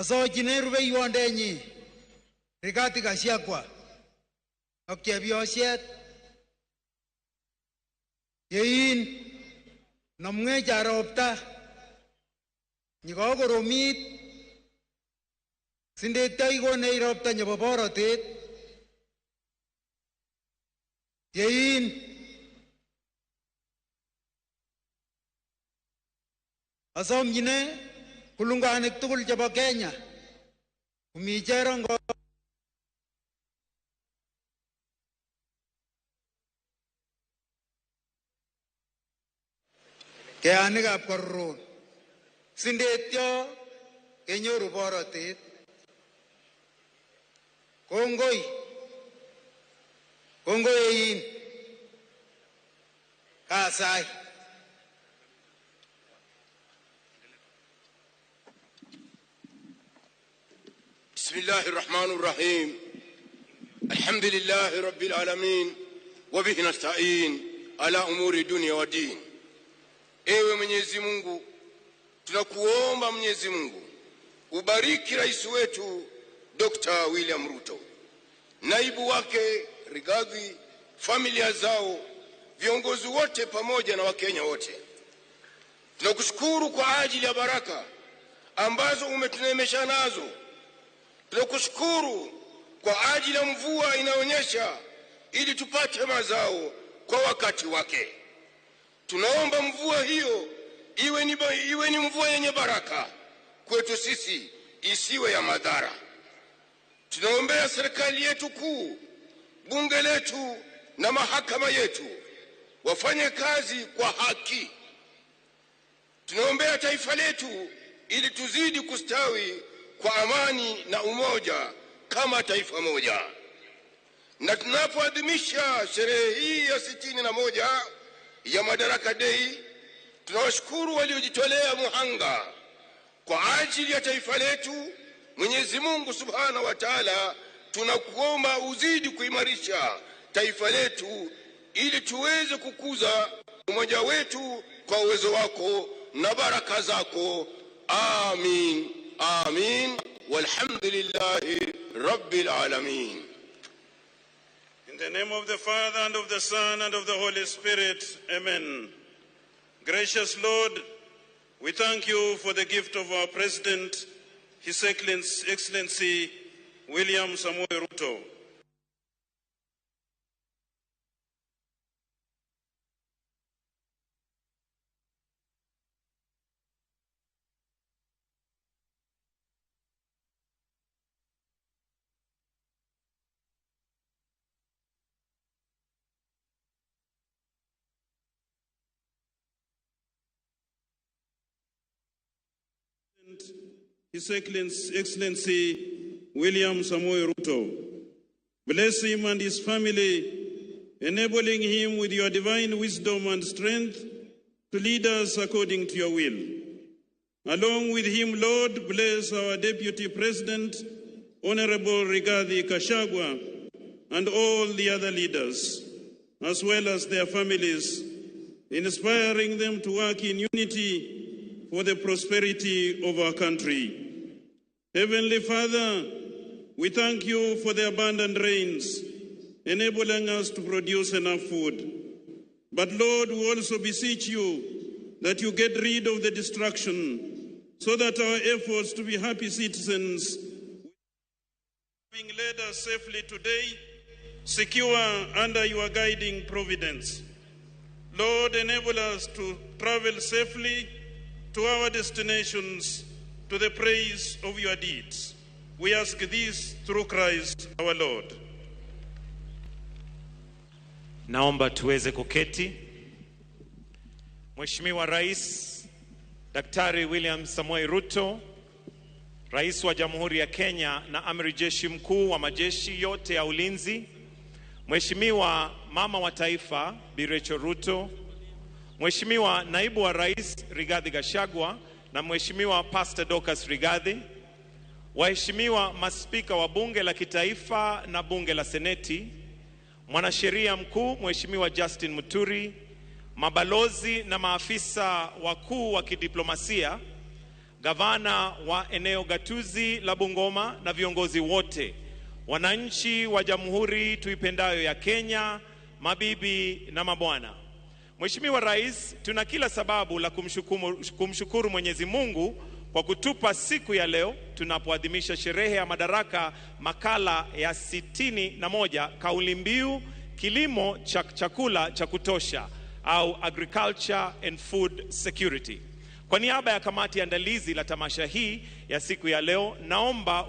asochini rubeiwondenyi Rigathi Gachagua ak chepyoset yein nomwech ropta nyikokoromit sindetyo ikonech ropta nebo borotet yein asomchine kulunganik tugul chebo Kenya komi cherongo keanikab korron sindetyo kenyoru borotet. Kongoi. Kongoi ein. Kasai. بسم الله الرحمن الرحيم. الحمد لله رب العالمين وبه نستعين على أمور الدنيا والدين. Ewe Mwenyezi Mungu, tunakuomba Mwenyezi Mungu ubariki rais wetu Dr. William Ruto, naibu wake Rigathi, familia zao, viongozi wote pamoja na Wakenya wote. Tunakushukuru kwa ajili ya baraka ambazo umetuneemesha nazo. Tunakushukuru kwa ajili ya mvua inaonyesha ili tupate mazao kwa wakati wake. Tunaomba mvua hiyo iwe ni mvua yenye baraka kwetu sisi, isiwe ya madhara. Tunaombea serikali yetu kuu, bunge letu na mahakama yetu wafanye kazi kwa haki. Tunaombea taifa letu ili tuzidi kustawi kwa amani na umoja kama taifa moja. Na tunapoadhimisha sherehe hii ya 61 ya Madaraka Day, tunawashukuru waliojitolea muhanga kwa ajili ya taifa letu. Mwenyezi Mungu Subhanahu wa Ta'ala, tunakuomba uzidi kuimarisha taifa letu ili tuweze kukuza umoja wetu kwa uwezo wako na baraka zako. Amin. Amin. Walhamdulillahi Rabbil Alamin. In the name of the Father, and of the Son, and of the Holy Spirit, amen. Gracious Lord, we thank you for the gift of our President, His Excellency William Samoei Ruto. His Excellency William Samoei Ruto. Bless him and his family, enabling him with your divine wisdom and strength to lead us according to your will. Along with him, Lord, bless our Deputy President, Honorable Rigathi Gachagua, and all the other leaders, as well as their families, inspiring them to work in unity for the prosperity of our country. Heavenly Father, we thank you for the abundant rains, enabling us to produce enough food. But Lord, we also beseech you that you get rid of the destruction, so that our efforts to be happy citizens, having led us safely today, secure under your guiding providence. Lord, enable us to travel safely to our destinations, to the praise of your deeds. We ask this through Christ our Lord. Naomba tuweze kuketi. Mheshimiwa Rais, Daktari William Samoei Ruto, Rais wa Jamhuri ya Kenya na Amiri Jeshi Mkuu wa majeshi yote ya ulinzi, Mheshimiwa Mama wa Taifa Bi Rachel Ruto, Mheshimiwa Naibu wa Rais Rigathi Gachagua na Mheshimiwa Pastor Dorcas Rigathi, waheshimiwa maspika wa Bunge la Kitaifa na Bunge la Seneti, Mwanasheria Mkuu Mheshimiwa Justin Muturi, mabalozi na maafisa wakuu wa kidiplomasia, gavana wa eneo gatuzi la Bungoma na viongozi wote, wananchi wa jamhuri tuipendayo ya Kenya, mabibi na mabwana. Mheshimiwa Rais, tuna kila sababu la kumshukuru Mwenyezi Mungu kwa kutupa siku ya leo tunapoadhimisha sherehe ya Madaraka makala ya 61, kauli mbiu kilimo cha chakula cha kutosha au agriculture and food security. Kwa niaba ya kamati andalizi la tamasha hii ya siku ya leo, naomba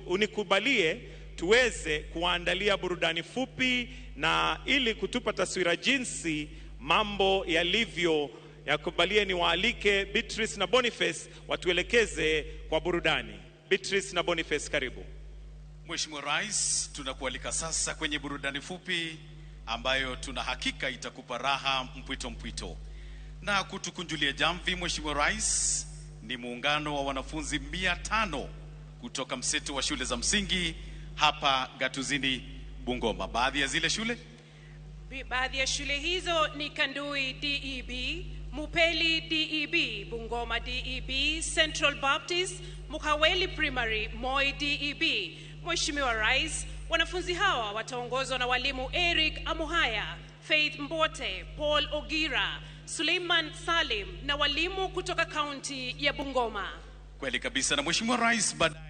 unikubalie tuweze kuandalia burudani fupi na ili kutupa taswira jinsi mambo yalivyo. Yakubalie niwaalike Beatrice na Boniface watuelekeze kwa burudani. Beatrice na Boniface, karibu. Mheshimiwa Rais, tunakualika sasa kwenye burudani fupi ambayo tuna hakika itakupa raha mpwito mpwito. Na kutukunjulia jamvi, Mheshimiwa Rais, ni muungano wa wanafunzi 500 kutoka mseto wa shule za msingi hapa Gatuzini Bungoma. Baadhi ya zile shule? Baadhi ya shule hizo ni Kandui DEB, Mupeli DEB, Bungoma DEB, Central Baptist, Mukaweli Primary, Moi DEB. Mheshimiwa Rais, wanafunzi hawa wataongozwa na walimu Eric Amuhaya, Faith Mbote, Paul Ogira, Suleiman Salim na walimu kutoka kaunti ya Bungoma. Kweli kabisa. Na Mheshimiwa Rais, baadaye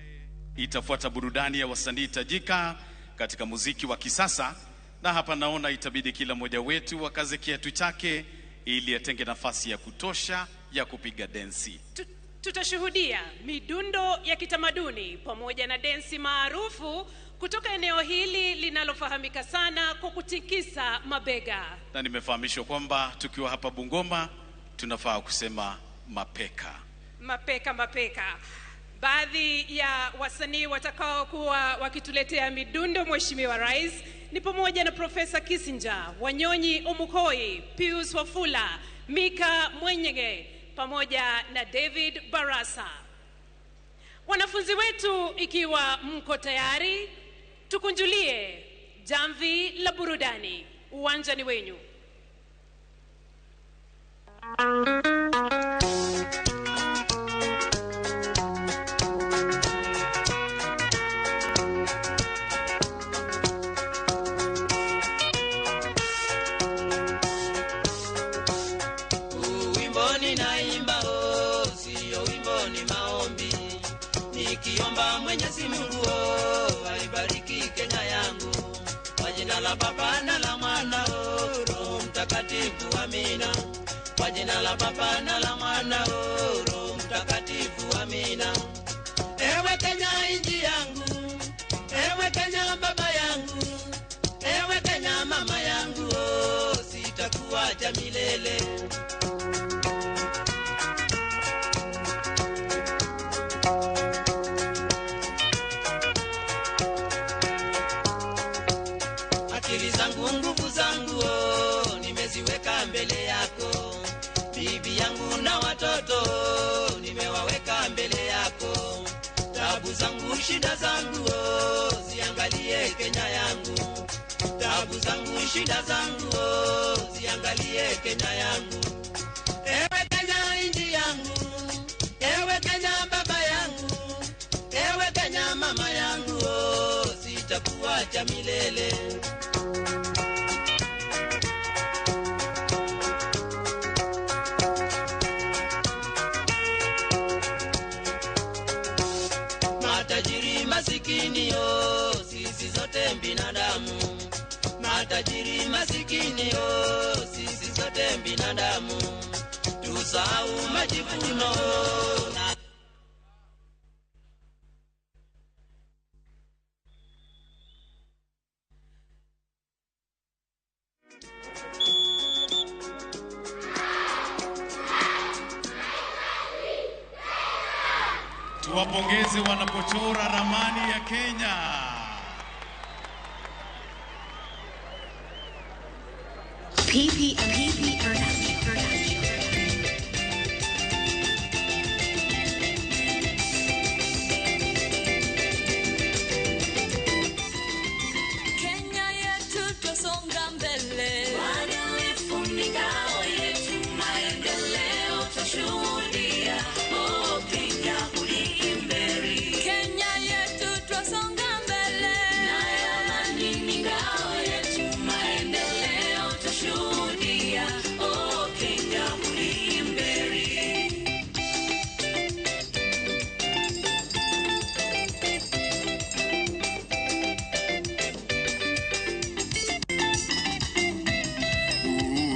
itafuata burudani ya wasanii tajika katika muziki wa kisasa, na hapa naona itabidi kila mmoja wetu akaze kiatu chake ili atenge nafasi ya kutosha ya kupiga densi. Tutashuhudia midundo ya kitamaduni pamoja na densi maarufu kutoka eneo hili linalofahamika sana kwa kutikisa mabega. Na nimefahamishwa kwamba tukiwa hapa Bungoma tunafaa kusema mapeka. Mapeka, mapeka. Baadhi ya wasanii watakao kuwa wakituletea midundo, Mheshimiwa Rais, ni pamoja na Profesa Kissinger, Wanyonyi Omukoi, Pius Wafula, Mika Mwenyege pamoja na David Barasa. Wanafunzi wetu, ikiwa mko tayari, tukunjulie jamvi la burudani. Uwanja ni wenyu. Nikiomba Mwenyezi Mungu aibariki Kenya yangu, kwa jina la Baba na la Mwana Roho Mtakatifu, amina. Kwa jina la Baba na la Mwana Roho Mtakatifu, amina. Ewe Kenya inji yangu, ewe Kenya baba yangu, ewe Kenya mama yangu, sitakuacha milele. Akili zangu nguvu zangu nimeziweka mbele yako, bibi yangu na watoto nimewaweka mbele yako. Tabu zangu shida zangu ziangalie Kenya yangu, tabu zangu shida zangu ziangalie Kenya yangu. Ewe Kenya inji yangu, ewe Kenya baba yangu, ewe Kenya mama yangu, sitakuacha milele. Matajiri masikini sisi zote binadamu. Matajiri masikini sisi zote binadamu. Tusahau majivuno. Tuwapongeze wanapochora ramani ya Kenya. PPP Production. Kenya yetu twasonga mbele, uadilifu ni ngao yetu, maendeleo twashuhudia. Oh, Kenya uliimberi. Kenya yetu twasonga mbele, nayo amani ni ngao yetu, maendeleo twashuhudia. Oh, Kenya uliimberi.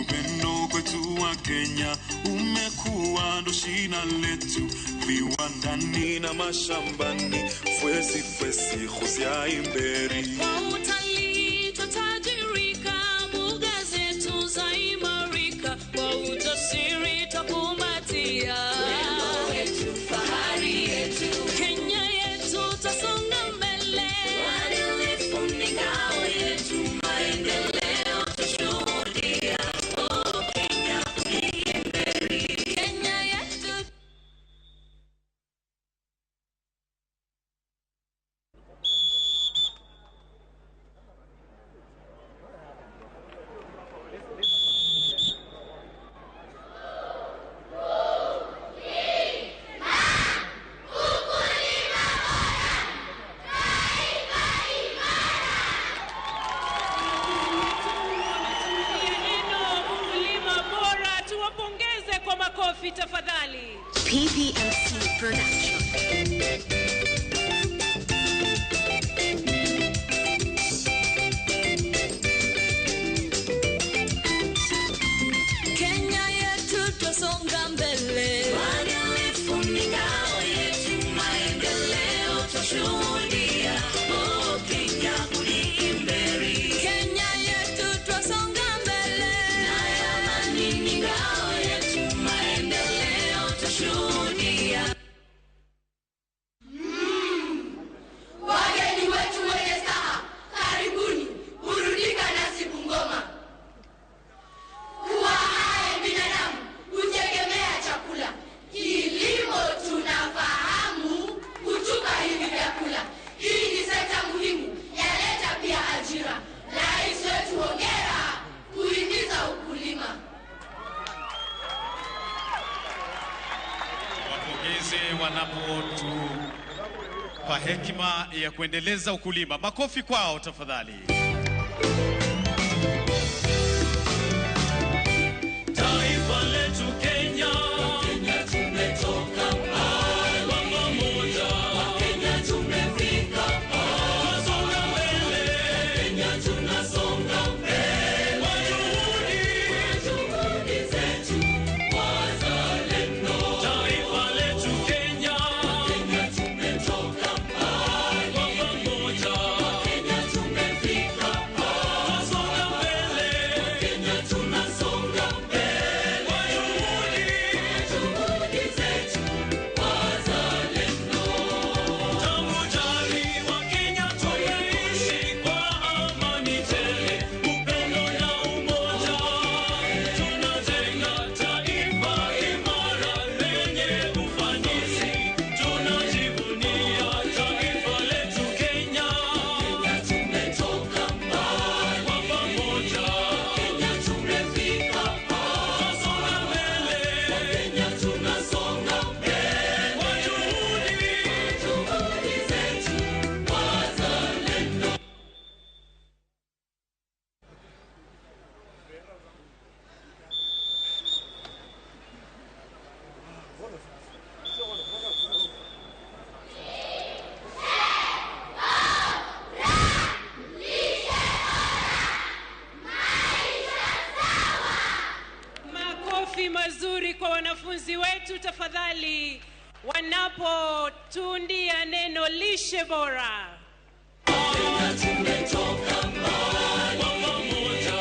Upendo kwetu wa Kenya umekuwa ndo shina letu, viwandani na mashambani, fwesi fwesi husia imberi. Kwa utalii twatajirika, mbuga zetu zaimarika, kwa ujasiri twakumbatia urembo wetu, fahari yetu, Kenya yetu twasonga mbele, uadilifu ni ngao yetu, maendeleo twashuhudia. Oh, Kenya uliimberi. Kenya yetu. Neno ukulima bora, tuwapongeze kwa makofi tafadhali. PPMC Production. Kenya yetu twasonga mbele, uadilifu ni ngao yetu, maendeleo twashuhudia. Oh, Kenya uliimberi. Kenya yetu twasonga mbele, nayo amani ni ngao yetu, maendeleo twashuhudia. Wageni wetu wenye staha, karibuni, burudika nasi Bungoma. Kuwa hai binadamu hutegemea chakula. Kilimo tunafahamu hutupa hivi vyakula. Hii ni sekta muhimu, yaleta pia ajira. Rais wetu hongera kuhimiza ukulima. Wapongeze wanapotupa hekima ya kuendeleza ukulima. Makofi kwao tafadhali. Taifa letu Kenya, Kenya tumetoka mbali, kwa pamoja Kenya tumefika mbali, tunasonga mbele, Kenya tunasonga mbele, kwa juhudi zetu wazalendo. Taifa letu Kenya, Kenya tumetoka mbali, kwa pamoja Kenya tumefika mbali, tunasonga mbele, Kenya tunasonga mbele, kwa juhudi zetu wazalendo. Tangu jadi wa Kenya tumeishi kwa amani tele, upendo na umoja, tunajenga taifa imara lenye ufanisi, tunajivunia taifa letu Kenya. Kenya tumetoka mbali, kwa pamoja Kenya tumefika mbali, tunasonga mbele, Kenya tunasonga mbele, kwa juhudi zetu wazalendo. Makofi mazuri kwa wanafunzi wetu tafadhali, wanapotundia neno lishe bora. Kenya tumetoka mbali, kwa pamoja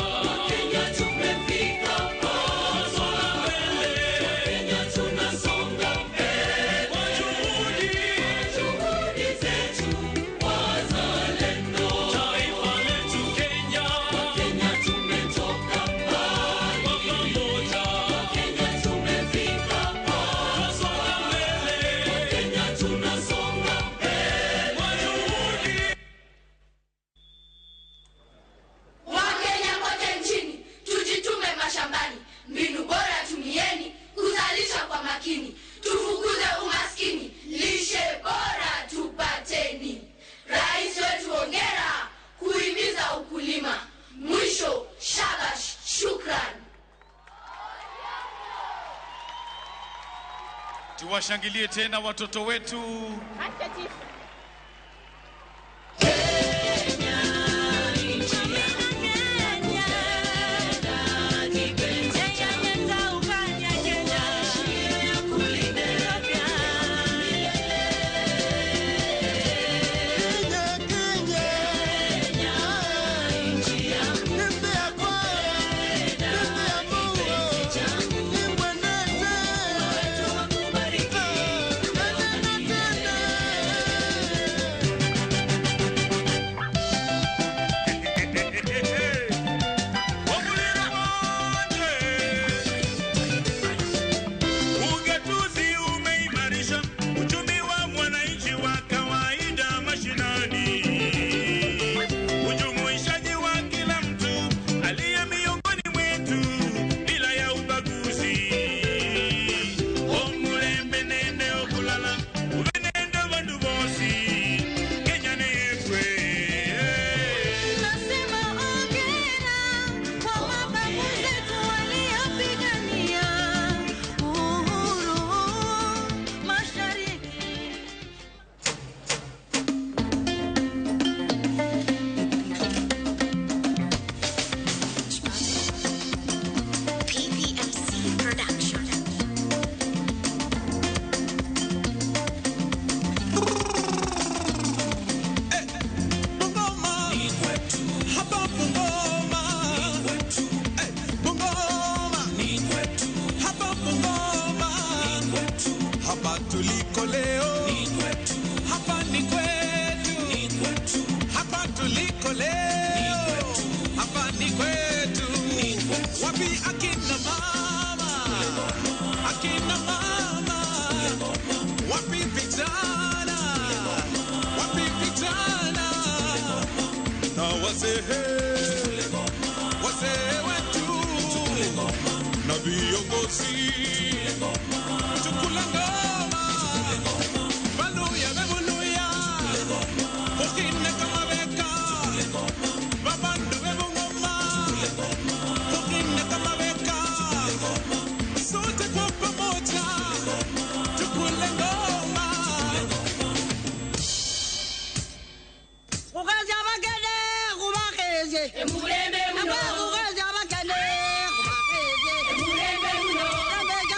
Kenya tumefika mbali, tunasonga mbele, Kenya tunasonga mbele, kwa juhudi Tuwashangilie tena watoto wetu. Ugatuzi umeimarisha uchumi wa mwananchi wa kawaida mashinani. Ujumuishaji wa kila mtu aliye miongoni mwetu bila ya ubaguzi. Omulembe nende okulala ube nende bandu bosi Kenya neyefwe. Nasema hongera kwa mababu zetu waliopigania uhuru mashariki. PPMC Production. Bungoma ni kwetu, hapa Bungoma ni kwetu, eh, Bungoma ni kwetu, hapa Bungoma ni kwetu, hapa tuliko leo ni kwetu, hapa ni kwetu, ni kwetu, hapa tuliko leo ni kwetu, hapa ni kwetu, ni kwetu. Wapi akina mama, akina mama, wapi vijana, wapi vijana na wazee, wazee wetu na viongozi, tukula ngoma baluya bebuluya ukine kama beka babandu bebungoma ukine kama beka sote kwa pamoja tukule ngoma. Kukaza abakene kubakeze. Emulembe muno. Kukaza abakene kubakeze. Emulembe muno. Abakene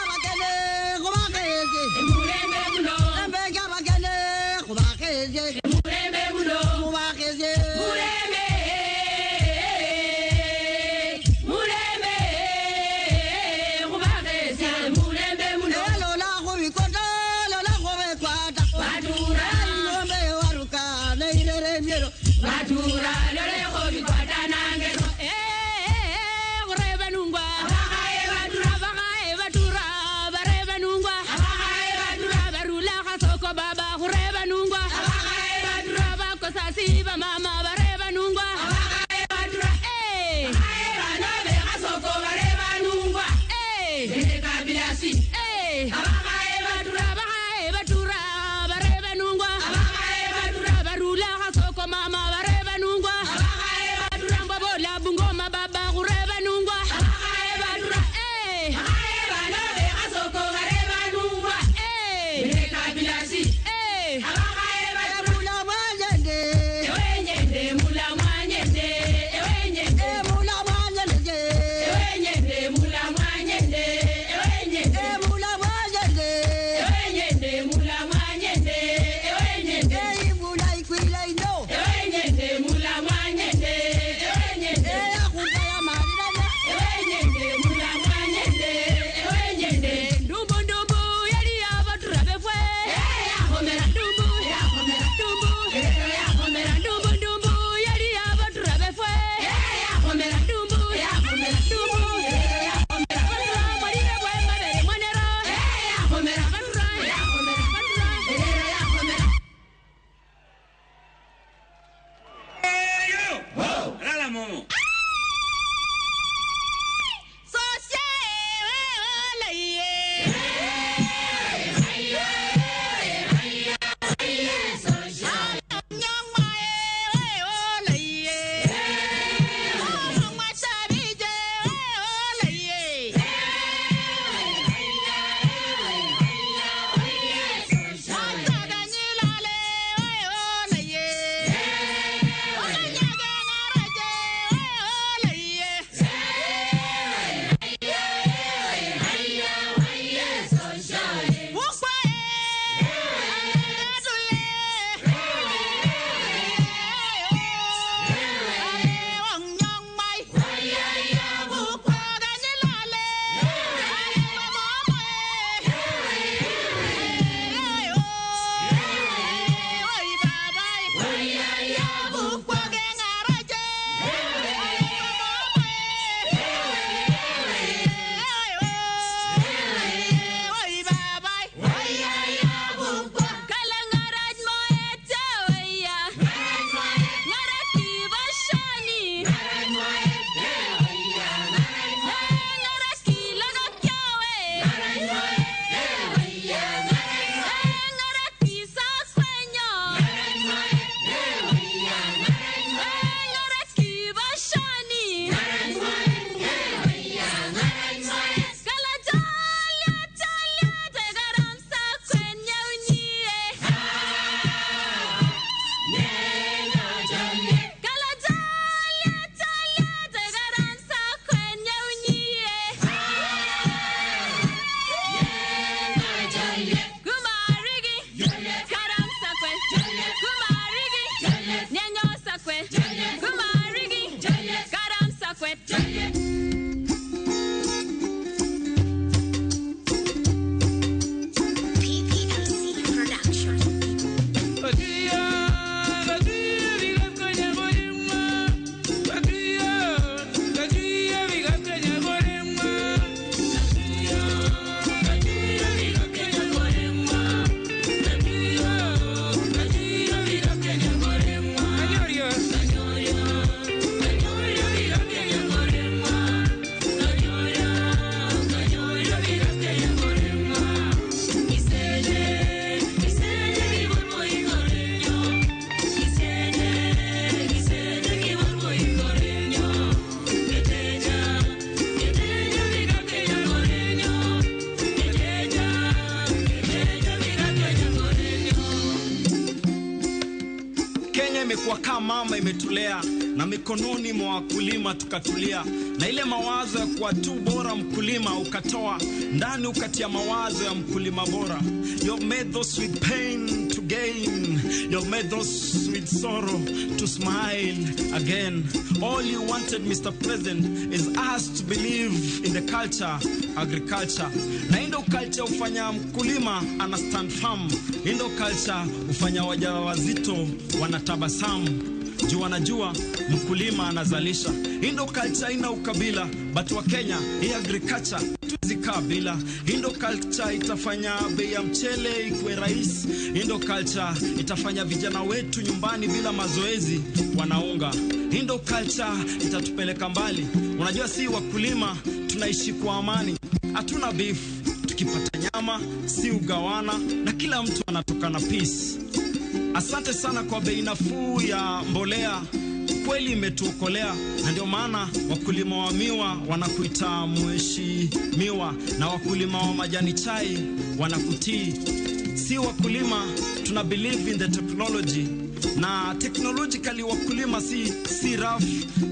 mama imetulea na mikononi mwa wakulima tukatulia, na ile mawazo ya kuwa tu bora mkulima ukatoa ndani ukatia mawazo ya mkulima bora. You've made those with pain to gain, you've made those with sorrow to smile again. All you wanted, Mr. President, is us to believe in the culture, agriculture. Na hii ndo culture hufanya mkulima ana stand firm. Hii ndo culture hufanya wajawazito wanatabasamu juu wanajua mkulima anazalisha. Hii ndo culture ina ukabila, but wa Kenya hii agriculture tuzikaa bila. Hii ndo culture itafanya bei ya mchele ikuwe rahisi. Hii ndo culture itafanya vijana wetu nyumbani bila mazoezi wanaunga. Hii ndo culture itatupeleka mbali. Unajua si wakulima tunaishi kwa amani, hatuna beef. Tukipata nyama si ugawana, na kila mtu anatoka na peace. Asante sana kwa bei nafuu ya mbolea, kweli imetuokolea, na ndio maana wakulima wa miwa wanakuita mheshimiwa, na wakulima wa majani chai wanakutii. Si wakulima tuna believe in the technology, na technologically wakulima si rough.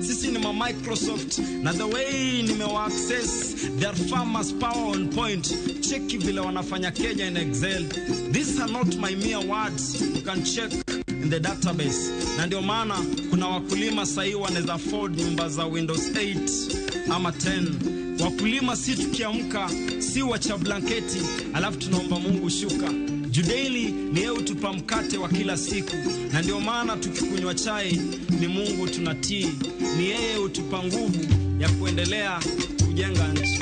Sisi ni ma Microsoft, na the way nimewa access their farmers power on point. Cheki vile wanafanya Kenya in Excel. These are not my mere words, you can check in the database. Na ndio maana kuna wakulima sahii wanaweza afford nyumba za Windows 8 ama 10. Wakulima si tukiamka si wacha blanketi alafu tunaomba Mungu shuka. Judaily ni yeye hutupa mkate wa kila siku, na ndio maana tukikunywa chai ni Mungu tunatii, ni yeye hutupa nguvu ya kuendelea kujenga nchi.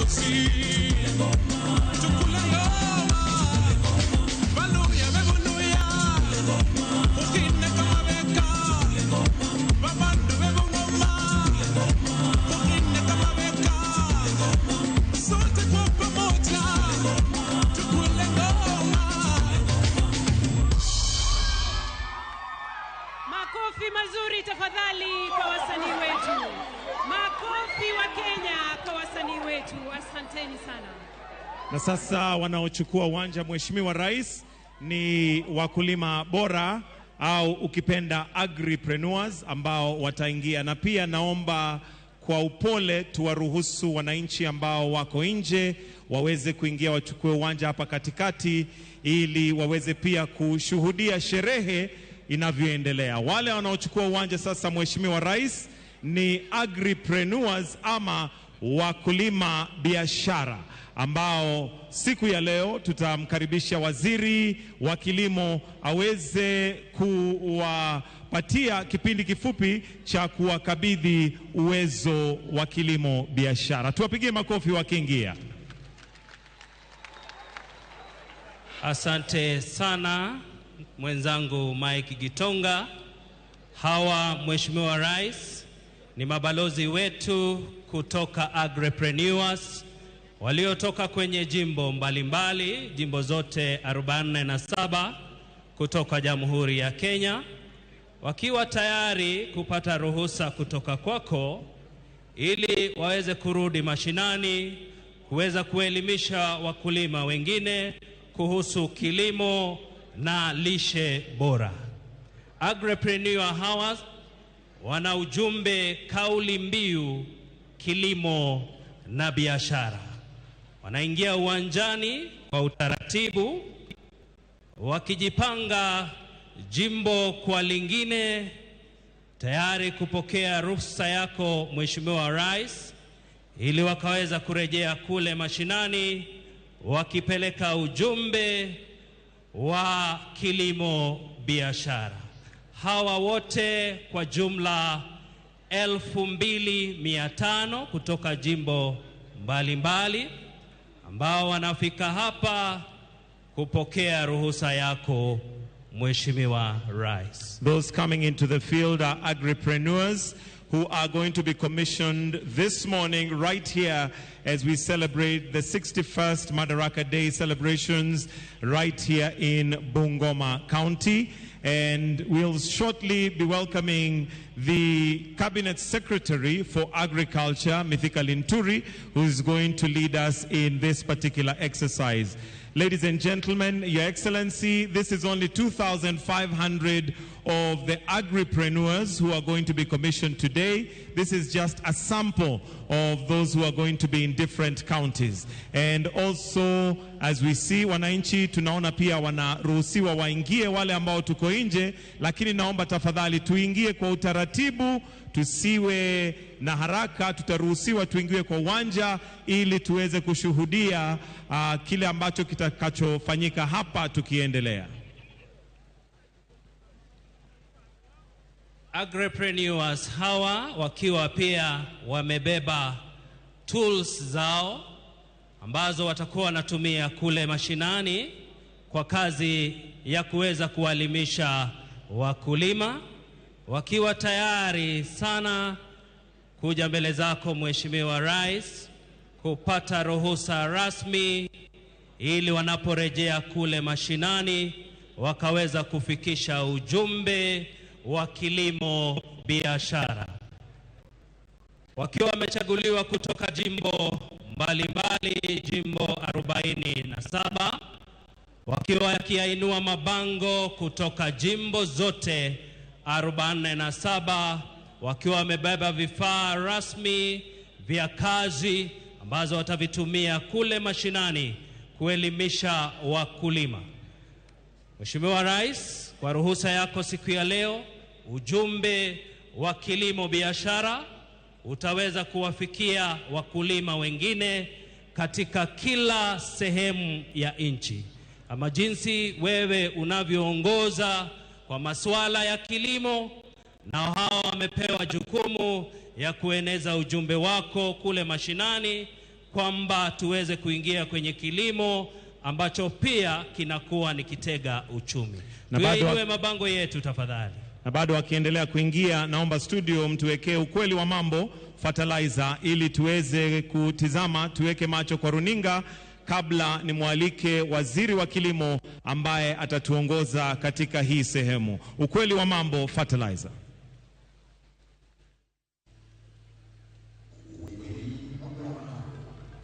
viongozi. Tukule ngoma. Baluya bebuluya. Ukine kama beka. Babandu bebungoma. Ukine kama beka. Sote kwa pamoja. Tukule ngoma. Makofi mazuri tafadhali kwa wasanii wetu. Makofi wa Kenya kwa wasanii wetu. Asanteni sana. Na sasa wanaochukua uwanja, Mheshimiwa Rais, ni wakulima bora au ukipenda agripreneurs ambao wataingia, na pia naomba kwa upole tuwaruhusu wananchi ambao wako nje waweze kuingia, wachukue uwanja hapa katikati ili waweze pia kushuhudia sherehe inavyoendelea. Wale wanaochukua uwanja sasa, Mheshimiwa Rais, ni agripreneurs ama wakulima biashara ambao siku ya leo tutamkaribisha waziri wa kilimo aweze kuwapatia kipindi kifupi cha kuwakabidhi uwezo wa kilimo biashara. Tuwapigie makofi wakiingia. Asante sana mwenzangu Mike Gitonga. Hawa, Mheshimiwa Rais, ni mabalozi wetu kutoka Agripreneurs waliotoka kwenye jimbo mbalimbali mbali, jimbo zote 47 kutoka Jamhuri ya Kenya, wakiwa tayari kupata ruhusa kutoka kwako ili waweze kurudi mashinani kuweza kuelimisha wakulima wengine kuhusu kilimo na lishe bora. Agripreneur hawa wana ujumbe, kauli mbiu kilimo na biashara. Wanaingia uwanjani kwa utaratibu, wakijipanga jimbo kwa lingine, tayari kupokea ruhusa yako Mheshimiwa Rais, ili wakaweza kurejea kule mashinani wakipeleka ujumbe wa kilimo biashara. Hawa wote kwa jumla 2500 kutoka jimbo mbalimbali ambao wanafika hapa kupokea ruhusa yako Mheshimiwa Rais. Those coming into the field are agripreneurs who are going to be commissioned this morning right here as we celebrate the 61st Madaraka Day celebrations right here in Bungoma County. And we'll shortly be welcoming the Cabinet Secretary for Agriculture, Mithika Linturi, who is going to lead us in this particular exercise. Ladies and gentlemen, Your Excellency, this is only 2,500 of the agripreneurs who are going to be commissioned today. This is just a sample of those who are going to be in different counties. And also, as we see, wananchi tunaona pia wanaruhusiwa waingie wale ambao tuko nje, lakini naomba tafadhali tuingie kwa utaratibu, tusiwe na haraka. Tutaruhusiwa tuingie kwa uwanja ili tuweze kushuhudia kile ambacho kitakachofanyika hapa tukiendelea. Agripreneurs hawa wakiwa pia wamebeba tools zao ambazo watakuwa wanatumia kule mashinani kwa kazi ya kuweza kuwaelimisha wakulima, wakiwa tayari sana kuja mbele zako Mheshimiwa Rais kupata ruhusa rasmi ili wanaporejea kule mashinani wakaweza kufikisha ujumbe wa kilimo biashara. Wakiwa wamechaguliwa kutoka jimbo mbalimbali, jimbo 47, wakiwa wakiinua mabango kutoka jimbo zote 47, wakiwa wamebeba vifaa rasmi vya kazi ambazo watavitumia kule mashinani kuelimisha wakulima. Mheshimiwa Rais, kwa ruhusa yako siku ya leo, ujumbe wa kilimo biashara utaweza kuwafikia wakulima wengine katika kila sehemu ya nchi. Kama jinsi wewe unavyoongoza kwa masuala ya kilimo, na hawa wamepewa jukumu ya kueneza ujumbe wako kule mashinani kwamba tuweze kuingia kwenye kilimo ambacho pia kinakuwa ni kitega uchumi. Na bado Tuyainue mabango yetu tafadhali. Na bado wakiendelea kuingia, naomba studio mtuwekee ukweli wa mambo fertilizer, ili tuweze kutizama, tuweke macho kwa runinga kabla nimwalike waziri wa kilimo ambaye atatuongoza katika hii sehemu. Ukweli wa mambo fertilizer.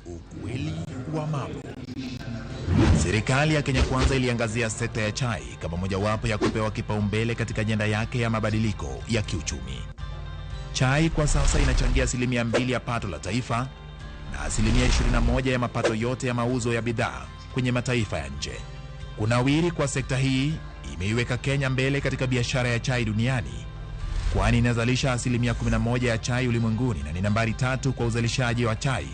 Ukweli wa mambo. Serikali ya Kenya Kwanza iliangazia sekta ya chai kama mojawapo ya kupewa kipaumbele katika ajenda yake ya mabadiliko ya kiuchumi. Chai kwa sasa inachangia 2% ya pato la taifa na 21% ya mapato yote ya mauzo ya bidhaa kwenye mataifa ya nje. Kunawiri kwa sekta hii imeiweka Kenya mbele katika biashara ya chai duniani, kwani inazalisha 11% ya chai ulimwenguni na ni nambari 3 kwa uzalishaji wa chai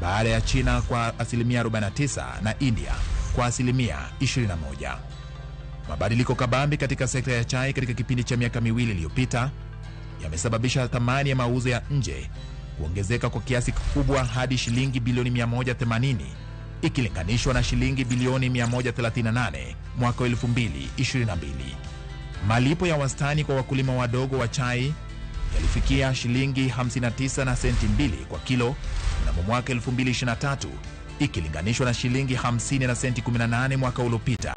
baada ya China kwa 49% na India kwa 21%. Mabadiliko kabambi katika sekta ya chai katika kipindi cha miaka miwili iliyopita yamesababisha thamani ya mauzo ya nje kuongezeka kwa kiasi kikubwa hadi shilingi bilioni 180 ikilinganishwa na shilingi bilioni 138 mwaka 2022. Malipo ya wastani kwa wakulima wadogo wa chai yalifikia shilingi 59 na senti 2 kwa kilo mnamo mwaka 2023 ikilinganishwa na shilingi 50 na senti 18 mwaka uliopita,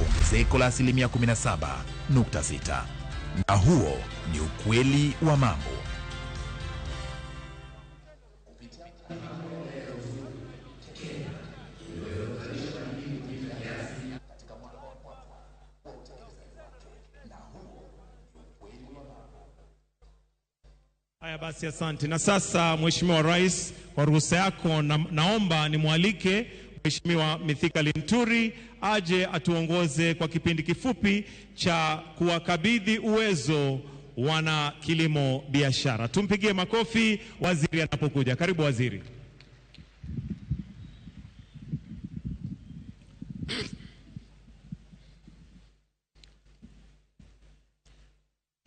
ongezeko la 17.6%. Na huo ni ukweli wa mambo. Haya basi, asante. Na sasa Mheshimiwa Rais, kwa ruhusa yako naomba nimwalike Mheshimiwa Mithika Linturi aje atuongoze kwa kipindi kifupi cha kuwakabidhi uwezo wana kilimo biashara. Tumpigie makofi waziri anapokuja. Karibu waziri.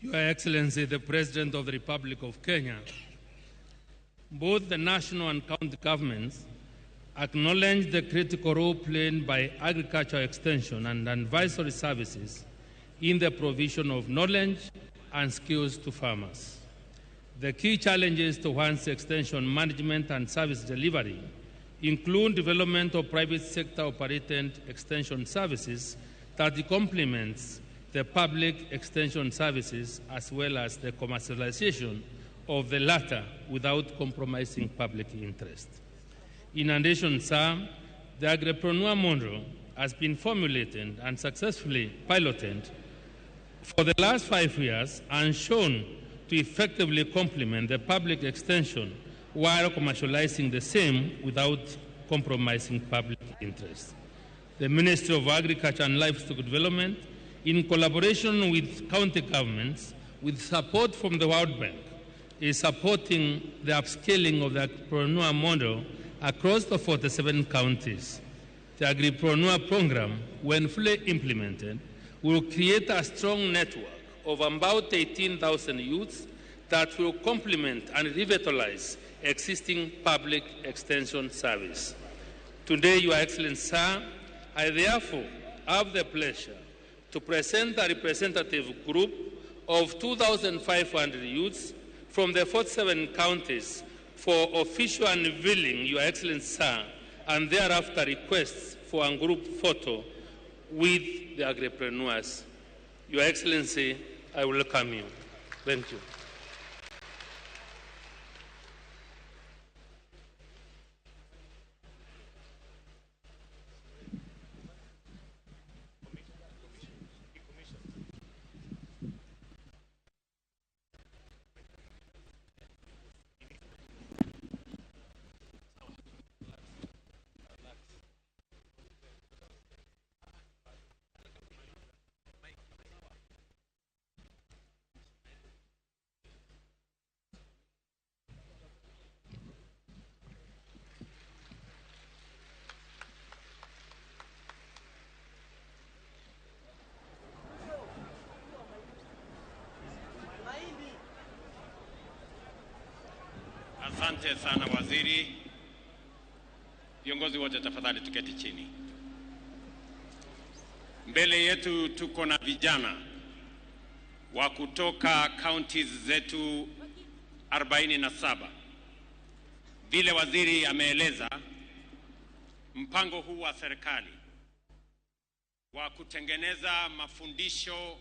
Your Excellency, the President of the Republic of Kenya, both the national and county governments acknowledge the critical role played by agricultural extension and advisory services in the provision of knowledge and skills to farmers. The key challenges to one's extension management and service delivery include development of private sector operated extension services that complements the public extension services as well as the commercialization of the latter without compromising public interest. In addition, sir, the agripreneur model has been formulated and successfully piloted for the last 5 years and shown to effectively complement the public extension while commercializing the same without compromising public interest. The Ministry of Agriculture and Livestock Development, in collaboration with county governments, with support from the World Bank, is supporting the upscaling of the agripreneur model across the 47 counties. The agripreneur program, when fully implemented, will create a strong network of about 18,000 youths that will complement and revitalize existing public extension service. Today, Your Excellency, sir, I therefore have the pleasure to present a representative group of 2,500 youths from the 47 counties for official unveiling, Your Excellency, sir, and thereafter requests for a group photo with the agripreneurs. Your Excellency, I welcome you. Thank you. Asante sana waziri. Viongozi wote tafadhali tuketi chini. Mbele yetu tuko na vijana wa kutoka counties zetu 47. Vile waziri ameeleza, mpango huu wa serikali wa kutengeneza mafundisho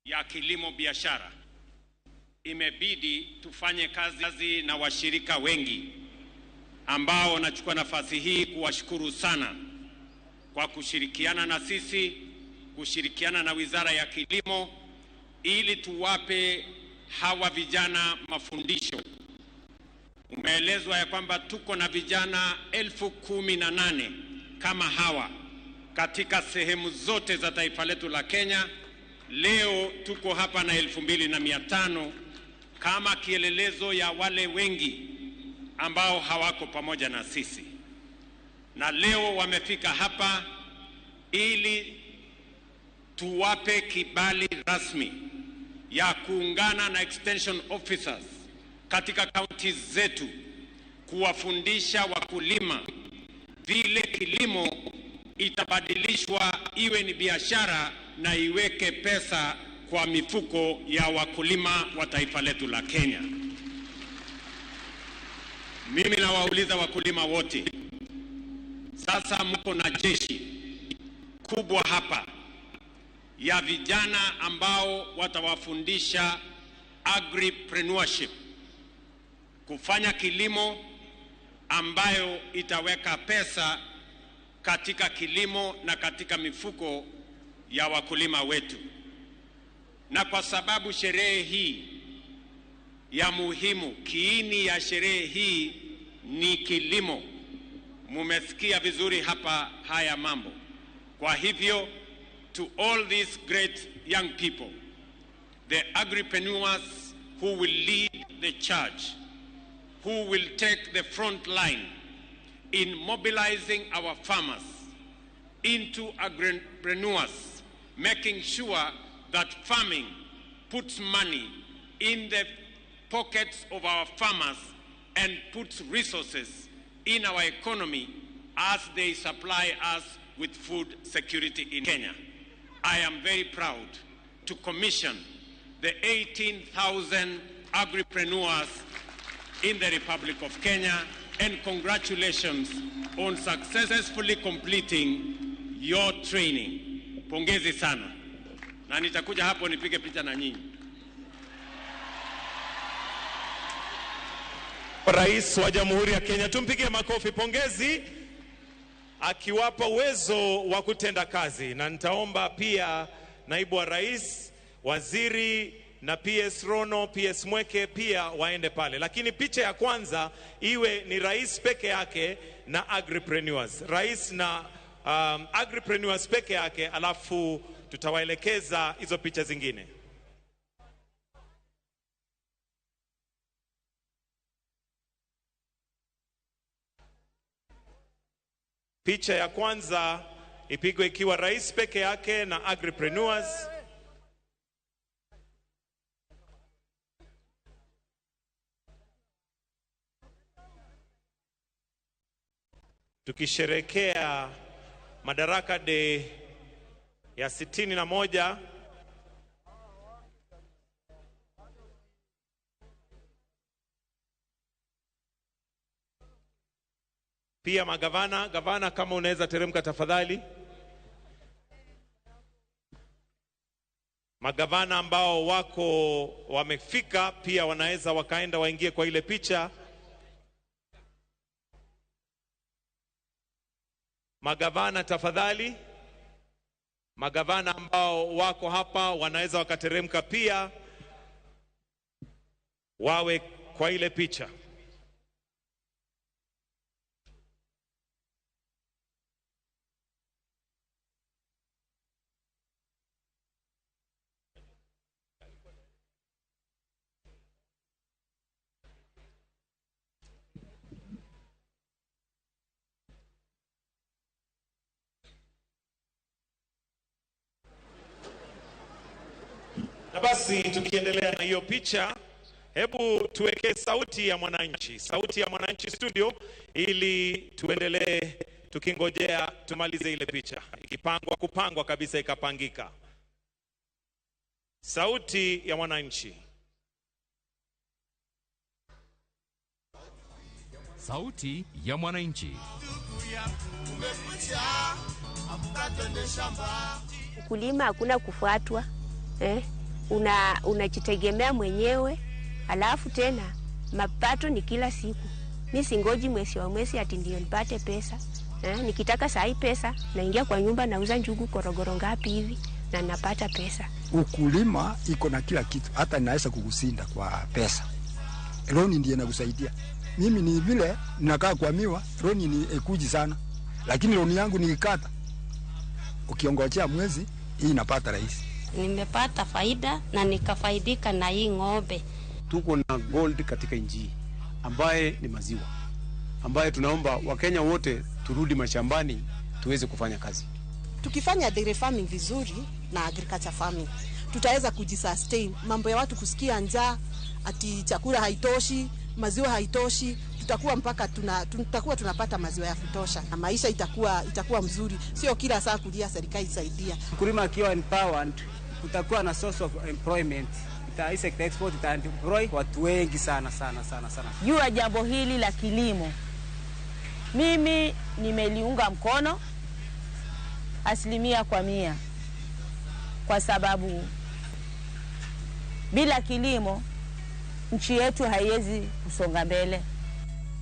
ya kilimo biashara, imebidi tufanye kazi na washirika wengi ambao nachukua nafasi hii kuwashukuru sana kwa kushirikiana na sisi, kushirikiana na Wizara ya Kilimo ili tuwape hawa vijana mafundisho. Umeelezwa ya kwamba tuko na vijana 18,000 kama hawa katika sehemu zote za taifa letu la Kenya. Leo tuko hapa na 2,500 kama kielelezo ya wale wengi ambao hawako pamoja na sisi. Na leo wamefika hapa ili tuwape kibali rasmi ya kuungana na extension officers katika kaunti zetu kuwafundisha wakulima vile kilimo itabadilishwa iwe ni biashara na iweke pesa kwa mifuko ya wakulima wa taifa letu la Kenya. Mimi nawauliza wakulima wote, sasa mko na jeshi kubwa hapa ya vijana ambao watawafundisha agripreneurship, kufanya kilimo ambayo itaweka pesa katika kilimo na katika mifuko ya wakulima wetu. Na kwa sababu sherehe hii ya muhimu, kiini ya sherehe hii ni kilimo, mumesikia vizuri hapa haya mambo. Kwa hivyo, to all these great young people, the agripreneurs who will lead the charge, who will take the front line in mobilizing our farmers into agripreneurs, making sure that farming puts money in the pockets of our farmers and puts resources in our economy as they supply us with food security in Kenya. I am very proud to commission the 18,000 agripreneurs in the Republic of Kenya, and congratulations on successfully completing your training. Pongezi sana. Na nitakuja hapo nipige picha na nyinyi. Rais wa Jamhuri ya Kenya, tumpigie makofi, pongezi, akiwapa uwezo wa kutenda kazi. Na nitaomba pia naibu wa rais, waziri na PS Rono, PS Mweke pia waende pale. Lakini picha ya kwanza iwe ni rais peke yake na agripreneurs. Rais na agripreneurs peke yake, alafu tutawaelekeza hizo picha zingine. Picha ya kwanza ipigwe ikiwa rais peke yake na agripreneurs. Tukisherekea Madaraka Day ya 61. Pia magavana, gavana kama unaweza teremka tafadhali. Magavana ambao wako wamefika pia wanaweza wakaenda waingie kwa ile picha. Magavana tafadhali. Magavana ambao wako hapa wanaweza wakateremka pia wawe kwa ile picha. Na basi tukiendelea na hiyo picha, hebu tuweke sauti ya mwananchi, sauti ya mwananchi studio, ili tuendelee tukingojea tumalize ile picha ikipangwa kupangwa kabisa ikapangika. Sauti ya mwananchi. Sauti ya mwananchi. Ukulima hakuna kufuatwa, unajitegemea mwenyewe, alafu tena mapato ni kila siku. Mi singoji mwezi wa mwezi ati ndio nipate pesa. Nikitaka sahi pesa naingia kwa nyumba nauza njugu korogoro ngapi hivi na napata pesa. Ukulima iko na kila kitu, hata inaweza kukusinda kwa pesa. Loni ndiye inakusaidia. Mimi ni vile nakaa kwa miwa, loni ni ekuji sana, lakini loni yangu nikikata, ukiongojea mwezi hii inapata rahisi. Nimepata faida na nikafaidika na hii ng'ombe. Tuko na gold katika nchi hii ambaye ni maziwa, ambaye tunaomba Wakenya wote turudi mashambani tuweze kufanya kazi. Tukifanya dairy farming vizuri na agriculture farming, tutaweza kujisustain. Mambo ya watu kusikia njaa ati chakula haitoshi, maziwa haitoshi, tutakuwa mpaka tutakuwa tunapata maziwa ya kutosha na maisha itakuwa mzuri, sio kila saa kulia serikali isaidia. Mkulima akiwa empowered, kutakuwa na source of employment. Ita export, ita employ watu wengi sana sana sana sana. Juu ya jambo hili la kilimo, mimi nimeliunga mkono 100%, kwa sababu bila kilimo nchi yetu haiwezi kusonga mbele.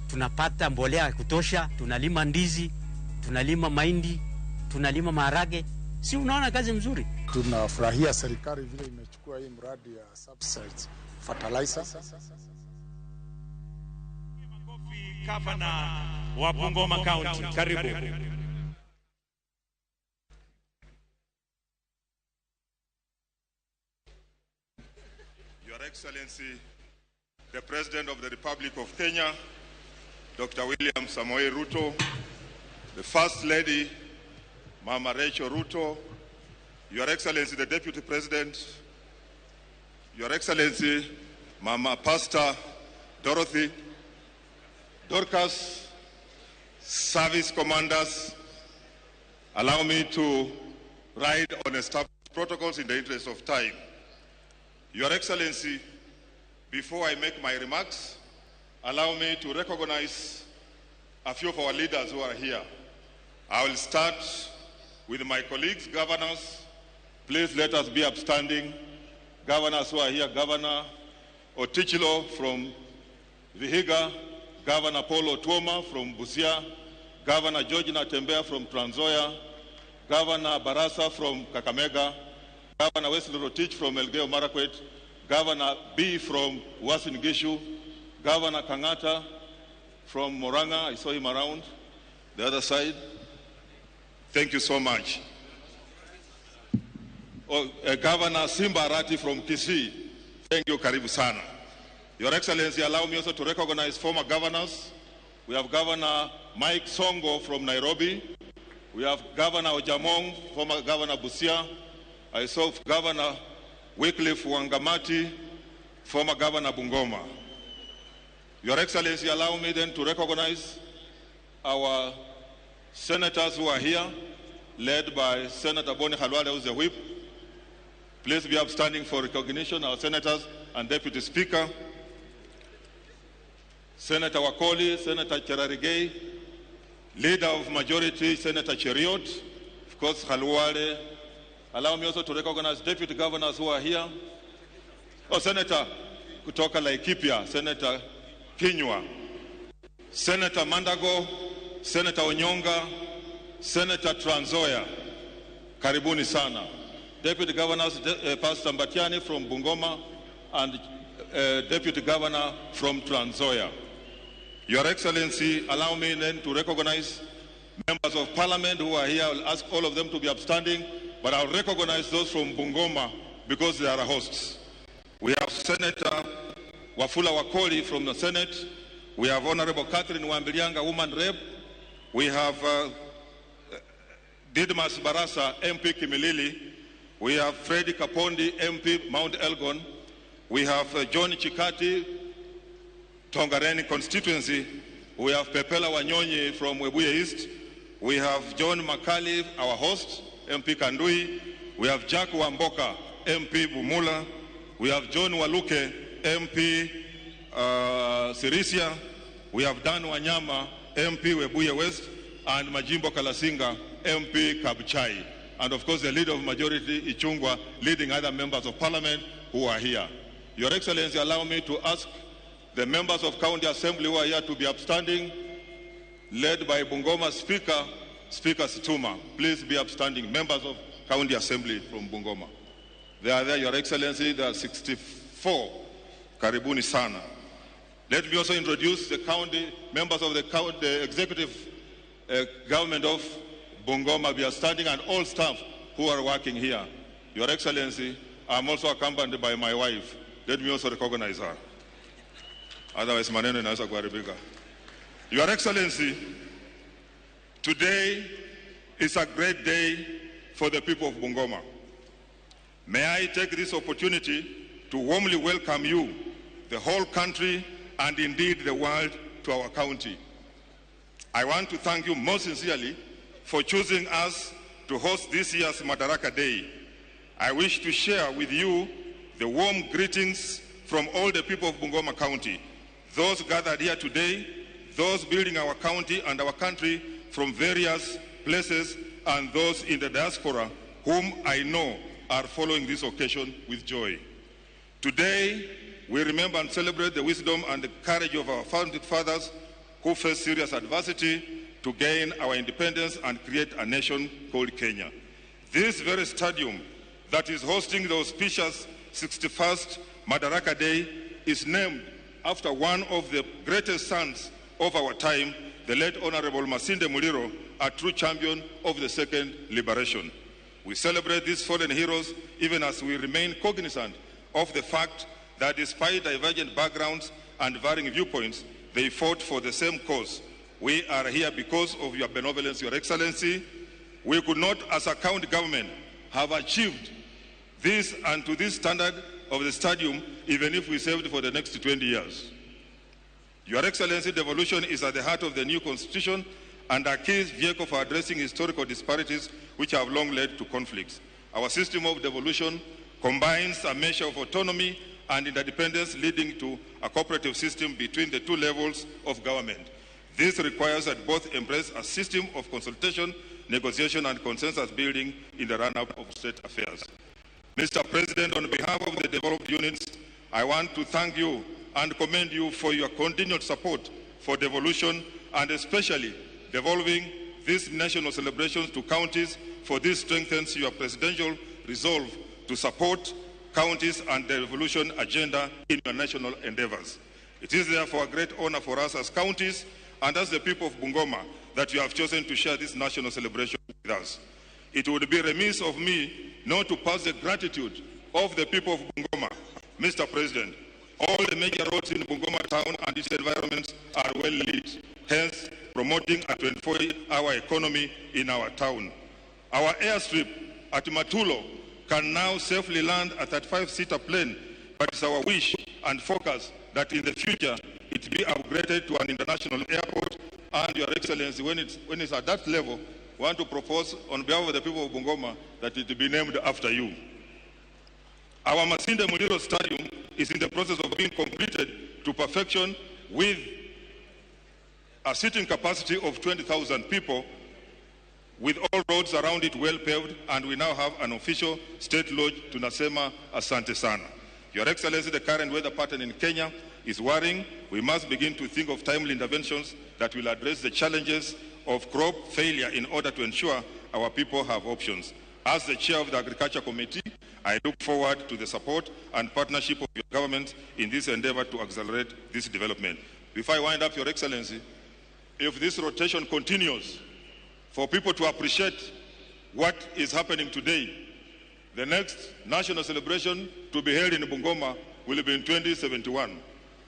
Tunapata mbolea ya kutosha, tunalima ndizi, tunalima mahindi, tunalima maharage. Si unaona kazi mzuri? Tunafurahia serikali vile imechukua hii mradi ya subsidies fertilizer. Gavana wa Bungoma County, karibu. Your Excellency, the President of the Republic of Kenya, Dr. William Samoei Ruto, the First Lady, Mama Rachel Ruto, Your Excellency, the Deputy President, Your Excellency, Mama Pastor Dorothy, Dorcas, service commanders, allow me to ride on established protocols in the interest of time. Your Excellency, before I make my remarks, allow me to recognize a few of our leaders who are here. I will start with my colleagues, governors. Please let us be upstanding. Governors who are here, Governor Otichilo from Vihiga, Governor Paul Otuoma from Busia, Governor George Natembeya from Trans Nzoia, Governor Barasa from Kakamega, Governor Wesley Rotich from Elgeyo Marakwet, Governor B from Uasin Gishu, Governor Kangata from Murang'a, I saw him around the other side. Thank you so much. Oh, Governor Simba Arati from Kisii, thank you, karibu sana. Your Excellency, allow me also to recognize former governors. We have Governor Mike Songo from Nairobi. We have Governor Ojamong, former Governor Busia. I saw Governor Wycliffe Wangamati, former Governor Bungoma. Your Excellency, allow me then to recognize our senators who are here, led by Senator Boni Khalwale, who is the whip. Please be upstanding for recognition, our senators and Deputy Speaker. Senator Wakoli, Senator Cherargei, Leader of Majority, Senator Cheriot, of course, Khalwale. Allow me also to recognize deputy governors who are here. Oh, Senator kutoka Laikipia, Senator Kinyua, Senator Mandago, Senator Onyonga, Senator Trans Nzoia. Karibuni sana. Deputy Governors, Pastor Mbatiany from Bungoma and Deputy Governor from Trans Nzoia. Your Excellency, allow me then to recognize members of Parliament who are here. I'll ask all of them to be upstanding, but I'll recognize those from Bungoma because they are hosts. We have Senator Wafula Wakoli from the Senate. We have Honorable Catherine Wambilianga, Woman Rep. We have Didmas Barasa, MP Kimilili. We have Freddy Kapondi, MP Mount Elgon. We have John Chikati, Tongaren constituency. We have Pepela Wanyonyi from Webuye East. We have John Makali, our host, MP Kandui. We have Jack Wamboka, MP Bumula. We have John Waluke, MP Sirisia. We have Dan Wanyama, MP Webuye West, and Majimbo Kalasinga, MP Kabuchai. And of course, the leader of majority, Ichungwa, leading other members of parliament who are here. Your Excellency, allow me to ask the members of County Assembly who are here to be upstanding, led by Bungoma Speaker, Speaker Situma. Please be upstanding, members of County Assembly from Bungoma. They are there, Your Excellency, there are 64. Karibuni sana. Let me also introduce the county, members of the county, the executive government of Bungoma. We are standing, and all staff who are working here. Your Excellency, I'm also accompanied by my wife. Let me also recognize her. Otherwise, maneno inaweza kuharibika. Your Excellency, today is a great day for the people of Bungoma. May I take this opportunity to warmly welcome you, the whole country, and indeed the world, to our county. I want to thank you most sincerely for choosing us to host this year's Madaraka Day. I wish to share with you the warm greetings from all the people of Bungoma County, those gathered here today, those building our county and our country from various places, and those in the diaspora whom I know are following this occasion with joy. Today, we remember and celebrate the wisdom and the courage of our founding fathers who faced serious adversity to gain our independence and create a nation called Kenya. This very stadium that is hosting the auspicious 61st Madaraka Day is named after one of the greatest sons of our time, the late Honorable Masinde Muliro, a true champion of the Second Liberation. We celebrate these fallen heroes even as we remain cognizant of the fact that despite divergent backgrounds and varying viewpoints, they fought for the same cause. We are here because of your benevolence, Your Excellency. We could not, as a county government, have achieved this and to this standard of the stadium, even if we saved for the next 20 years. Your Excellency, devolution is at the heart of the new constitution and a key vehicle for addressing historical disparities which have long led to conflicts. Our system of devolution combines a measure of autonomy and interdependence, leading to a cooperative system between the two levels of government. This requires that both embrace a system of consultation, negotiation, and consensus building in the run-up of state affairs. Mr. President, on behalf of the developed units, I want to thank you and commend you for your continued support for devolution and especially devolving these national celebrations to counties, for this strengthens your presidential resolve to support counties and the devolution agenda in your national endeavors. It is therefore a great honor for us as counties and as the people of Bungoma that you have chosen to share this national celebration with us. It would be remiss of me not to pass the gratitude of the people of Bungoma. Mr. President, all the major roads in Bungoma town and its environments are well lit, hence promoting a 24-hour economy in our town. Our airstrip at Matulo can now safely land a 35-seater plane, but it's our wish and focus that in the future it be upgraded to an international airport. And Your Excellency, when it's at that level, we want to propose on behalf of the people of Bungoma that it be named after you. Our Masinde Muliro Stadium is in the process of being completed to perfection with a seating capacity of 20,000 people, with all roads around it well paved, and we now have an official state lodge. Tunasema asante sana. Your Excellency, the current weather pattern in Kenya is worrying. We must begin to think of timely interventions that will address the challenges of crop failure in order to ensure our people have options. As the chair of the Agriculture Committee, I look forward to the support and partnership of your government in this endeavor to accelerate this development. Before I wind up, Your Excellency, if this rotation continues, for people to appreciate what is happening today, the next national celebration to be held in Bungoma will be in 2071,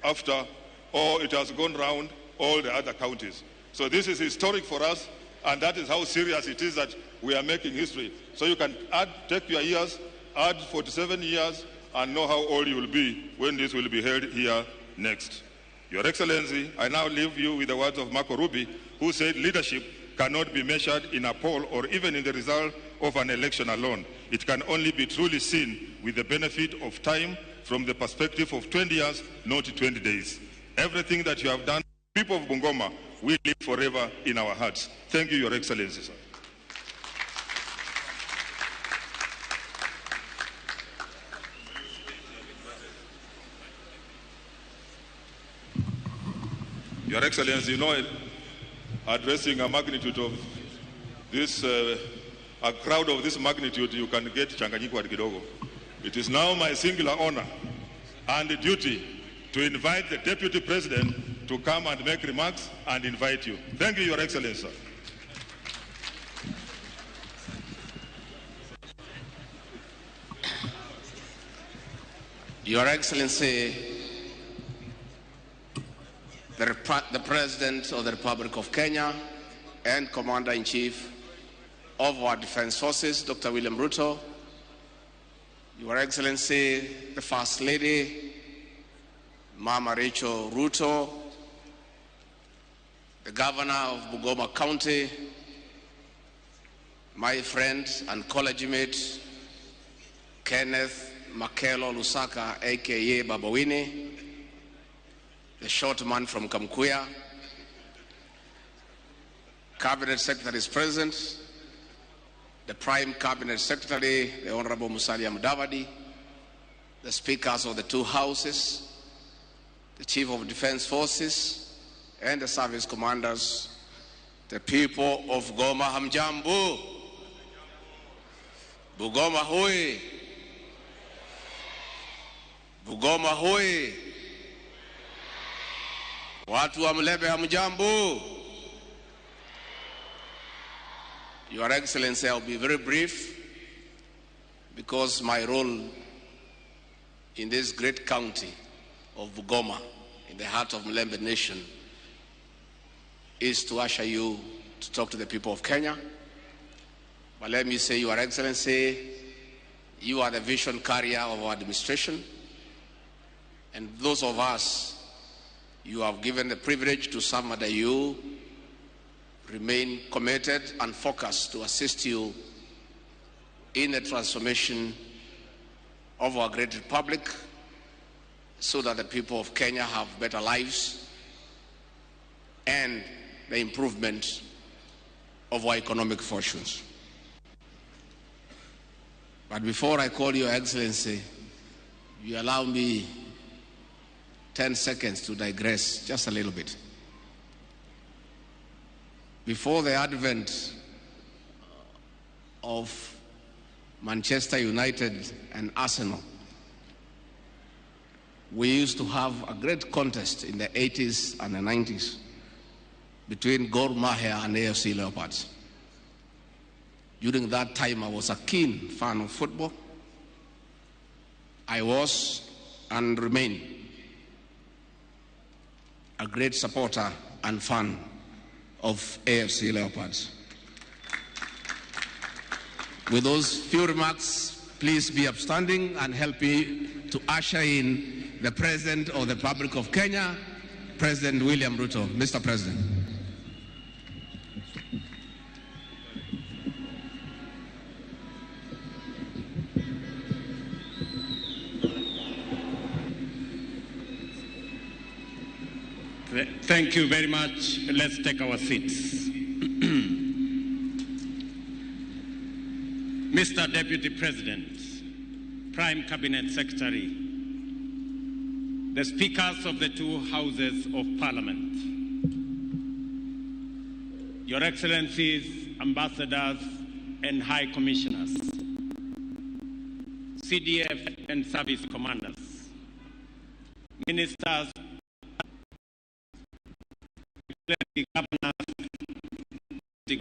after all it has gone round all the other counties. So this is historic for us, and that is how serious it is that we are making history. So you can add, take your years, add 47 years, and know how old you will be when this will be held here next. Your Excellency, I now leave you with the words of Marco Rubi, who said leadership cannot be measured in a poll or even in the result of an election alone. It can only be truly seen with the benefit of time from the perspective of 20 years, not 20 days. Everything that you have done, people of Bungoma, will live forever in our hearts. Thank you, Your Excellency, sir. Your Excellency, you know, addressing a magnitude of this, a crowd of this magnitude, you can get changanyiko at kidogo. It is now my singular honor and duty to invite the Deputy President to come and make remarks and invite you. Thank you, Your Excellency, sir. Your Excellency, the President of the Republic of Kenya and Commander-in-Chief of our Defense Forces, Dr. William Ruto, Your Excellency, the First Lady, Mama Rachel Ruto, the Governor of Bungoma County, my friend and college mate, Kenneth Makelo Lusaka, aka Baba Winnie, the short man from Kamkuya, Cabinet Secretaries present, the Prime Cabinet Secretary, the Honorable Musalia Mudavadi, the speakers of the two houses, the Chief of Defense Forces, and the service commanders, the people of Goma, hamjambo. Bungoma hoi. Bungoma hoi. Watu wa Mulembe hamjambo. Your Excellency, I'll be very brief because my role in this great county of Bungoma, in the heart of Mulembe Nation, is to usher you to talk to the people of Kenya. But let me say, Your Excellency, you are the vision carrier of our administration, and those of us you have given the privilege to serve under you remain committed and focused to assist you in the transformation of our great republic so that the people of Kenya have better lives and the improvement of our economic fortunes. But before I call Your Excellency, you allow me 10 seconds to digress just a little bit. Before the advent of Manchester United and Arsenal, we used to have a great contest in the 80s and the 90s between Gor Mahia and AFC Leopards. During that time, I was a keen fan of football. I was and remain a great supporter and fan of AFC Leopards. With those few remarks, please be upstanding and help me to usher in the President of the Republic of Kenya, President William Ruto. Mr. President. Thank you very much. Let's take our seats. Mr. Deputy President, Prime Cabinet Secretary, the speakers of the two houses of Parliament, Your Excellencies, Ambassadors and High Commissioners, CDF and Service Commanders, Ministers, the governors, the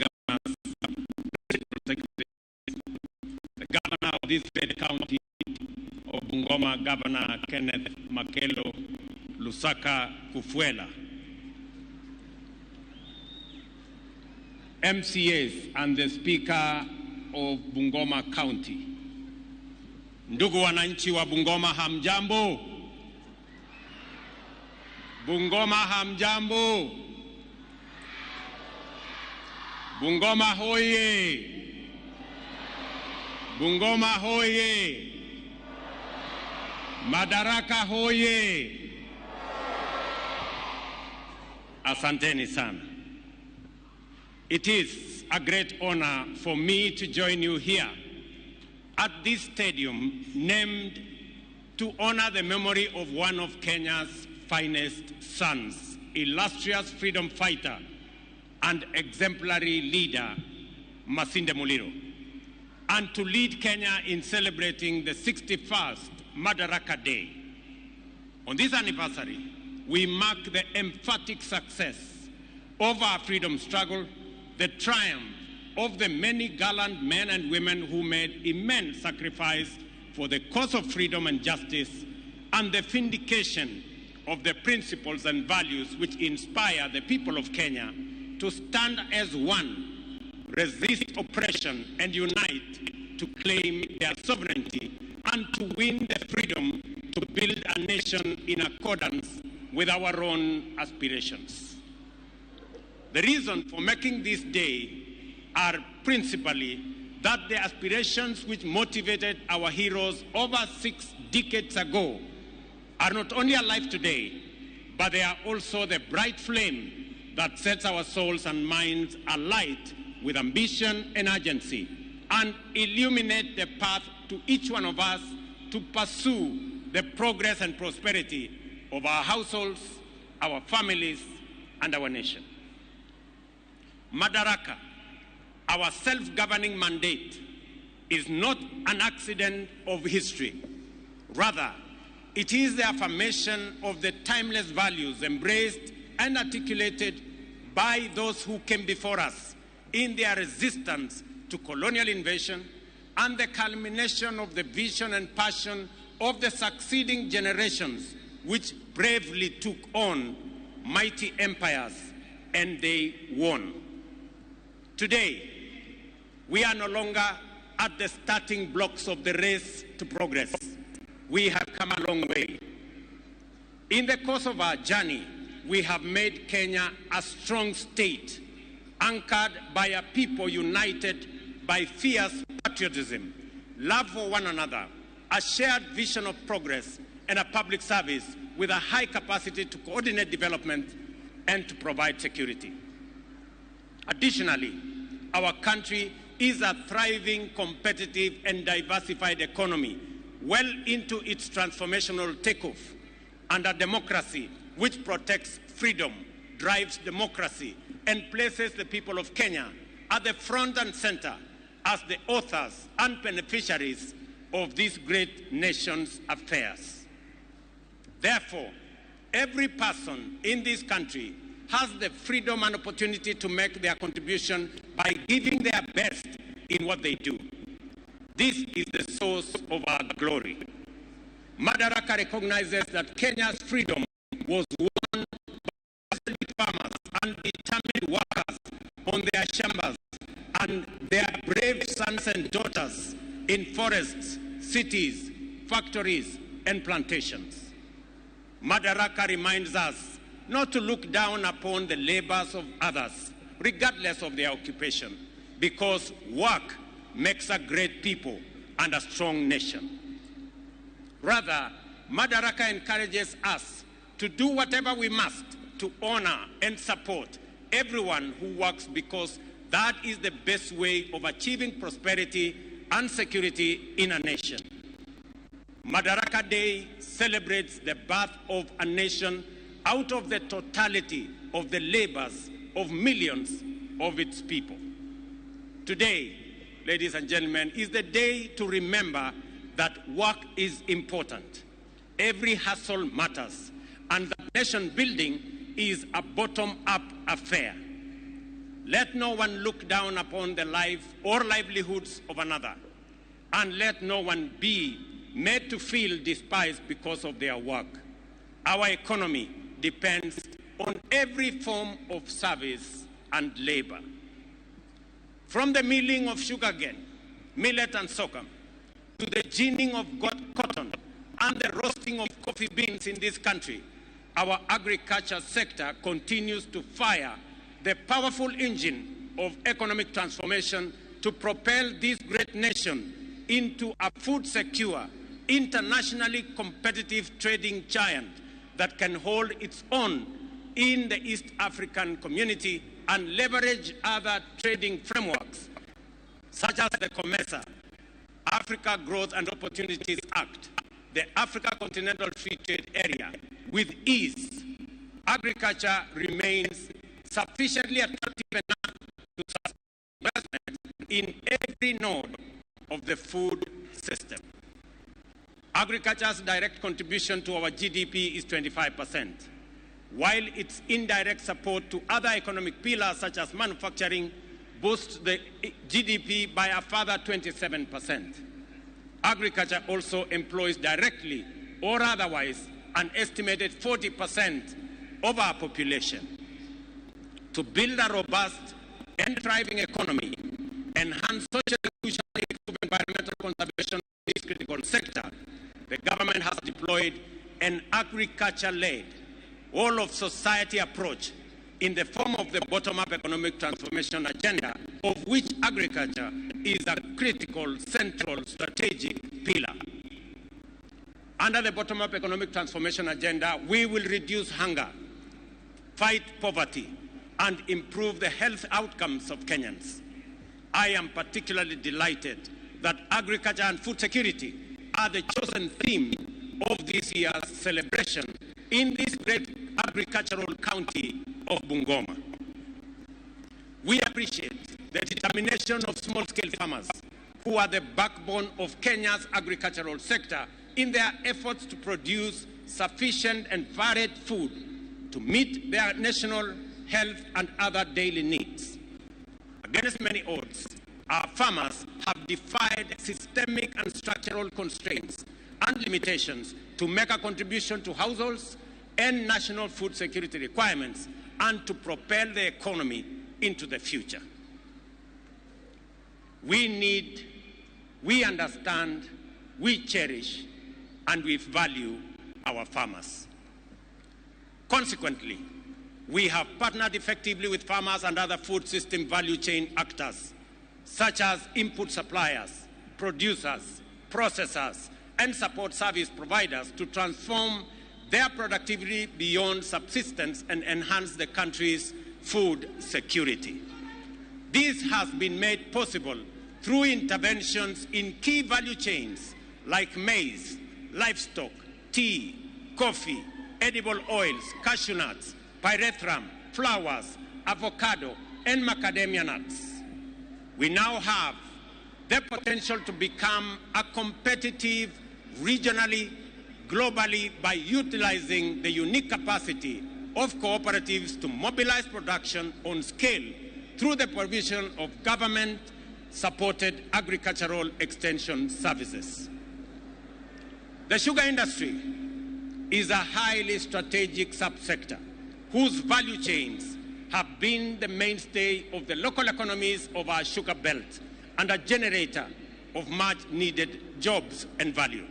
governor of this great county of Bungoma, Governor Kenneth Makelo Lusaka Kufuela, MCAs and the Speaker of Bungoma County. Ndugu wananchi wa Bungoma, hamjambo? Bungoma hamjambo. Bungoma hoye. Bungoma hoye. Madaraka hoye. Asanteni sana. It is a great honor for me to join you here at this stadium named to honor the memory of one of Kenya's finest sons, illustrious freedom fighter and exemplary leader, Masinde Muliro, and to lead Kenya in celebrating the 61st Madaraka Day. On this anniversary, we mark the emphatic success of our freedom struggle, the triumph of the many gallant men and women who made immense sacrifice for the cause of freedom and justice, and the vindication of the principles and values which inspire the people of Kenya to stand as one, resist oppression, and unite to claim their sovereignty and to win the freedom to build a nation in accordance with our own aspirations. The reason for making this day are principally that the aspirations which motivated our heroes over 6 decades ago are not only alive today, but they are also the bright flame that sets our souls and minds alight with ambition and urgency, and illuminate the path to each one of us to pursue the progress and prosperity of our households, our families, and our nation. Madaraka, our self-governing mandate, is not an accident of history. Rather, it is the affirmation of the timeless values embraced and articulated by those who came before us in their resistance to colonial invasion, and the culmination of the vision and passion of the succeeding generations which bravely took on mighty empires, and they won. Today, we are no longer at the starting blocks of the race to progress. We have come a long way. In the course of our journey, we have made Kenya a strong state, anchored by a people united by fierce patriotism, love for one another, a shared vision of progress, and a public service with a high capacity to coordinate development and to provide security. Additionally, our country is a thriving, competitive, and diversified economy, well into its transformational takeoff, and a democracy which protects freedom, drives democracy, and places the people of Kenya at the front and center as the authors and beneficiaries of this great nation's affairs. Therefore, every person in this country has the freedom and opportunity to make their contribution by giving their best in what they do. This is the source of our glory. Madaraka recognizes that Kenya's freedom was won by farmers and determined workers on their shambas and their brave sons and daughters in forests, cities, factories, and plantations. Madaraka reminds us not to look down upon the labors of others, regardless of their occupation, because work makes a great people and a strong nation. Rather, Madaraka encourages us to do whatever we must to honor and support everyone who works, because that is the best way of achieving prosperity and security in a nation. Madaraka Day celebrates the birth of a nation out of the totality of the labors of millions of its people. Today, ladies and gentlemen, is the day to remember that work is important. Every hustle matters, and that nation building is a bottom-up affair. Let no one look down upon the life or livelihoods of another, and let no one be made to feel despised because of their work. Our economy depends on every form of service and labor. From the milling of sugarcane, millet and sorghum, to the ginning of cotton and the roasting of coffee beans in this country, our agriculture sector continues to fire the powerful engine of economic transformation to propel this great nation into a food secure, internationally competitive trading giant that can hold its own in the East African community and leverage other trading frameworks such as the COMESA, Africa Growth and Opportunities Act, the Africa Continental Free Trade Area. With ease, agriculture remains sufficiently attractive enough to sustain investment in every node of the food system. Agriculture's direct contribution to our GDP is 25%, while its indirect support to other economic pillars such as manufacturing boosts the GDP by a further 27%. Agriculture also employs directly or otherwise an estimated 40% of our population. To build a robust and thriving economy, enhance social inclusion, and improve environmental conservation in this critical sector, the government has deployed an agriculture-led, all-of-society approach in the form of the bottom-up economic transformation agenda, of which agriculture is a critical, central, strategic pillar. Under the bottom-up economic transformation agenda, we will reduce hunger, fight poverty, and improve the health outcomes of Kenyans. I am particularly delighted that agriculture and food security are the chosen theme of this year's celebration in this great agricultural county of Bungoma. We appreciate the determination of small-scale farmers, who are the backbone of Kenya's agricultural sector, in their efforts to produce sufficient and varied food to meet their national health and other daily needs. Against many odds, our farmers have defied systemic and structural constraints and limitations to make a contribution to households and national food security requirements and to propel the economy into the future. We need, we understand, we cherish, and we value our farmers. Consequently, we have partnered effectively with farmers and other food system value chain actors, such as input suppliers, producers, processors, and support service providers to transform their productivity beyond subsistence and enhance the country's food security. This has been made possible through interventions in key value chains like maize, livestock, tea, coffee, edible oils, cashew nuts, pyrethrum, flowers, avocado, and macadamia nuts. We now have the potential to become a competitive regionally, globally, by utilizing the unique capacity of cooperatives to mobilize production on scale through the provision of government-supported agricultural extension services. The sugar industry is a highly strategic subsector whose value chains have been the mainstay of the local economies of our sugar belt and a generator of much-needed jobs and value.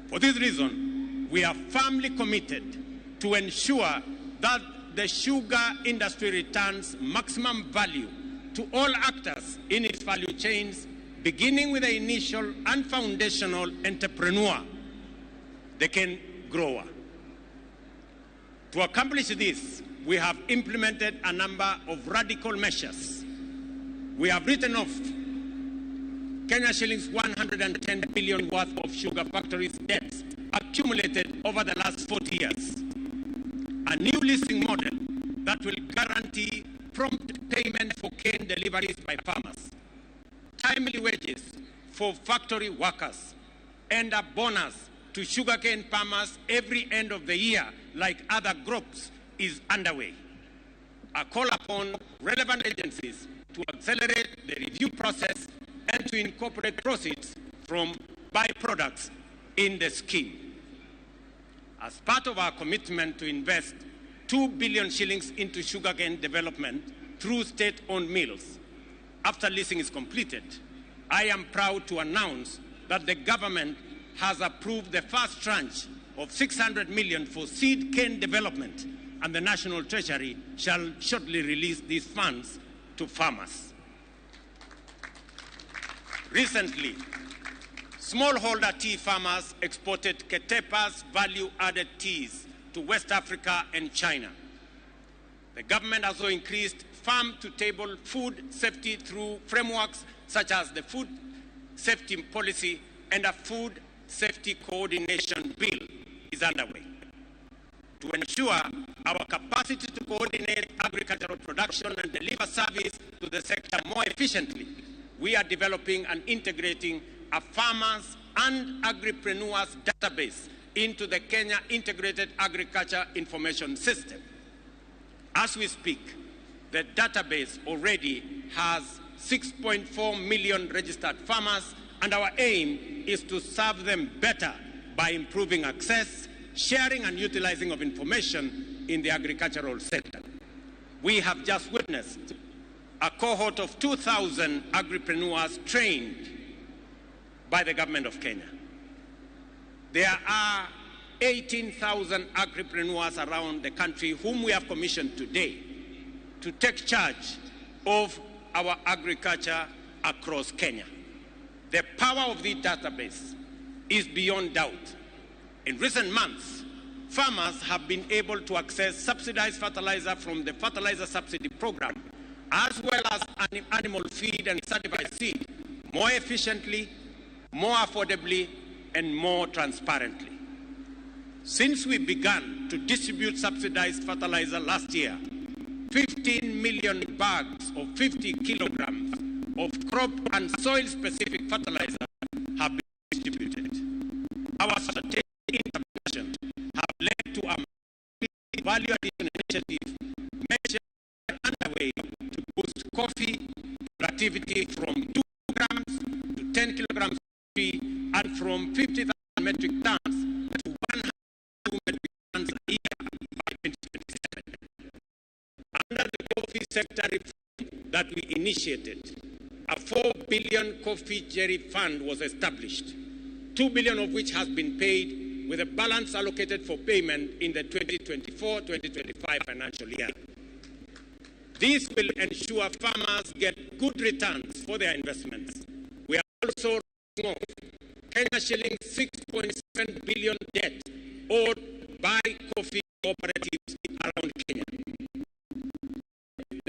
For this reason, we are firmly committed to ensure that the sugar industry returns maximum value to all actors in its value chains, beginning with the initial and foundational entrepreneur, the cane grower. To accomplish this, we have implemented a number of radical measures. We have written off Kenya shillings 110 billion worth of sugar factories' debts accumulated over the last 40 years. A new leasing model that will guarantee prompt payment for cane deliveries by farmers, timely wages for factory workers, and a bonus to sugarcane farmers every end of the year, like other crops, is underway. I call upon relevant agencies to accelerate the review process and to incorporate proceeds from byproducts in the scheme. As part of our commitment to invest 2 billion shillings into sugarcane development through state-owned mills, after leasing is completed, I am proud to announce that the government has approved the first tranche of 600 million for seed cane development, and the National Treasury shall shortly release these funds to farmers. Recently, smallholder tea farmers exported Ketepa's value-added teas to West Africa and China. The government also increased farm-to-table food safety through frameworks such as the Food Safety Policy, and a Food Safety Coordination Bill is underway. To ensure our capacity to coordinate agricultural production and deliver service to the sector more efficiently, we are developing and integrating a farmers and agripreneurs database into the Kenya Integrated Agriculture Information System. As we speak, the database already has 6.4 million registered farmers, and our aim is to serve them better by improving access, sharing and utilizing of information in the agricultural sector. We have just witnessed a cohort of 2,000 agripreneurs trained by the government of Kenya. There are 18,000 agripreneurs around the country whom we have commissioned today to take charge of our agriculture across Kenya. The power of the database is beyond doubt. In recent months, farmers have been able to access subsidized fertilizer from the Fertilizer Subsidy Program, as well as animal feed and certified seed, more efficiently, more affordably, and more transparently. Since we began to distribute subsidized fertilizer last year, 15 million bags of 50 kilograms of crop and soil-specific fertilizer have been distributed. Our strategic interventions have led to a value addition initiative measure underway to boost coffee productivity from 2 grams to 10 kilograms and from 50,000 metric tons to 102 metric tons a year by 2027. Under the coffee sector reform that we initiated, a 4 billion coffee cherry fund was established, 2 billion of which has been paid, with a balance allocated for payment in the 2024-2025 financial year. This will ensure farmers get good returns for their investments. We are also writing off Kenya shilling 6.7 billion debt owed by coffee cooperatives around Kenya.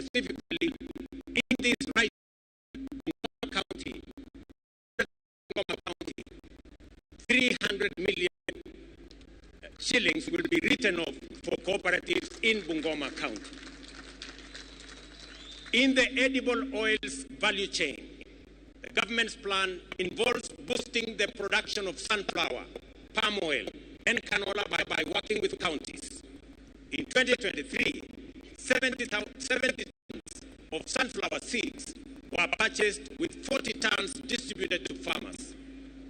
Specifically, in this right County, 300 million shillings will be written off for cooperatives in Bungoma County. In the edible oils value chain, the government's plan involves boosting the production of sunflower, palm oil, and canola by working with counties. In 2023, 70 tons of sunflower seeds were purchased, with 40 tons distributed to farmers.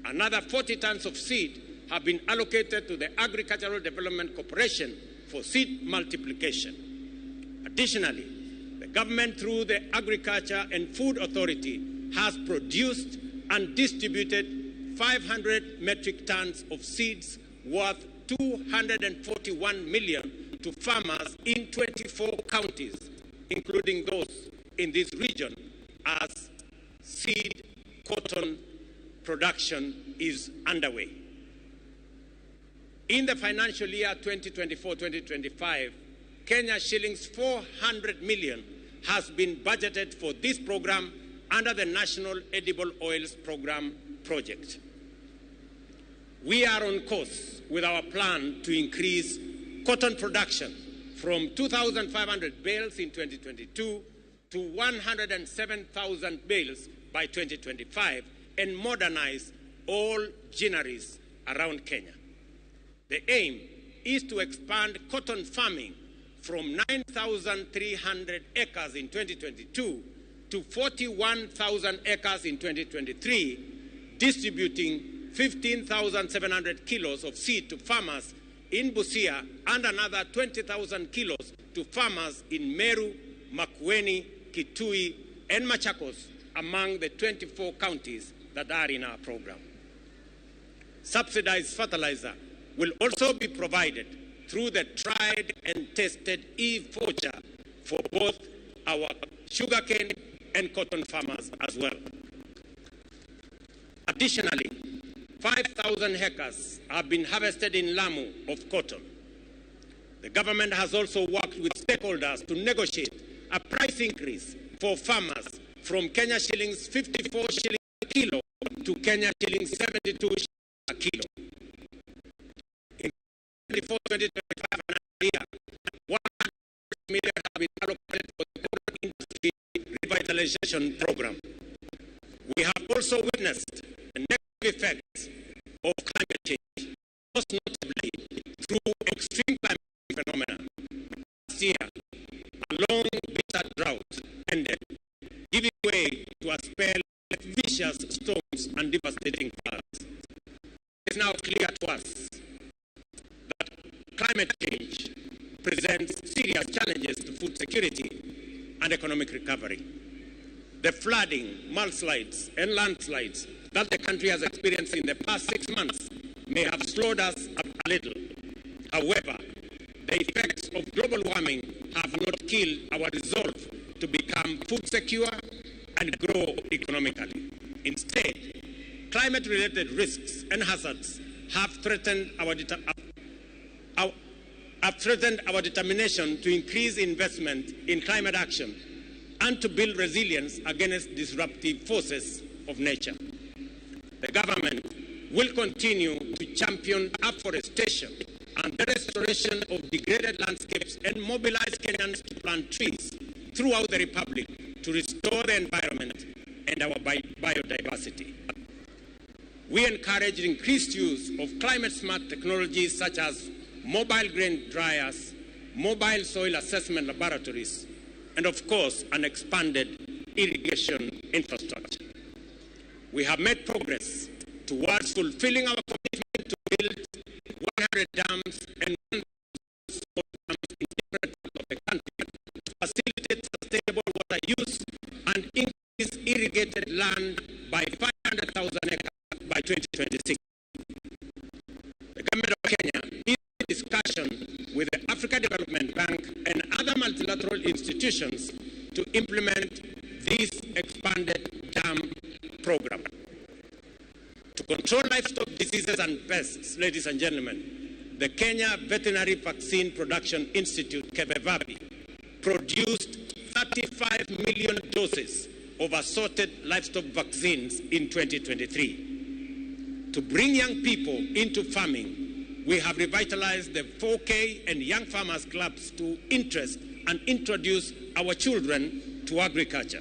Another 40 tons of seed have been allocated to the Agricultural Development Corporation for seed multiplication. Additionally, the government, through the Agriculture and Food Authority, has produced and distributed 500 metric tons of seeds worth 241 million to farmers in 24 counties, including those in this region, as seed cotton production is underway. In the financial year 2024-2025, Kenya shillings 400 million has been budgeted for this program under the National Edible Oils Program project. We are on course with our plan to increase cotton production from 2,500 bales in 2022 to 107,000 bales by 2025 and modernize all ginneries around Kenya. The aim is to expand cotton farming from 9,300 acres in 2022 to 41,000 acres in 2023, distributing 15,700 kilos of seed to farmers in Busia and another 20,000 kilos to farmers in Meru, Makueni, Kitui, and Machakos, among the 24 counties that are in our program. Subsidized fertilizer will also be provided through the tried and tested e-voucher for both our sugarcane and cotton farmers as well. Additionally, 5,000 hectares have been harvested in Lamu of cotton. The government has also worked with stakeholders to negotiate a price increase for farmers from Kenya shillings 54 shillings a kilo to Kenya shillings 72 shillings a kilo. In 2024-2025 year, 100 million have been allocated for the cotton industry revitalization program. We have also witnessed the negative effects of climate change, most notably through extreme climate phenomena. Last year, a long bitter drought ended, giving way to a spell of vicious storms and devastating floods. It is now clear to us that climate change presents serious challenges to food security and economic recovery. The flooding, mudslides, and landslides that the country has experienced in the past 6 months may have slowed us up a little. However, the effects of global warming have not killed our resolve to become food secure and grow economically. Instead, climate-related risks and hazards have threatened our determination to increase investment in climate action and to build resilience against disruptive forces of nature. The government will continue to champion afforestation and the restoration of degraded landscapes and mobilize Kenyans to plant trees throughout the Republic to restore the environment and our biodiversity. We encourage increased use of climate-smart technologies such as mobile grain dryers, mobile soil assessment laboratories, and of course, an expanded irrigation infrastructure. We have made progress towards fulfilling our commitment to build 100 dams and 1,000 dams in different parts of the country to facilitate sustainable water use and increase irrigated land by 500,000 acres by 2026. The government of Kenya is in discussion with the Africa Development Bank and other multilateral institutions to implement this expanded dam program. To control livestock diseases and pests, ladies and gentlemen, the Kenya Veterinary Vaccine Production Institute, KEVEVAPI, produced 35 million doses of assorted livestock vaccines in 2023. To bring young people into farming, we have revitalized the 4K and Young Farmers Clubs to interest and introduce our children to agriculture.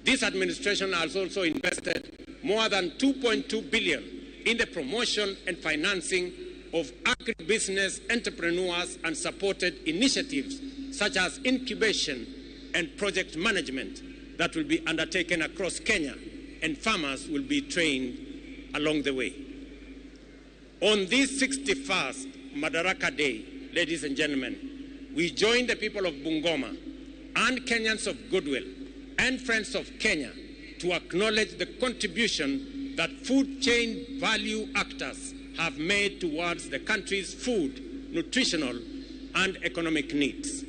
This administration has also invested more than 2.2 billion in the promotion and financing of agribusiness entrepreneurs and supported initiatives such as incubation and project management that will be undertaken across Kenya, and farmers will be trained along the way. On this 61st Madaraka Day, ladies and gentlemen, we join the people of Bungoma and Kenyans of goodwill and friends of Kenya to acknowledge the contribution that food chain value actors have made towards the country's food, nutritional, and economic needs.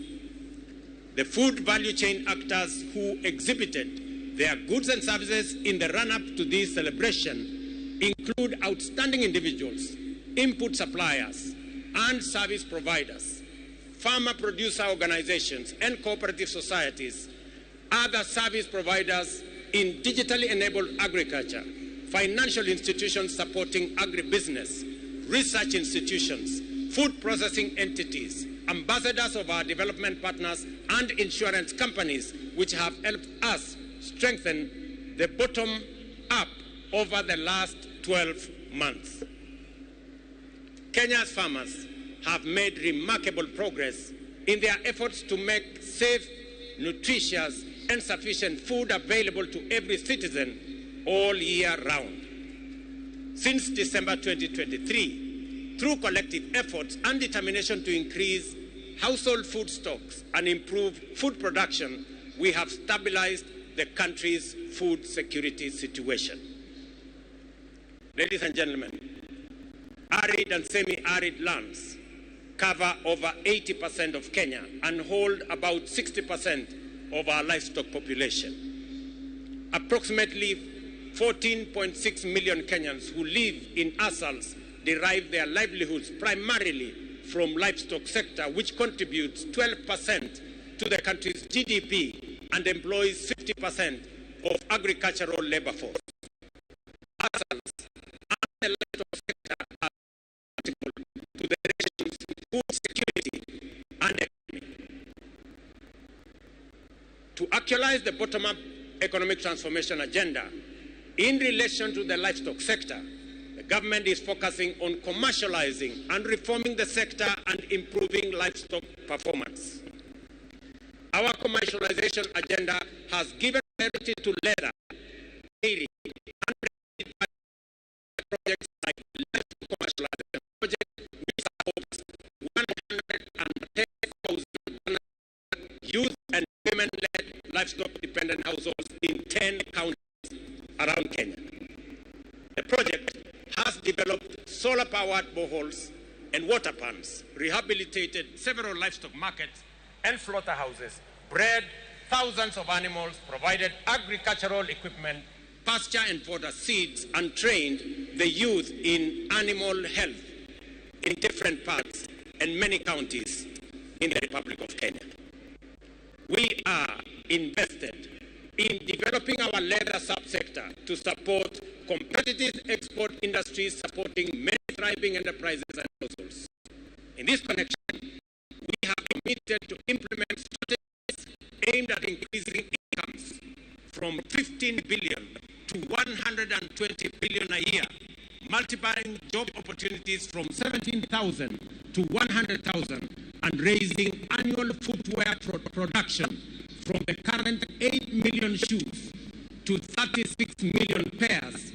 The food value chain actors who exhibited their goods and services in the run-up to this celebration include outstanding individuals, input suppliers, and service providers, farmer-producer organizations and cooperative societies, other service providers in digitally enabled agriculture, financial institutions supporting agribusiness, research institutions, food processing entities, ambassadors of our development partners, and insurance companies, which have helped us strengthen the bottom up over the last 12 months. Kenya's farmers have made remarkable progress in their efforts to make safe, nutritious, and sufficient food available to every citizen all year round. Since December 2023, through collective efforts and determination to increase household food stocks and improve food production, we have stabilized the country's food security situation. Ladies and gentlemen, Arid and semi-arid lands cover over 80% of Kenya and hold about 60% of our livestock population. Approximately 14.6 million Kenyans who live in ASALs derive their livelihoods primarily from livestock sector, which contributes 12% to the country's GDP and employs 50% of agricultural labor force. ASALs and the livestock sector are critical to the nation's food security and economy. To actualize the bottom-up economic transformation agenda in relation to the livestock sector, the government is focusing on commercializing and reforming the sector and improving livestock performance. Our commercialization agenda has given priority to leather, dairy, and projects like livestock commercialization project, which supports 110,000 youth and women-led livestock-dependent households in 10 counties around Kenya. The project has developed solar-powered boreholes and water pumps, rehabilitated several livestock markets and slaughterhouses, bred thousands of animals, provided agricultural equipment, pasture and fodder seeds, and trained the youth in animal health in different parts and many counties in the Republic of Kenya. We are invested in developing our leather subsector to support competitive export industries supporting many thriving enterprises and households. In this connection, we have committed to implement strategies aimed at increasing incomes from 15 billion to 120 billion a year, multiplying job opportunities from 17,000 to 100,000, and raising annual footwear production from the current 8 million shoes to 36 million pairs,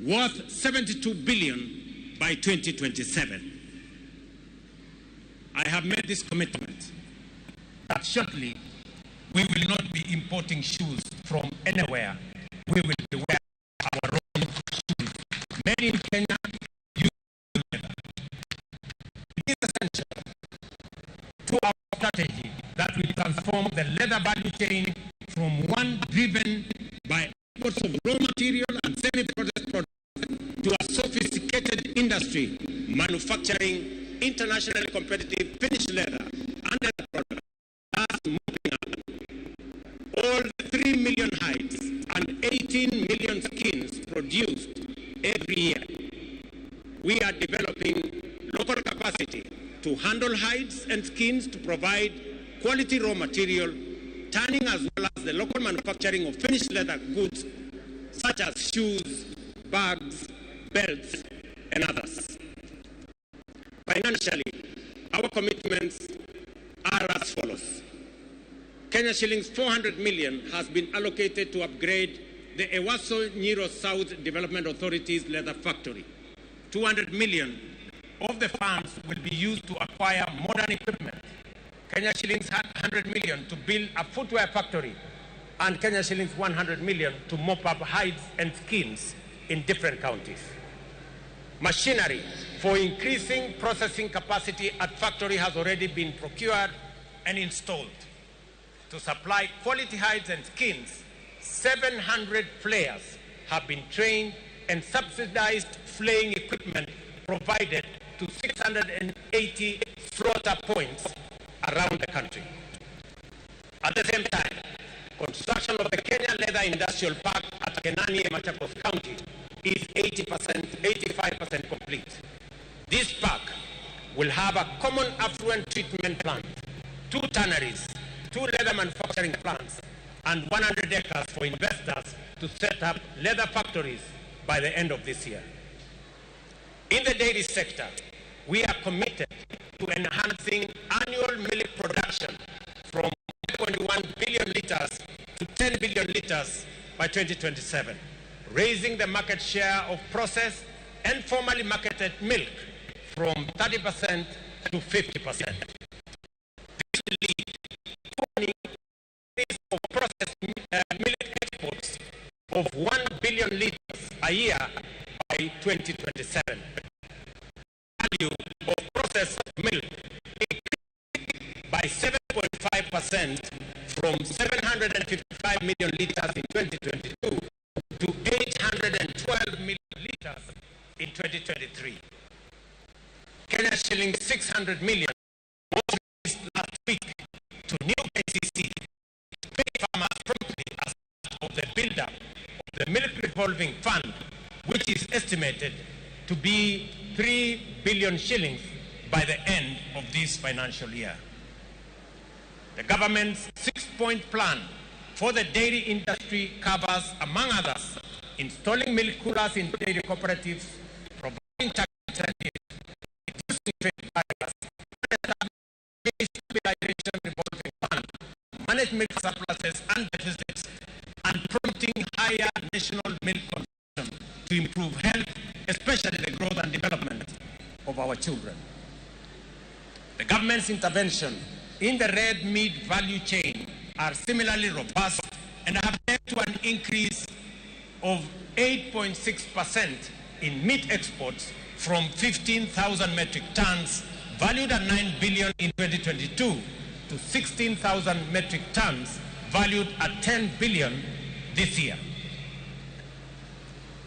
worth 72 billion by 2027. I have made this commitment that shortly we will not be importing shoes from anywhere. We will be wearing our own shoes, made in Kenya, using leather. It is essential to our strategy that we transform the leather value chain from one driven by exports of raw material and semi-processed products to a sophisticated industry manufacturing internationally competitive finished leather and leather products, thus mopping up all the 3 million hides and 18 million skins produced every year. We are developing local capacity to handle hides and skins to provide quality raw material, tanning, as well as the local manufacturing of finished leather goods such as shoes, bags, belts, and others. Financially, our commitments are as follows. Kenya shillings 400 million has been allocated to upgrade the Ewaso Nyiro South Development Authority's leather factory. 200 million of the funds will be used to acquire modern equipment. Kenya shillings 100 million to build a footwear factory, and Kenya shillings 100 million to mop up hides and skins in different counties. Machinery for increasing processing capacity at factory has already been procured and installed. To supply quality hides and skins, 700 flayers have been trained and subsidized flaying equipment provided to 680 slaughter points around the country. At the same time, construction of the Kenya Leather Industrial Park at Kenani, Machakos County is 85% complete. This park will have a common affluent treatment plant, 2 tanneries, 2 leather manufacturing plants, and 100 acres for investors to set up leather factories by the end of this year. In the dairy sector, we are committed to enhancing annual milk production from 1.1 billion liters to 10 billion liters by 2027, raising the market share of processed and formally marketed milk from 30% to 50%. This will lead to an increase of processed milk exports of 1 billion liters a year by 2027. 7.5% from 755 million liters in 2022 to 812 million liters in 2023. Kenya shillings 600 million was released last week to new KCC to pay farmers promptly as part of the build-up of the Milk Revolving Fund, which is estimated to be 3 billion shillings by the end of this financial year. The government's 6-point plan for the dairy industry covers, among others, installing milk coolers in dairy cooperatives, providing tax incentives, reducing trade barriers, and establishing a stabilization revolving fund, manage milk surpluses and deficits, and promoting higher national milk consumption to improve health, especially the growth and development of our children. The government's intervention in the red meat value chain are similarly robust and have led to an increase of 8.6% in meat exports from 15,000 metric tons valued at 9 billion in 2022 to 16,000 metric tons valued at 10 billion this year.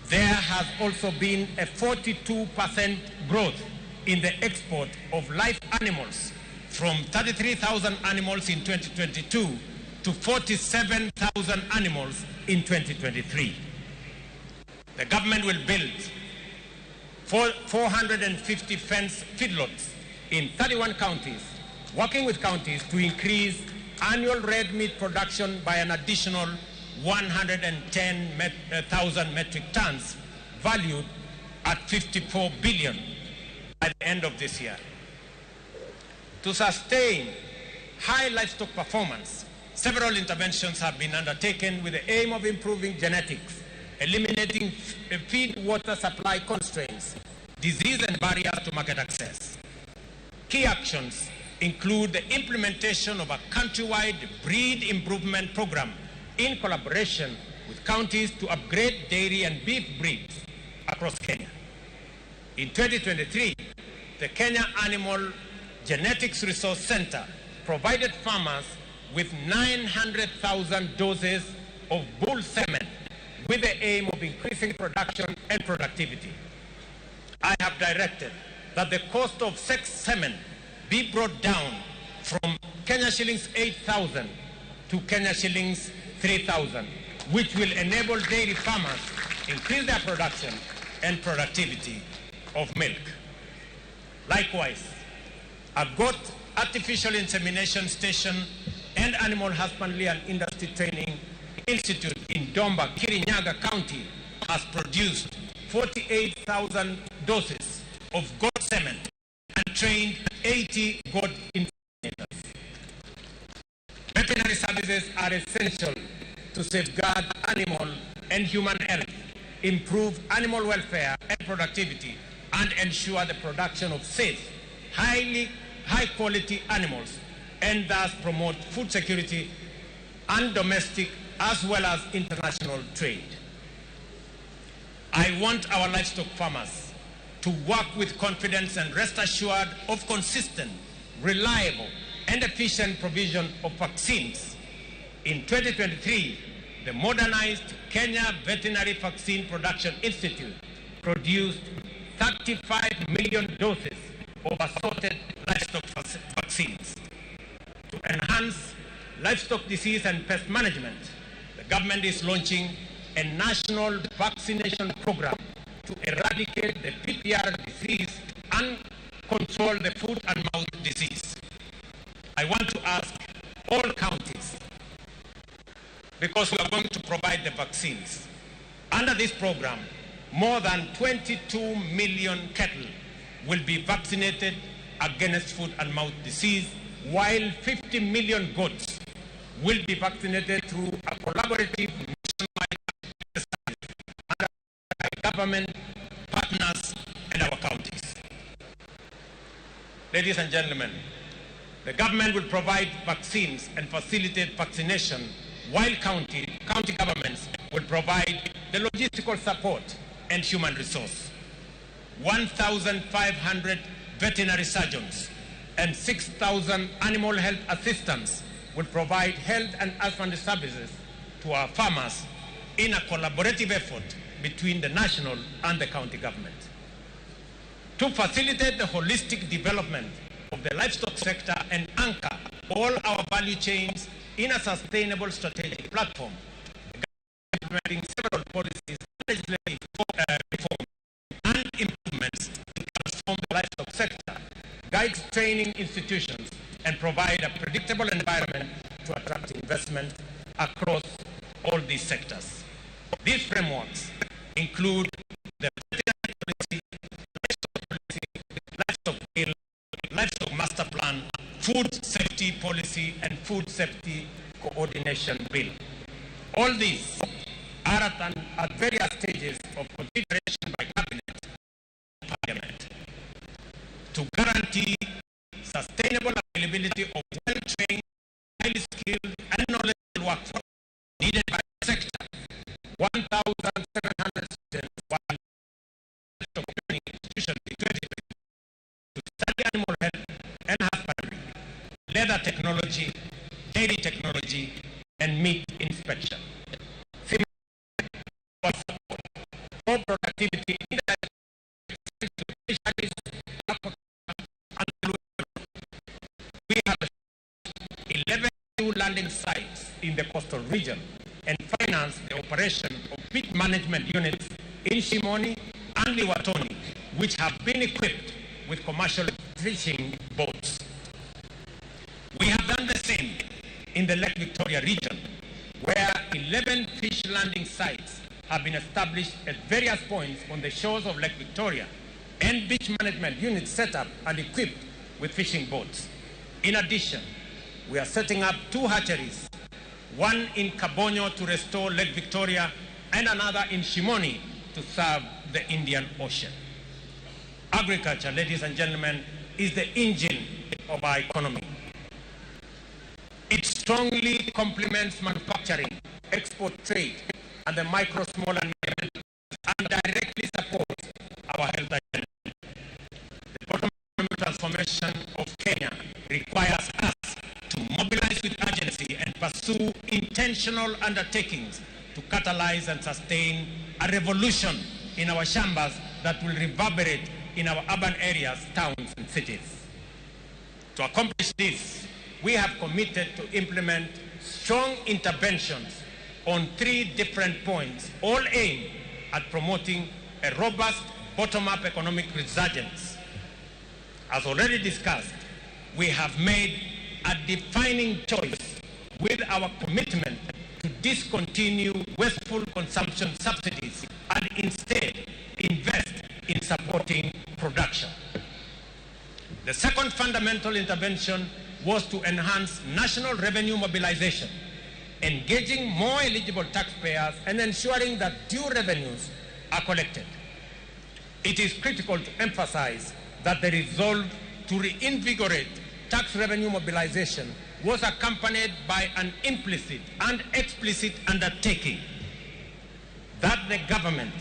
There has also been a 42% growth in the export of live animals from 33,000 animals in 2022 to 47,000 animals in 2023. The government will build 450 fenced feedlots in 31 counties, working with counties to increase annual red meat production by an additional 110,000 metric tons, valued at 54 billion by the end of this year. To sustain high livestock performance, several interventions have been undertaken with the aim of improving genetics, eliminating feed water supply constraints, disease and barriers to market access. Key actions include the implementation of a countrywide breed improvement program in collaboration with counties to upgrade dairy and beef breeds across Kenya. In 2023, the Kenya Animal Genetics Resource Center provided farmers with 900,000 doses of bull semen with the aim of increasing production and productivity. I have directed that the cost of sex semen be brought down from Kenya shillings 8,000 to Kenya shillings 3,000, which will enable dairy farmers increase their production and productivity of milk. Likewise, a goat artificial insemination station and Animal Husbandry and Industry Training Institute in Domba, Kirinyaga County has produced 48,000 doses of goat semen and trained 80 goat inseminators. Veterinary services are essential to safeguard animal and human health, improve animal welfare and productivity, and ensure the production of safe, high-quality animals, and thus promote food security and domestic as well as international trade. I want our livestock farmers to work with confidence and rest assured of consistent, reliable, and efficient provision of vaccines. In 2023, the modernized Kenya Veterinary Vaccine Production Institute produced 35 million doses of assorted livestock vaccines. To enhance livestock disease and pest management, the government is launching a national vaccination program to eradicate the PPR disease and control the foot and mouth disease. I want to ask all counties, because we are going to provide the vaccines. Under this program, more than 22 million cattle will be vaccinated against foot and mouth disease, while 50 million goats will be vaccinated through a collaborative nationwide exercise under government, partners, and our counties. Ladies and gentlemen, the government will provide vaccines and facilitate vaccination, while county governments will provide the logistical support and human resource. 1,500 veterinary surgeons and 6,000 animal health assistants will provide health and husbandry services to our farmers in a collaborative effort between the national and the county government. To facilitate the holistic development of the livestock sector and anchor all our value chains in a sustainable strategic platform, the government is implementing several policies, legislative reforms and improvements to transform the livestock sector, guide training institutions, and provide a predictable environment to attract investment across all these sectors. These frameworks include the veterinary policy, livestock bill, livestock master plan, food safety policy, and food safety coordination bill. All these are at various stages of consideration by Cabinet and Parliament to guarantee sustainable availability of well-trained, highly skilled, and knowledgeable workforce needed by the sector. 1,700 students were in training institutions in 2020 to study animal health and husbandry, leather technology, dairy technology, and meat inspection. Similarly, support for productivity in the fisheries, and we have 11 new landing sites in the coastal region and finance the operation of beach management units in Shimoni and Liwatoni, which have been equipped with commercial fishing boats. We have done the same in the Lake Victoria region, where 11 fish landing sites have been established at various points on the shores of Lake Victoria and beach management units set up and equipped with fishing boats. In addition, we are setting up 2 hatcheries, one in Kabonyo to restore Lake Victoria and another in Shimoni to serve the Indian Ocean. Agriculture, ladies and gentlemen, is the engine of our economy. It strongly complements manufacturing, export trade, and the micro, small, and medium enterprises, and directly supports our health agenda. The bottom transformation of Kenya requires us to mobilize with urgency and pursue intentional undertakings to catalyze and sustain a revolution in our shambas that will reverberate in our urban areas, towns, and cities. To accomplish this, we have committed to implement strong interventions on 3 different points, all aimed at promoting a robust bottom-up economic resurgence. As already discussed, we have made a defining choice with our commitment to discontinue wasteful consumption subsidies and instead invest in supporting production. The second fundamental intervention was to enhance national revenue mobilization, engaging more eligible taxpayers and ensuring that due revenues are collected. It is critical to emphasize that the resolve to reinvigorate tax revenue mobilization was accompanied by an implicit and explicit undertaking that the government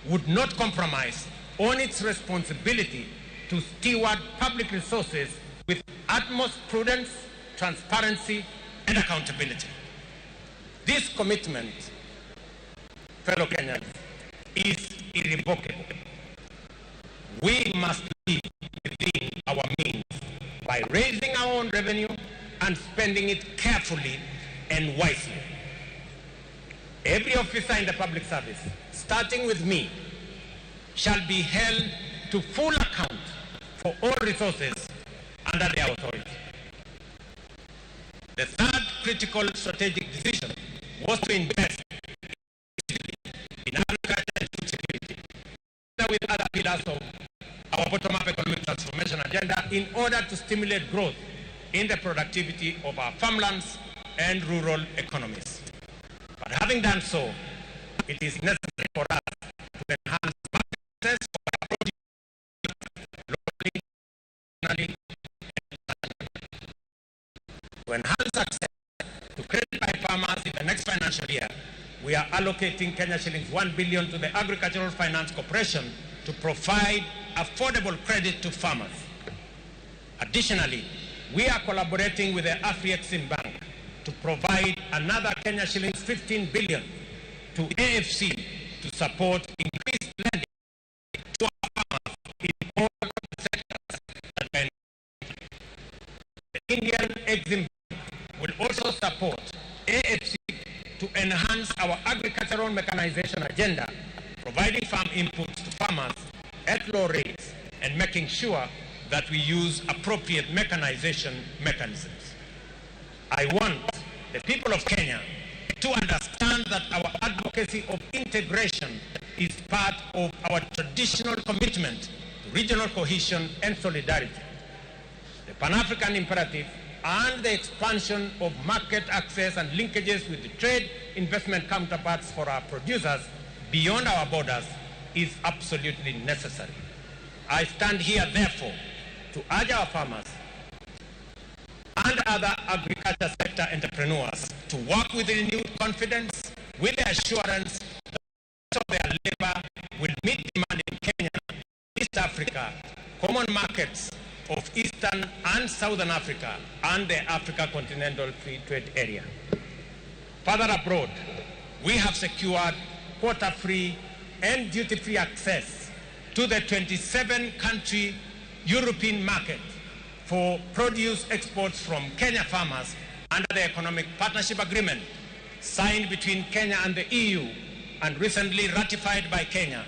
would not compromise on its responsibility to steward public resources with utmost prudence, transparency, and accountability. This commitment, fellow Kenyans, is irrevocable. We must live within our means by raising our own revenue and spending it carefully and wisely. Every officer in the public service, starting with me, shall be held to full account for all resources under their authority. The third critical strategic decision was to invest in agriculture and food security, together with other pillars of our bottom-up economic transformation agenda, in order to stimulate growth in the productivity of our farmlands and rural economies. But having done so, it is necessary for us to enhance market access for our produce locally, nationally, and internationally. To enhance access to credit by farmers in the next financial year, we are allocating Kenya shillings 1 billion to the Agricultural Finance Corporation to provide affordable credit to farmers. Additionally, we are collaborating with the Afri-Exim Bank to provide another Kenya shillings 15 billion to AFC to support increased lending to our farmers in all sectors that can. The Indian Exim Bank will also support AFC to enhance our agricultural mechanization agenda, providing farm inputs to farmers at low rates and making sure that we use appropriate mechanization mechanisms. I want the people of Kenya to understand that our advocacy of integration is part of our traditional commitment to regional cohesion and solidarity. The Pan-African imperative and the expansion of market access and linkages with the trade investment counterparts for our producers beyond our borders is absolutely necessary. I stand here, therefore, to urge our farmers and other agriculture sector entrepreneurs to work with renewed confidence, with the assurance that their labor will meet demand in Kenya, East Africa, common markets of Eastern and Southern Africa, and the Africa Continental Free Trade Area. Further abroad, we have secured quota-free and duty-free access to the 27-country European market for produce exports from Kenya farmers under the Economic Partnership Agreement signed between Kenya and the EU and recently ratified by Kenya,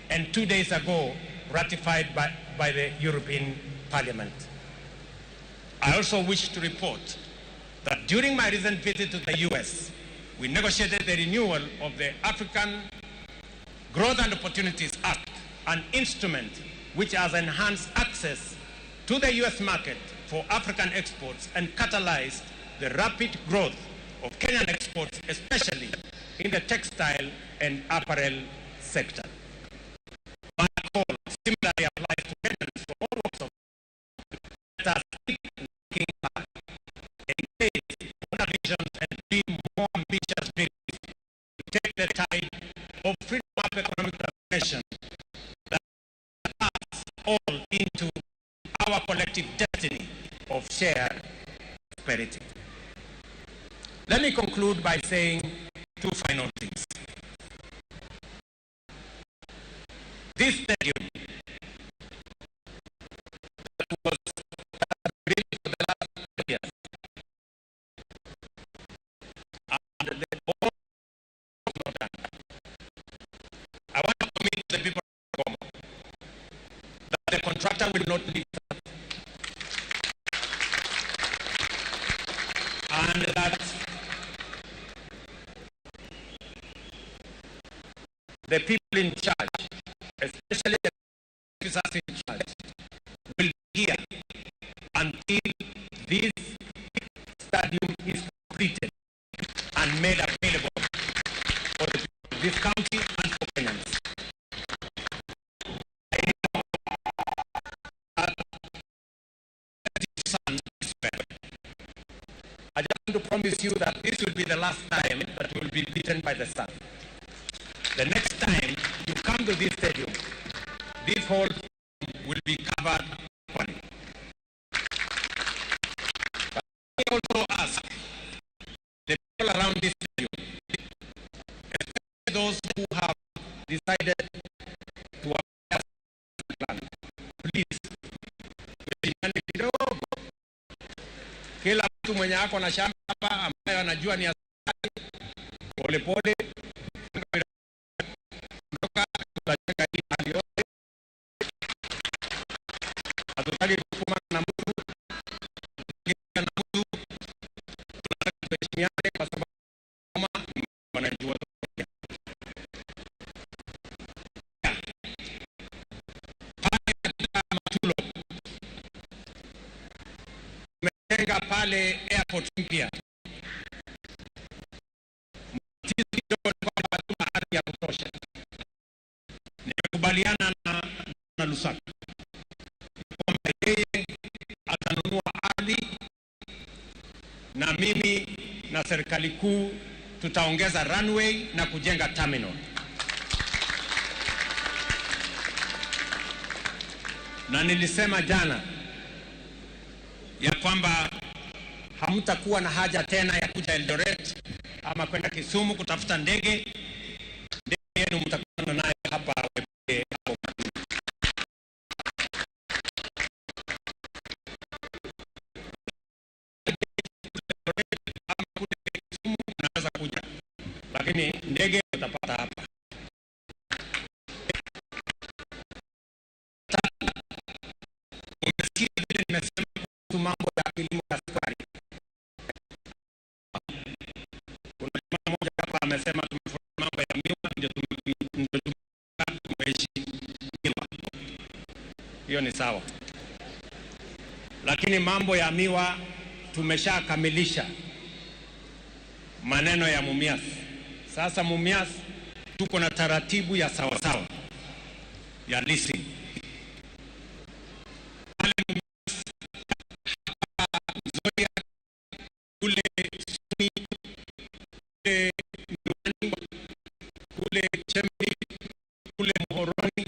and 2 days ago ratified by the European Parliament. I also wish to report that during my recent visit to the US, we negotiated the renewal of the African Growth and Opportunities Act, an instrument which has enhanced access to the US market for African exports and catalyzed the rapid growth of Kenyan exports, especially in the textile and apparel sector. My call similarly applies to Kenyans from all walks of life. Let us keep working hard, engage broader visions and dream more ambitious dreams to take the tide of freedom of economic transformation that us all into our collective destiny of shared prosperity. Let me conclude by saying two final things. This stadium that was built for the last 3 years, and the whole was not done. I want to commit to the people of Bungoma that the contractor will not leave, and that the people in charge, especially the officers in charge, will be here until this stadium is completed and made available for the people of this county and for Kenyans. I know that the sun is fair. I just want to promise you that this will be the last time that you will be beaten by the sun. The next time you come to this stadium, this whole will be covered properly. But I also ask the people around this stadium, especially those who have decided to acquire land, please, tuheshimiane kidogo. Kila mtu mwenye ako na shamba hapa ambaye anajua ni asali, pole pole, tutajenga hii hali yote. Hatutaki kusukumana na mtu, tunataka tuheshimiane kwa sababu ni wananchi wote. Pale katika Matulo tumejenga pale airport mpya. Tatizo kidogo ni kwamba hatuna ardhi ya kutosha. Nimekubaliana na Lusaka kwamba yeye atanunua ardhi na mimi na serikali kuu tutaongeza runway na kujenga terminal. Na nilisema jana ya kwamba hamtakuwa na haja tena ya kuja Eldoret ama kwenda Kisumu kutafuta ndege. Ndege yenu mtakutana nayo hapa Webuye hapo. Ama kule Kisumu mnaweza kuja, lakini ndege utapata hapa. Tatu, umesikia vile nimesema kuhusu mambo ya kilimo cha sukari. Kuna jamaa mmoja hapa amesema tumefanya mambo ya miwa ndio tumeishi miwa. Hiyo ni sawa, lakini mambo ya miwa tumeshakamilisha maneno ya Mumias. Sasa Mumias tuko na taratibu ya sawasawa ya leasing. Pale Mumias, hapa Nzoia, kule Sumi, kule Miwani, kule Chembi, kule Muhoroni,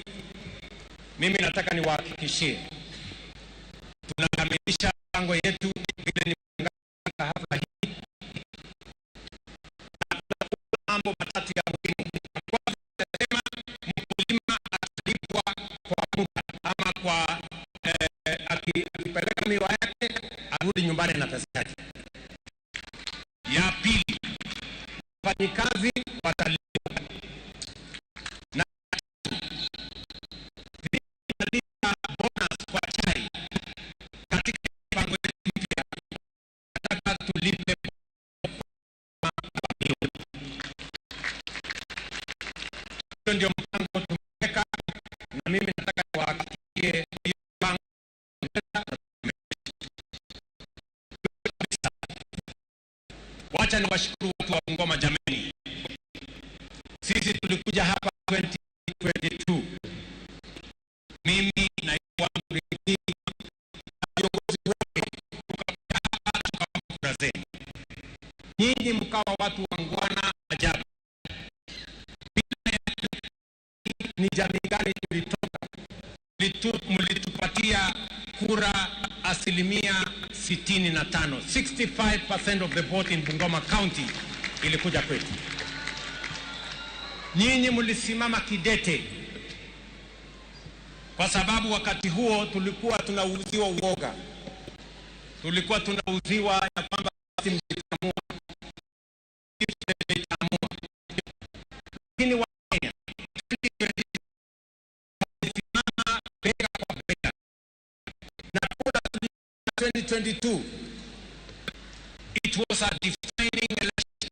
mimi nataka niwahakikishie tunakamilisha mipango yetu vile ni hafla hii. Mambo matatu ya muhimu. Kwanza nasema mkulima atalipwa kwa muda ama kwa akipeleka miwa yake arudi nyumbani na pesa yake. Ya pili, wafanyikazi watalipwa. Na tunalipa bonus kwa chai katika mipango yetu mpya. Nataka tulipe kwa miwa. Hiyo ndio mpango tumeweka, na mimi nataka niwahakikishie hiyo mpango. Wacha niwashukuru watu wa Bungoma jameni. Sisi tulikuja hapa 2022. Mimi na wangu na viongozi wote tukakuja hapa tukaomba kura zenu. Nyinyi mkawa watu wangwana ajabu. Ni jamii gani tulitoka? Mlitupatia kura 65%. 65% of the vote in Bungoma County ilikuja kwetu. Nyinyi mlisimama kidete, kwa sababu wakati huo tulikuwa tunauziwa uoga, tulikuwa tunauziwa ya kwamba mtaamua, lakini wa Kenya 2022 bega kwa bega na kura 2022, it was a defining election.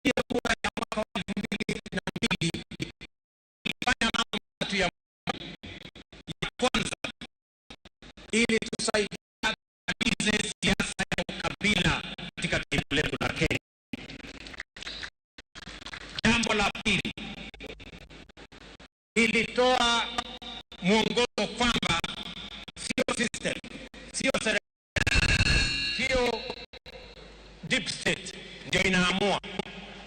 Hiyo kura ya mwaka wa 2002 ilifanya mambo matatu ya kwanza, ili tusaidia tumalize siasa ya ukabila katika taifa letu la Kenya. Jambo la pili, ilitoa mwongozo kwamba sio system, sio serikali, sio deep state ndio inaamua.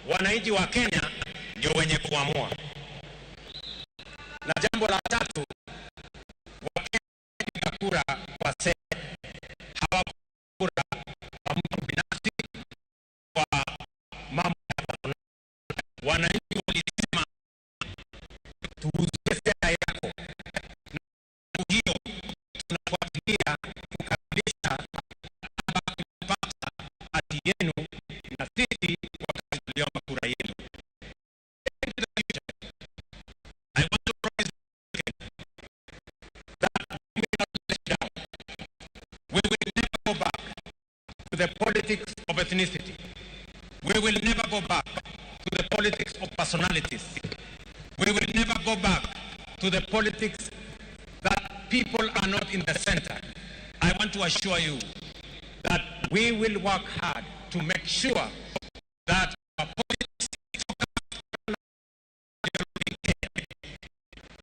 Wananchi wa Kenya ndio wenye kuamua. Na jambo la tatu, Wakenya walipiga kura kwa sera, hawakura kwa mtu binafsi, kwa mambo ya personal. Wananchi walisema tuuzie sera yako, na hiyo tunafuatilia kukamilisha kupata hati yenu na sisi wakati tuliomba kura yenu. I want to promise that we will not let down. We will never go back to the politics of ethnicity. We will never go back to the politics of personalities. We will never go back to the politics that people are not in the center. I want to assure you that we will work hard to make sure that our politics focus on developing Kenya.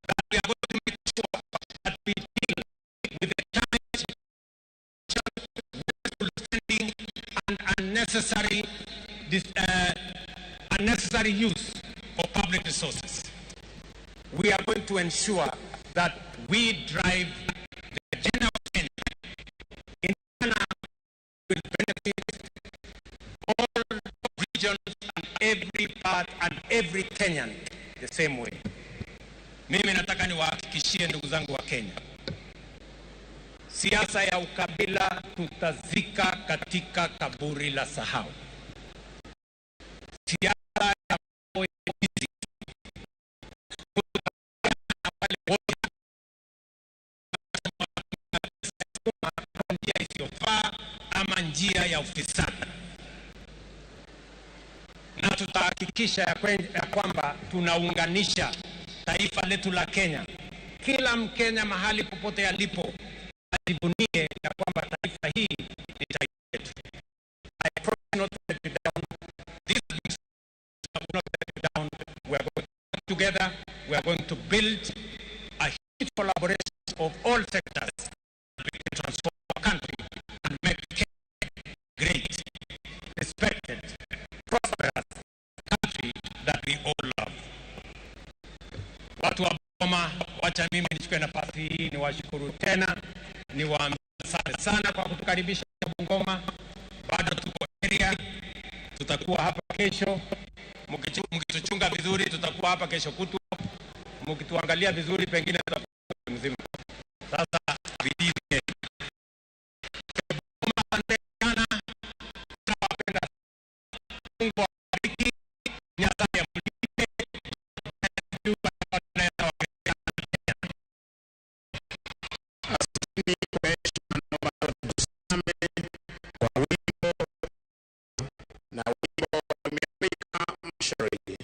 That we are going to make sure that we deal with the challenge, wasteful spending, and unnecessary use of public resources. We are going to ensure that we drive the agenda of Kenya in and every Kenyan the same way. Mimi nataka niwahakikishie ndugu zangu wa Kenya, siasa ya ukabila tutazika katika kaburi la sahau. Siasa ya wizi kwa njia isiyofaa ama njia ya ufisadi, na tutahakikisha ya kwamba tunaunganisha taifa letu la Kenya. Kila Mkenya mahali popote alipo ajivunie ya kwamba taifa hii ni taifa letu. I promise not to let you down. This will not let you down. We are going to work together. We are going to build a huge collaboration of all sectors. We can transform our country and make Kenya great, respected, prosperous country that we all love. Watu wa Bungoma, wacha mimi nichukue nafasi hii niwashukuru tena, niwaambie asante sana kwa kutukaribisha Bungoma. Bado tuko area, tutakuwa hapa kesho. Mkituchunga vizuri, tutakuwa hapa kesho kutwa. Mkituangalia vizuri, pengine tutakuwa mzima. Sasa bidii yetu. Bungoma, asante sana, tunawapenda. Mungu awabariki. Nyasaye amlinde. Asante kwa heshima, naomba tusimame kwa wimbo na wimbo wa Afrika Mashariki.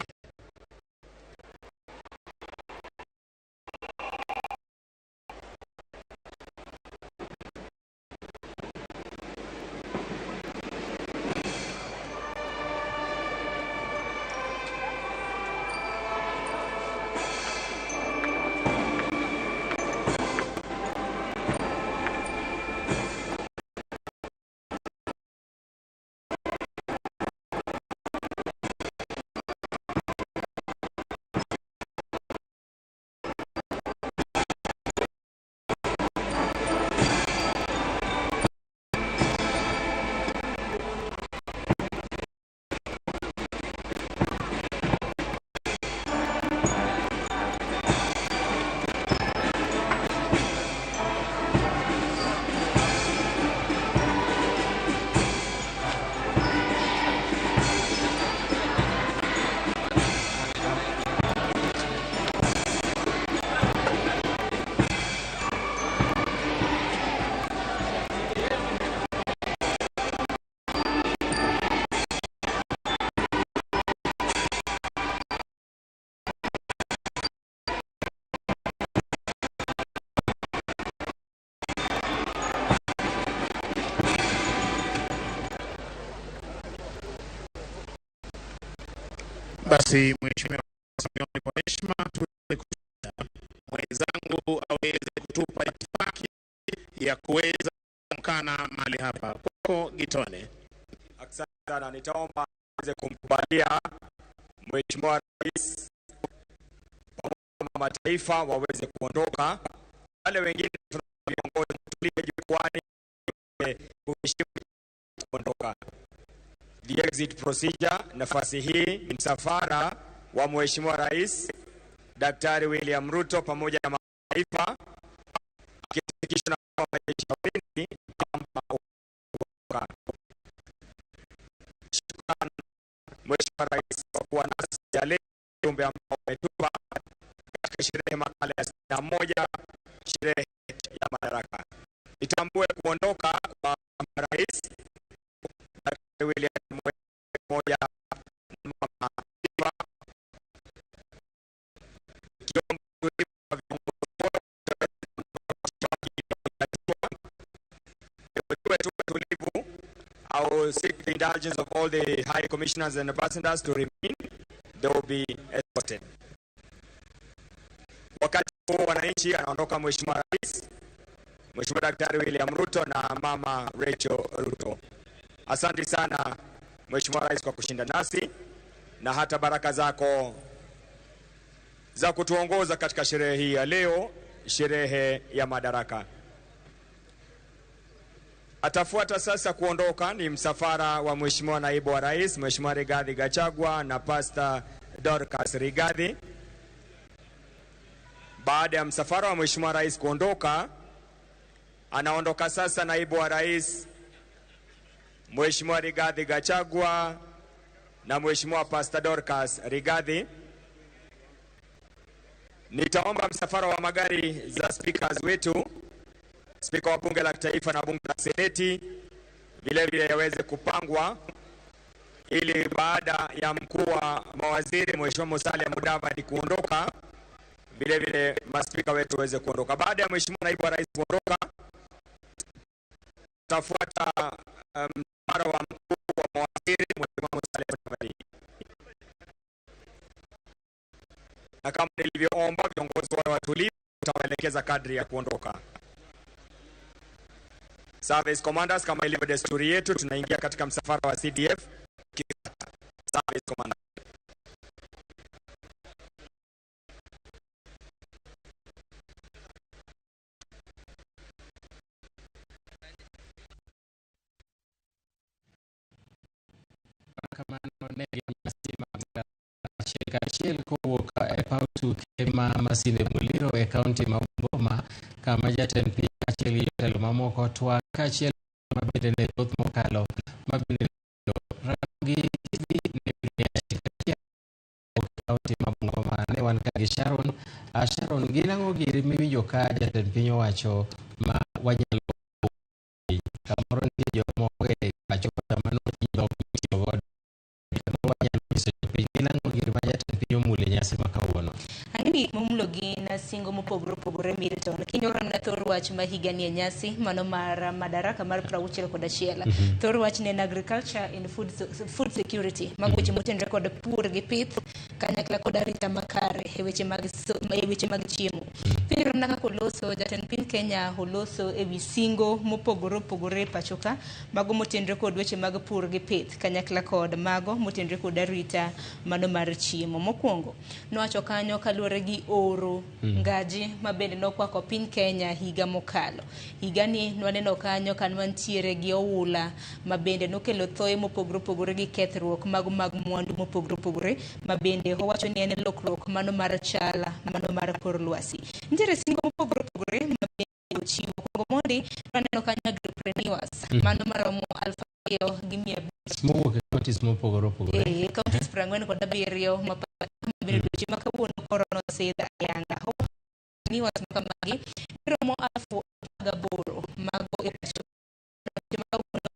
Basi Mheshimiwa Simeoni, kwa heshima tuweze mwenzangu aweze kutupa itifaki ya kuweza kumkana mahali hapa. Kwako Gitone. Asante sana, nitaomba aweze kumkubalia Mheshimiwa Rais pamoja na mataifa waweze kuondoka. Wale wengine tuna viongozi tulie jukwani kuheshimu kuondoka. The exit procedure, nafasi hii ni msafara wa Mheshimiwa Rais Daktari William Ruto pamoja na mataifa akishirikishwa na majeshi ya ulinzi kwamba. Shukrani Mheshimiwa Rais kwa kuwa nasi ya leo, ujumbe ambao umetupa katika sherehe makala ya 61 sherehe ya Madaraka. Itambue kuondoka kwa Rais Daktari William moja mama tulivu. I will seek the indulgence of all the high commissioners and ambassadors to remain. They will be escorted. Wakati huo wananchi, anaondoka Mheshimiwa Rais, Mheshimiwa Daktari William Ruto na Mama Rachel Ruto. Asante sana Mheshimiwa Rais kwa kushinda nasi na hata baraka zako za kutuongoza katika sherehe hii ya leo, sherehe ya Madaraka. Atafuata sasa kuondoka ni msafara wa Mheshimiwa Naibu wa Rais, Mheshimiwa Rigathi Gachagua na Pastor Dorcas Rigathi. Baada ya msafara wa Mheshimiwa Rais kuondoka, anaondoka sasa Naibu wa Rais Mheshimiwa Rigathi Gachagua na Mheshimiwa Pastor Dorcas Rigathi. Nitaomba msafara wa magari za speakers wetu, Spika wa Bunge la Taifa na Bunge la Seneti, vile vile yaweze kupangwa ili baada ya mkuu wa mawaziri Mheshimiwa Musalia Mudavadi kuondoka, vile vile maspika wetu waweze kuondoka. Baada ya Mheshimiwa Naibu wa Rais kuondoka, tafuata msafara wa mkuu wa mawaziri Mheshimiwa Musalia Mudavadi. Na kama nilivyoomba viongozi wawe watulivu, tutawaelekeza kadri ya kuondoka. Service Commanders, kama ilivyo desturi yetu, tunaingia katika msafara wa CDF. Service Commanders. Kamano ne gin nyasi mag achiel kachiel kowuok e paw tuke ma Masinde Muliro e kaunti ma Bungoma, kama jatend piny kaachiel gi jotelo mamoko twak kaachiel ma bende ne thoth mokalo ma bende Ramogi TV ne bende achiel kachiel e kaunti ma Bungoma. Ne wan ka gi Sharon. Sharon, gin ang'o giri miwinjo ka jatend piny owacho ma wanyalo kamoro nitie jomoko e pacho kata mano dhok mitiyo godo kamoro wanyalo nyiso jopiny gin ang'o giri ma jatend piny omulo e nyasi ma kawuono? Ang'e ni gik momulo gin singo mopogore opogore Milton. Kinyoro mana thor wach ma higani e nyasi mano mar Madaraka mar 61. Thor wach ne en agriculture and food security. Mago weche motenore kod pur gi pith kanyakla kod arita makare e weche mag e weche mag chiemo. Kinyoro mana kaka oloso jatend piny Kenya oloso e wi singo mopogore opogore e pacho ka, mago motenore kod weche mag pur gi pith kanyakla kod mago motenore kod arita mano mar chiemo. Mokwongo nowacho kanyo kaluwore gi oro ngaji ma bende nokwako piny Kenya higa mokalo. Higani nwaneno kanyo ka nwantiere gi oula ma bende nokelo thoe mopogore opogore gi kethruok mago mag mwandu mopogore opogore ma bende owacho ni en lokruok mano mar chala mano mar kor lwasi. Nitiere singo mopogore opogore ma bende ochiwo. Mokwongo mondi nwaneno kanyo agripreneurs mano maromo 2,500 mowuok e counties mopogore opogore. Counties 47 ma bende odiochieng' ma kawuono koro nosidh ayanga. Agripreneurs makamagi giromo 18,000 mago e pacho ma kawuono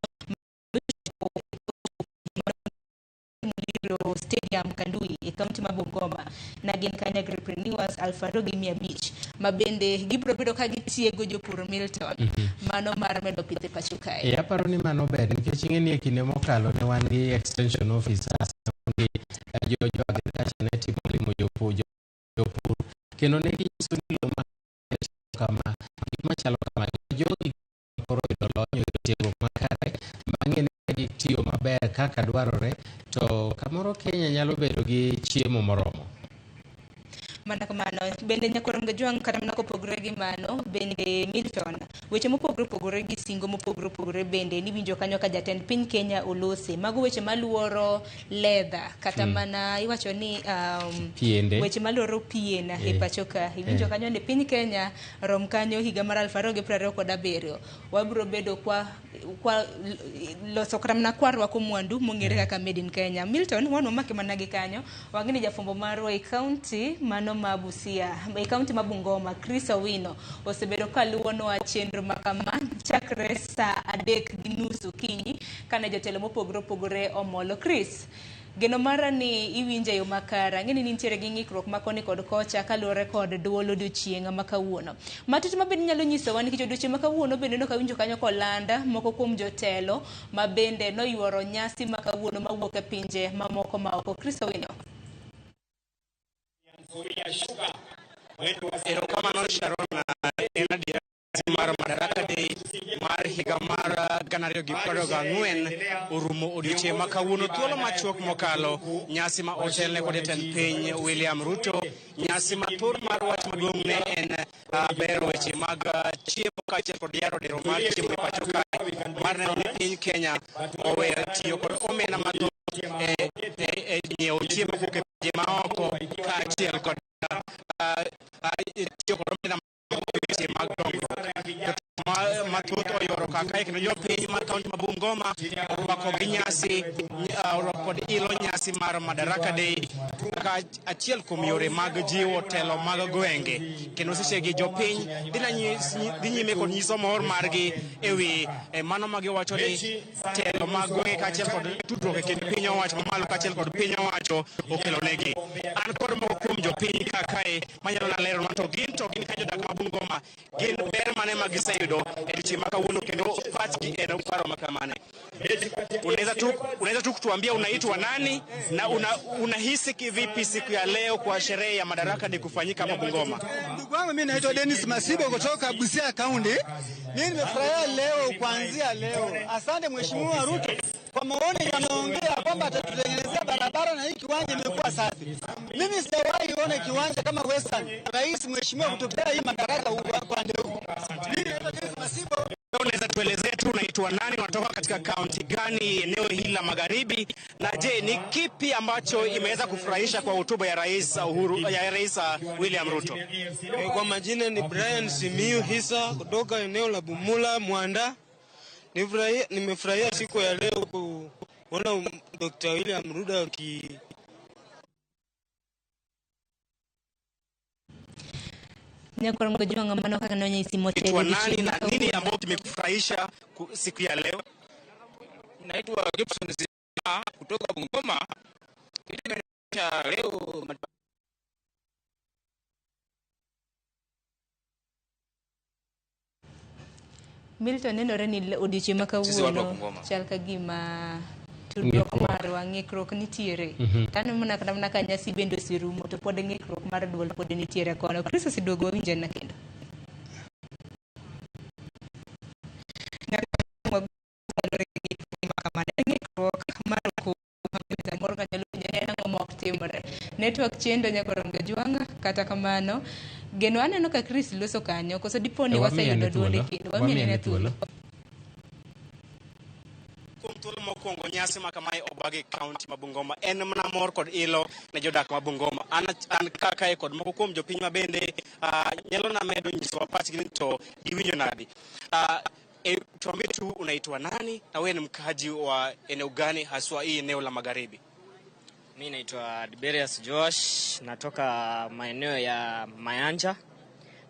Muliro Stadium Kandui e kaunti ma Bungoma na gin kanyo agripreneurs 2,500 ma bende gibiro bedo ka gitiego jopur Milton mano mar medo pith e pacho kae. Aparo ni mano ber nikech ing'e ni e kinde mokalo ne wan gi extension officers, ne wan gi jo agriculture ne timo limo jopur kendo ne ginyiso ni lowo ma kama gik machalo kama jogi koro oyudo lony, oyudo tiegruok makare bang'e ne gitiyo maber kaka dwarore, to kamoro Kenya nyalo bedo gi chiemo moromo. Mana kamano bende nyakwar Mgajwang' kata mana kopogore gi mano bende Milton weche mopogore opogore gi singo mopogore opogore bende niwinjo kanyo ka jatend piny Kenya olose mago weche maluoro leather kata mana iwacho ni piende, weche maluoro pien e pacho ka iwinjo kanyo ni piny Kenya rom kanyo higa mar 2027 wabiro bedo kwa loso kata mana kwa rwako mwandu mong'ere kaka made in Kenya. Milton wan wamake mana gi kanyo wang'e ni jafwambo marwa e kaunti mano ma Busia e kaunti ma Bungoma Chris Owino osebedo kaluwonwa chenro ma kama chakre saa 3:30 okinyi kane jotelo mopogore opogore omolo. Chris, geno mara ni iwinjo e yo makare. Ang'e ni nitiere gi ng'ikruok ma koni kod kocha kaluwore kod duol odiochieng' ma kawuono. Matut ma bende inyalo nyisowa nikech odiochieng' ma kawuono bende nok awinjo kanyo kolanda moko kuom jotelo ma bende noyuoro nyasi ma kawuono mawuok e pinje mamoko ma oko. Chris Owino. Erokamano Sharon, en adiera mar Madaraka Day mar higa mar 2024 orumo odiochieng' ma kawuono. Thuolo machuok mokalo, nyasi ma otelne kod jatend piny William Ruto, nyasi mathor mar wach maduong' ne en bero weche mag chiemo kaachiel kod yaro dero mar chiemo e pacho kae, mar neno ni piny Kenya oweyo tiyo kod omenda mathoth e nyiewo chiemo kowuok e pinje maoko, kaachiel kod tiyo kod omenda weche mag dongruok. Mathoth oyuoro kaka kendo jopiny mar kaunti ma Bungoma orwako gi nyasi, orwako kod ilo nyasi mar Madaraka Day kaka achiel kuom yore mag jiwo telo mag gwenge. Kendo sechegi jopiny dhi nyime kod nyiso mor margi ewi mano ma giwacho ni telo mag gwenge kaachiel kod tudruok e kind piny owacho mamalo kaachiel kod piny owacho okelo negi. An kod moko kuom jopiny ka kae manyalo lero to gin ka jodak ma Bungoma, gin ber mane ma giseyudo e odiochieng' ma kawuono, kendo pachgi en paro makamane. Unaweza tu kutuambia unaitwa nani na unahisi kivipi siku ya leo kwa sherehe ya Madaraka Day kufanyika hapa Bungoma? Ndugu wangu, mimi naitwa Dennis Masibo kutoka Busia County. Mimi nimefurahia leo, kuanzia leo. Asante Mheshimiwa Ruto kwa maoni ameongea kwamba atatutengenezea barabara na hii kiwanja imekuwa safi. Mimi sijawahi ona kiwanja kama Western. Rais Mheshimiwa kutupea hii madaraka kwa ndeu. Mimi naitwa Dennis Masibo. Unaweza tuelezea tu unaitwa nani, unatoka katika kaunti gani, eneo hili la magharibi, na je, ni kipi ambacho imeweza kufurahisha kwa hotuba ya Rais Uhuru, ya Rais William Ruto? Kwa majina ni Brian Simiyu Hisa kutoka eneo la Bumula Mwanda. Nimefurahia siku ya leo kuona Dr. William Ruto aki Nyakorango Jwanga, mano kaka nonyisi motelo. Nani na nini ambacho kimekufurahisha siku ya leo? Naitwa Gibson Zima kutoka Bungoma. Kitu kimenifurahisha leo Milton, nenore ni odiochieng' ma kawuono chal ka gima tudruok marwa ng'ikruok nitiere. Taneno mana kata mana ka nyasi bende oserumo to pod ng'ikruok mar duol pod nitiere kono. Chris oseduogo, wawinje na kendo. Ng'ikruok mar moro ka nyalo winjo en ang'o ma ok timore. Network chendo Nyakorongo Jwanga, kata kamano geno aneno ka Chris loso kanyo, koso dipo ni waseyudo duonde kendo wamiye thuolo. Kuom thuolo mokwongo nyasi ma kamae obagi kaunti ma Bungoma en mana mor kod ilo ne jodak ma Bungoma. An kaka kod moko kuom jopiny ma bende nyalo na medo nyisowa pachgi ni to giwinjo nadi. Tuambie tu unaitwa nani na wewe ni mkaji wa eneo gani haswa hii eneo la magharibi? Mimi naitwa Diberius Josh, natoka maeneo ya Mayanja.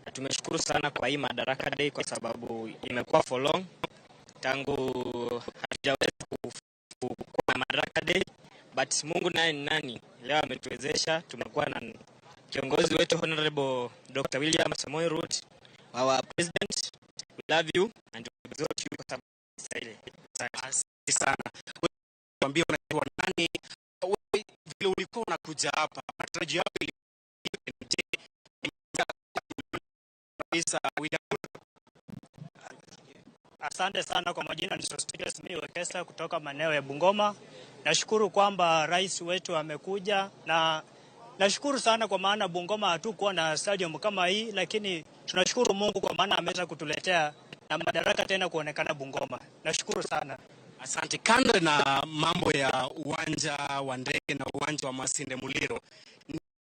Na tumeshukuru sana kwa hii Madaraka Day kwa sababu imekuwa for long tangu hatujaweza kuwa na Madaraka Day, but Mungu naye ni nani, leo ametuwezesha. Tumekuwa na kiongozi wetu Honorable Dr. William Samoei Ruto, our president. We love you and we exalt you kwa sababu Asante sana. Tuambie unaitwa nani? Vile ulikuwa unakuja hapa, matarajio yako ilikuwa William? Asante sana kwa majina ni Sostiles Wekesa kutoka maeneo ya Bungoma. Nashukuru kwamba rais wetu amekuja, na nashukuru sana kwa maana Bungoma hatukuwa na stadium kama hii, lakini tunashukuru Mungu kwa maana ameweza kutuletea na madaraka tena kuonekana Bungoma. Nashukuru sana. Asante. Kando na mambo ya uwanja wa ndege na uwanja wa Masinde Muliro,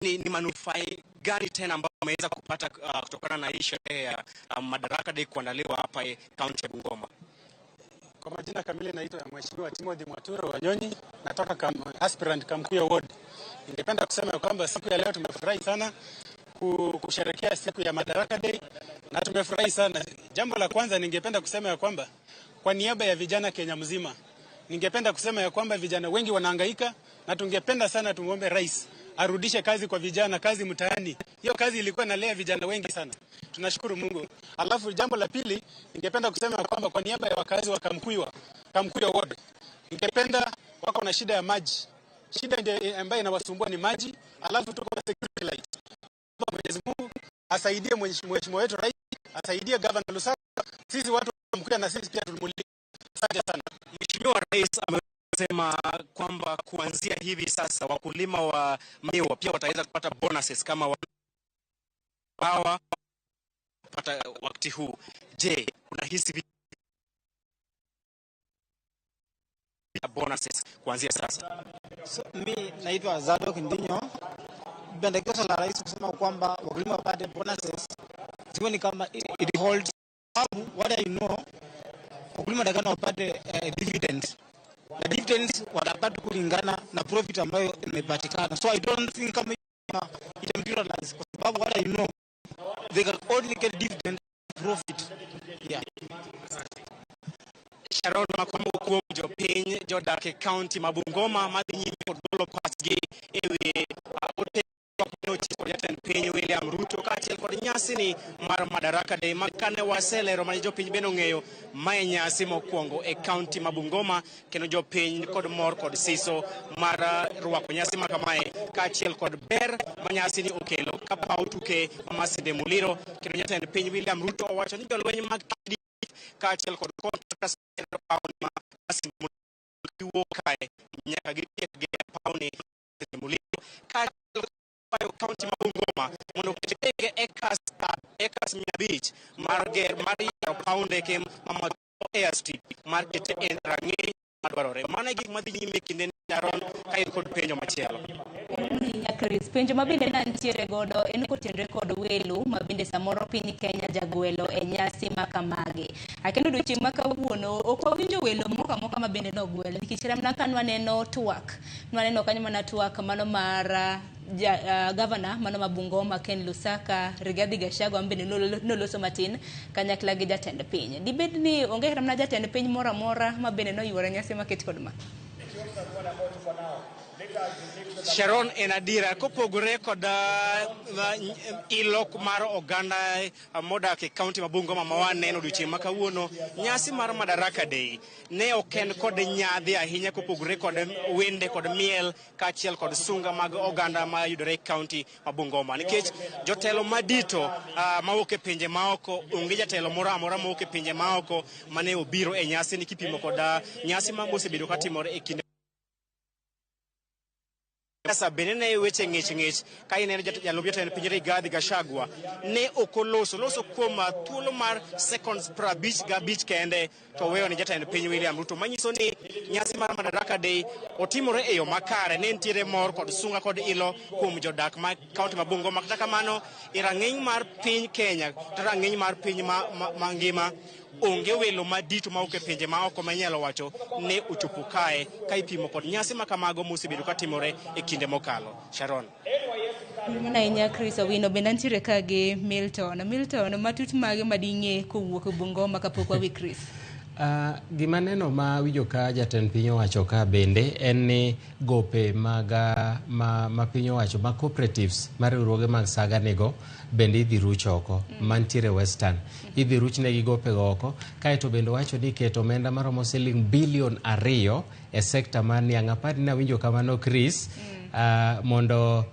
ni manufaa gani tena ambayo umeweza kupata kutokana na hii sherehe ya Madaraka Day kuandaliwa hapa kaunti ya Bungoma? Kwa majina kamili naitwa Mheshimiwa Timothy Mwaturo Wanyonyi, natoka aspirant Kamkuya Ward. Ningependa kusema kwamba siku ya leo tumefurahi sana kusherehekea siku ya Madaraka Day na tumefurahi sana. Jambo la kwanza ningependa kusema ya kwamba kwa niaba ya vijana Kenya mzima, ningependa kusema ya kwamba vijana wengi wanahangaika na tungependa sana tumuombe rais arudishe kazi kwa vijana, kazi mtaani. Hiyo kazi ilikuwa inalea vijana wengi sana. Tunashukuru Mungu. Alafu jambo la pili ningependa kusema kwamba kwa niaba ya wakazi wa Kamkuya Ward, ningependa wako na shida ya maji. Shida ndio ambayo inawasumbua ni maji, alafu tuko na security light. Mwenyezi Mungu asaidie mheshimiwa wetu rais, asaidie Governor Lusaka. Sisi watu wa Kamkuya na sisi pia tulimulika. Asante sana. Mheshimiwa Rais amesema kwamba kuanzia hivi sasa wakulima wa miwa pia wataweza kupata bonuses kama hawa pata wakati huu. Je, unahisi vipi bonuses kuanzia sasa? So, mi naitwa Zadok Ndinyo. Pendekezo la rais kusema kwamba wakulima wapate bonuses sioni kama it holds, sababu what I know wakulima watakana wapate dividend na dividends watapata kulingana na profit ambayo imepatikana, so I don't think kama ita materialize kwa sababu what I know they can only get dividend profit, yeah. Sharon Makwambo kuom jopiny jodak e kaunti ma Bungoma madhi nyime kod golo pachgi ewi ote kod jatend piny William Ruto kaachiel kod nyasi ni mar Madaraka Day ma kane waselero mane jopiny bende ong'eyo mae nyasi mokwongo e kaunti ma Bungoma kendo jopiny kod mor kod siso mar rwako nyasi ma kamae kaachiel kod ber ma nyasi ni okelo ka paw tuke ma Masinde Muliro kendo jatend piny William Ruto owacho ni jolweny mag KDF kaachiel kod contractors ma Masinde Muliro wuok kae nyaka gitiek gero pawni Masinde Muliro kaachiel kwayo kaunti ma Bungoma mondo oket tenge acres 500 mar ger mar yaro paw ndeke ma airstrip mar kete e rang'iny madwarore. Mano e gik madhi nyime kinde ni Sharon ka in kod penjo machielo. Chris, penjo ma bende nantiere godo en kotenore kod welo ma bende samoro piny Kenya jagwelo e nyasi ma kamagi. Kendo odiochieng' ma kawuono ok wawinjo welo moko amoka ma bende nogwel nikech kata mana ka nwaneno twak, nwaneno kanyo mana twak mano mar gavana mano ma Bungoma Ken Lusaka, Rigathi Gachagua ma bende noloso matin kanyakla gi jatend piny. Dibed ni onge kata mana jatend piny moro amora ma bende noyuoro nyasi maket kod ma? Sharon, en adiera kopogore kod ilo mar oganda modak e kaunti ma Bungoma ma waneno odiochieng' ma kawuono, nyasi mar Madaraka Day ne ok en kod nyadhi ahinya kopogore kod wende kod miel kaachiel kod sunga mag oganda mayudore e kaunti ma Bungoma, nikech jotelo madito mawuok e pinje maoko onge jatelo moro amora mawuok e pinje maoko mane obiro e nyasi ni kipimo kod nyasi ma osebedo katimore e kinde Sasa bende ne weche ng'ich ng'ich ka ineno jalup jatend piny Rigathi Gachagua ne ok oloso loso kuom thuolo mar seconds 55 kende to weyo ne jatend piny William Ruto, manyiso ni nyasi mar Madaraka Day otimore e yo makare. Ne nitiere mor kod sunga kod ilo kuom jodak ma kaunti ma Bungoma. Kata kamano e rang'iny mar piny Kenya kata rang'iny mar piny mangima onge welo madito mawuok e pinje maoko manyalo wacho ne ochopo kae ka ipimo kod nyasi ma kamago mosebedo katimore e kinde mokalo. Sharon. Mana ahinya Chris Owino, bende antiere ka gi Milton. Milton, matut mage mading'e kowuok e Bungoma kapok wawi Chris? Gima neno ma winjo ka jatend piny owacho ka bende en ni gope mag ma piny owacho ma cooperatives mar riwruoge mag saga nigo bende idhi ruch oko mantiere Western idhi ruch negi gope go oko. Kaeto bende owacho ni keto omenda maromo siling bilion 2 e sekta mar niang'. Apar ni nawinjo kamano Chris, mondo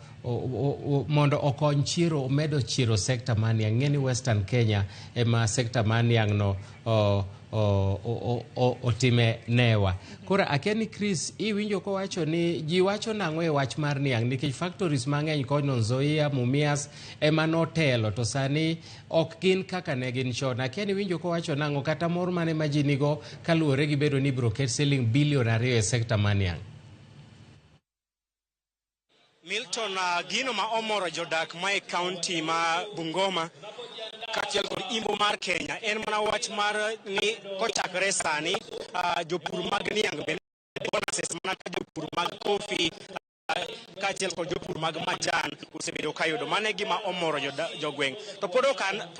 okony chiero omedo chiero sekta mar niang'. Ng'e ni Western Kenya ema sekta mar niang' no otime newa. Koro akia ni Chris iwinjo kowacho ni ji wacho nang'o e wach mar niang' nikech factories mang'eny kono Nzoia, Mumias ema notelo to sani ok gin kaka ne gin chon. Akia ni iwinjo kowacho nang'o kata mor mane ma ji nigo kaluwore gi bedo ni ibiro ket siling bilion 2 e sekta mar niang'. Milton, gino ma omoro jodak ma e kaunti ma Bungoma kaachiel kod imbo mar Kenya en mana wach mar ni kochakore sani jopur mag niang' bende bonuses mana ka jopur mag kofi kaachiel kod jopur mag majan osebedo kayudo. Mano e gima omoro jogweng'. To pod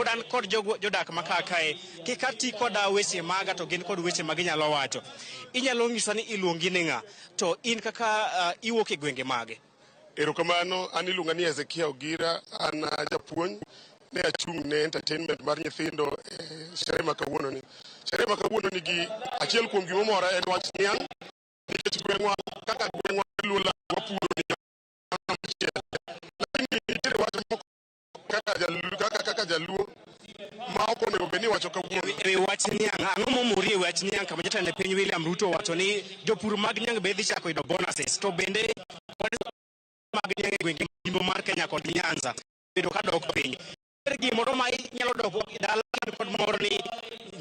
an kod jodak ma kae kik ati koda weche maga to gin kod weche ma ginyalo wacho. Inyalo nyisa ni iluongi ni ng'a to in kaka iwuok e gwenge mage? Erokamano, an iluonga ni Ezekiel Ogira, an japuonj ne achung' ne entertainment mar nyithindo e sherehe ma kawuono ni. Sherehe ma kawuono ni gi achiel kuom gimomora en wach niang', nikech gweng'wa kaka gweng'wa Luo wapuro niang' machielo. Lakini nitiere wach moko kaka Jaluo ma ok moko onego bed ni iwacho kawuono. E wach niang', ang'o momori e wach niang' kama jatend piny William Ruto owacho ni jopur mag niang' be dhi chako yudo bonuses, to bende mag niang' e gwenge Imbo mar Kenya kod Nyanza bedo ka dok piny. Ere gimoro ma inyalo dok dala kod mor ni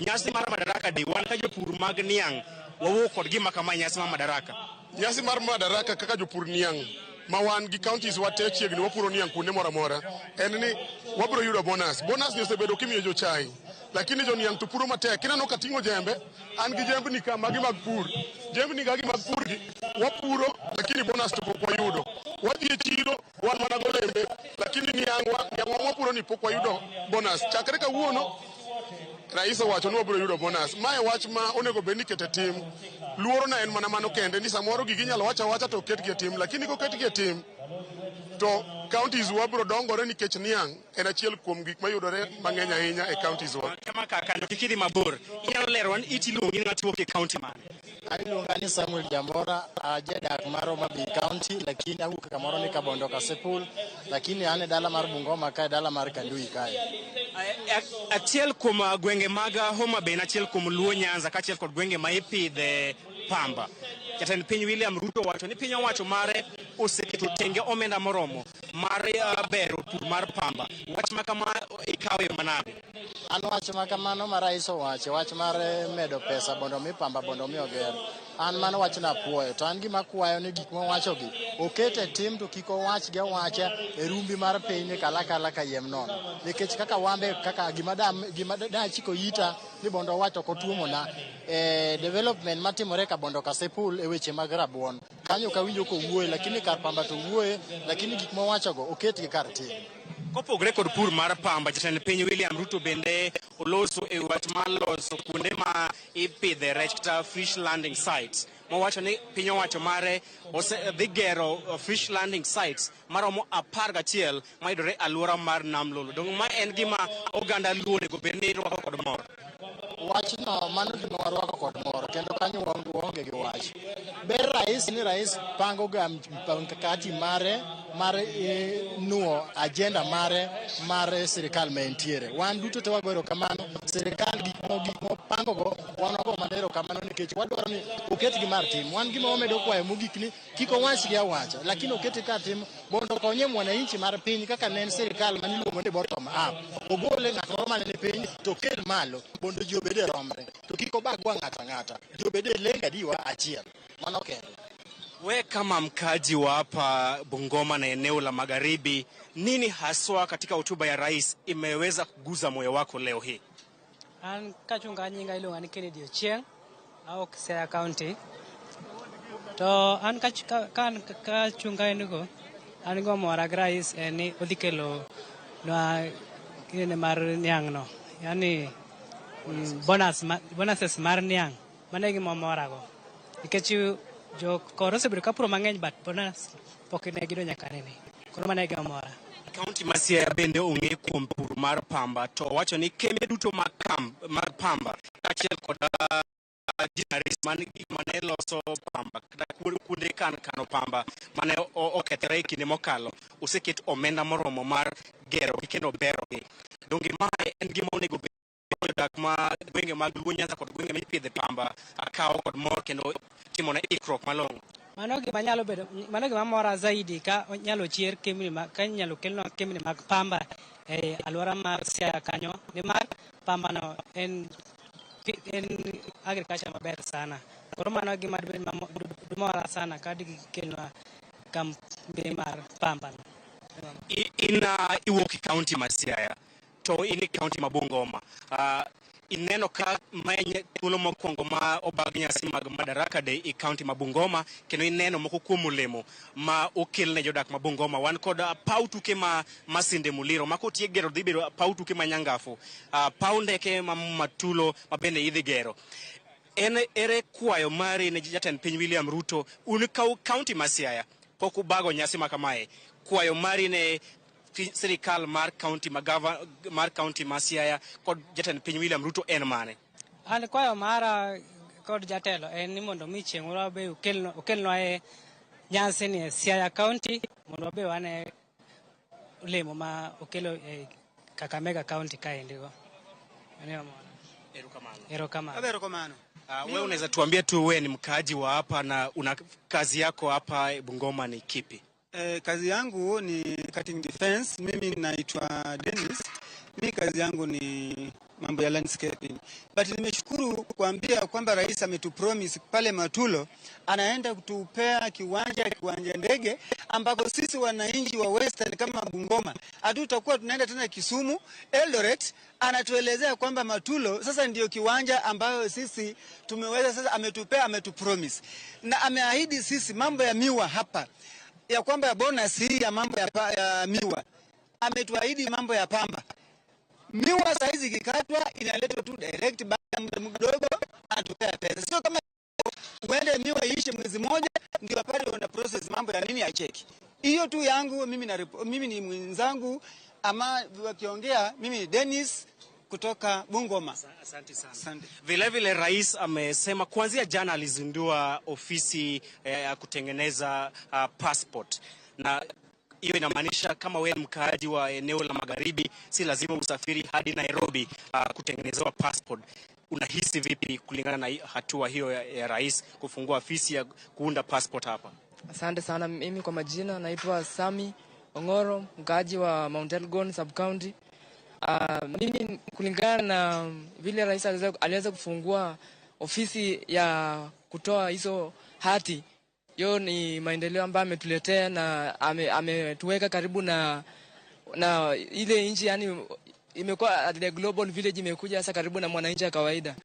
nyasi mar Madaraka Day, wan ka jopur mag niang' wawuok kod gima kama e nyasi mar Madaraka? Nyasi mar Madaraka kaka jopur niang' ma wan gi counties wate chiegni wapuro niang' kuonde moro amora en ni wabiro yudo bonus. Bonus ni osebedo kimiyo jochai, lakini joniang' to puro matek. Kineno kating'o jembe, an gi jembni ka magi mag pur, jembni gagi mag pur gi wapuro, lakini bonus to pok wayudo. Wadhi e chiro wan mana golembe, lakini niang'wa niang'wa mwapuro ni pok wayudo bonus. Chakre kawuono rais owacho ni wabiro yudo bonus. Mae wach ma onego bed ni ikete tim. Luoro na en mana mano kende ni samoro gigi inyalo wacho awacha to oketgi e tim, lakini koketgi e tim to counties wa biro dongore nikech niang' en achiel kuom gik mayudore mang'eny ahinya e counties wa. Kama kaka kik idhi mabor, inyalo lero wan iti iluongi ni ng'at wuok e county mane? Iluonga ni Samuel Jambora, ajadak mar Homa Bay County, lakini awuok kamoro ni Kabondo Kasipul, lakini an e dala mar Bungoma kae, dala mar Kandui kae. Achiel kuom gwenge mag Homa Bay en achiel kuom Luo Nyanza kaachiel kod gwenge ma ipidhe pamba. Jatend piny William Ruto owacho ni piny owacho mare oseketo tenge omenda moromo mar bero pur mar pamba. Wach ma kama ikawo e yo manade? An wach ma kamano ma rais owacho, wach mar medo pesa mondo mi pamba mondo mi oger. An mano wachno apuoyo, to an gima akwayo ni gik mowachogi oket e tim to kik owachgi awacha e rumbi mar piny kalakala kayiem nono. Nikech kaka wambe kaka gima da chiko ita ni mondo owach ok otuomona development matimore Kabondo Kasipul e weche mag rabuon. Kanyo ok awinjo kowuoye, lakini kar pamba to wuoye, lakini gik mowachogo oketgi kar tim. Kopogore kod pur mar pamba, jatend piny William Ruto bende oloso e wach mar loso kuonde ma ipidhe rech kata fish landing sites. Mowacho ni piny owacho mare dhi gero fish landing sites maromo 11 mayudore alwora mar Nam Lolwe. Donge ma en gima oganda Luo onego bed ni rwako kod mor? Wachno mano gima warwako kod mor, kendo kanyo waonge gi wach. Ber rais ni rais pango ga mkakati mare mar nuo agenda mare mar sirikal ma entiere. Wan duto te wago erokamano sirikal gik mopango go wan wago mana erokamano nikech wadwaro ni oketgi mar tim. Wan gima wamedo kwayo mogik ni kik owachgi awacha, lakini okete kar tim mondo okonye mwananchi mar piny kaka ne en sirikal maniluongo ni bottom up. Ogole ng'at moro mane ni piny to okel malo mondo ji obed e romre, to kik obagwa ng'ato ang'ata, ji obed e lengo adiwa achiel. Mano kende. We kama mkaji wa hapa Bungoma na eneo la Magharibi, nini haswa katika hotuba ya rais imeweza kuguza moyo wako leo hii? An kachunga nyinga iluonga ni Kennedy Ochieng, awuok Siaya County. To an kachunga en go, an gomora gi rais en ni odhi kelo nwa kinene mar niang' no, yani bonuses mar niang', mano e gima morago. Nikech jo koro osebedo ka puro mang'eny but bonus pok ne giyudo nyaka nene. Koro mano e gima mora. Kaunti ma Siaya bende ong'e kuom pur mar pamba, to owacho ni kembe duto mag pamba kaachiel kod ginneries mane loso pamba kata kuonde kano pamba mane okethore e kinde mokalo oseket omenda moromo mar gerogi kendo berogi. Donge mae en gima onego bed jodak ma gwenge mag Luo Nyanza kod gwenge mipidhe pamba kawo kod mor kendo timone ikruok malong'o? Mano gima nyalo bedo, mano gima mora zaidi ka nyalo chier kembni ma, ka inyalo kelnwa kembni mag pamba e alwora mar Siaya kanyo, nimar pamba no en agriculture maber sana. Koro mano gima mora sana ka digikelnwa kambi mar pamba no. In iwuok e kaunti ma Siaya to in e kaunti ma Bungoma. Ineno ka mae thuolo mokwongo ma obag nyasi mag Madaraka Day e kaunti ma Bungoma, kendo ineno moko kuom olemo ma okel ne jodak ma Bungoma. Wan kod paw tuke ma Masinde Muliro ma kotiek gero dhi bedo paw tuke ma Nyangafu, paw ndeke ma Matulo ma bende idhi gero. En ere kwayo mari ne jatend piny William Ruto, un kaunti ma Siaya pok ubago nyasi ma kamae, kwayo mari ne sirikal mar kaunti ma mar kaunti ma Siaya kod jatend piny William Ruto en mane? An kwayo mara kod jatelo en ni mondo mi chieng' moro wabe okelnwa e nyasi ni e Siaya County mondo wabe wane olemo ma okelo e Kakamega County kaendi go. Mano mora. Erokamano. Erokamano. Erokamano. Wewe unaweza tuambia tu wewe ni mkaaji wa hapa na una kazi yako hapa Bungoma ni kipi? Kazi yangu ni cutting defense. Mimi naitwa Dennis. Mimi kazi yangu ni mambo ya landscaping. But nimeshukuru kuambia kwamba rais ametupromise pale Matulo anaenda kutupea kiwanja ndege ambako sisi wananchi wa Western kama Bungoma hatutakuwa tunaenda tena Kisumu, Eldoret. Anatuelezea kwamba Matulo sasa ndio kiwanja ambayo sisi tumeweza sasa, ametupea, ametupromise na ameahidi sisi mambo ya miwa hapa, ya kwamba ya bonus hii ya mambo ya miwa, ametuahidi mambo ya pamba. Miwa saizi ikikatwa inaletwa tu direct, baada ya muda mdogo anatupea pesa. Sio kama uende miwa iishe mwezi mmoja ndio apate una process mambo ya nini ya cheki. Hiyo tu yangu mimi, na mimi ni mwenzangu ama wakiongea, mimi ni Dennis kutoka Bungoma. Asante sana. Asante. Vile vile rais amesema kuanzia jana alizindua ofisi ya kutengeneza passport, na hiyo inamaanisha kama wewe mkaaji wa eneo la magharibi si lazima usafiri hadi Nairobi kutengenezewa passport. Unahisi vipi kulingana na hatua hiyo ya rais kufungua ofisi ya kuunda passport hapa? Asante sana. Mimi kwa majina naitwa Sami Ongoro, mkaaji wa Mount Elgon sub county. Mimi kulingana na vile rais aliweza kufungua ofisi ya kutoa hizo hati, hiyo ni maendeleo ambayo ametuletea na ametuweka karibu na ile nchi, yani imekuwa the global village, imekuja sasa karibu na mwananchi wa kawaida.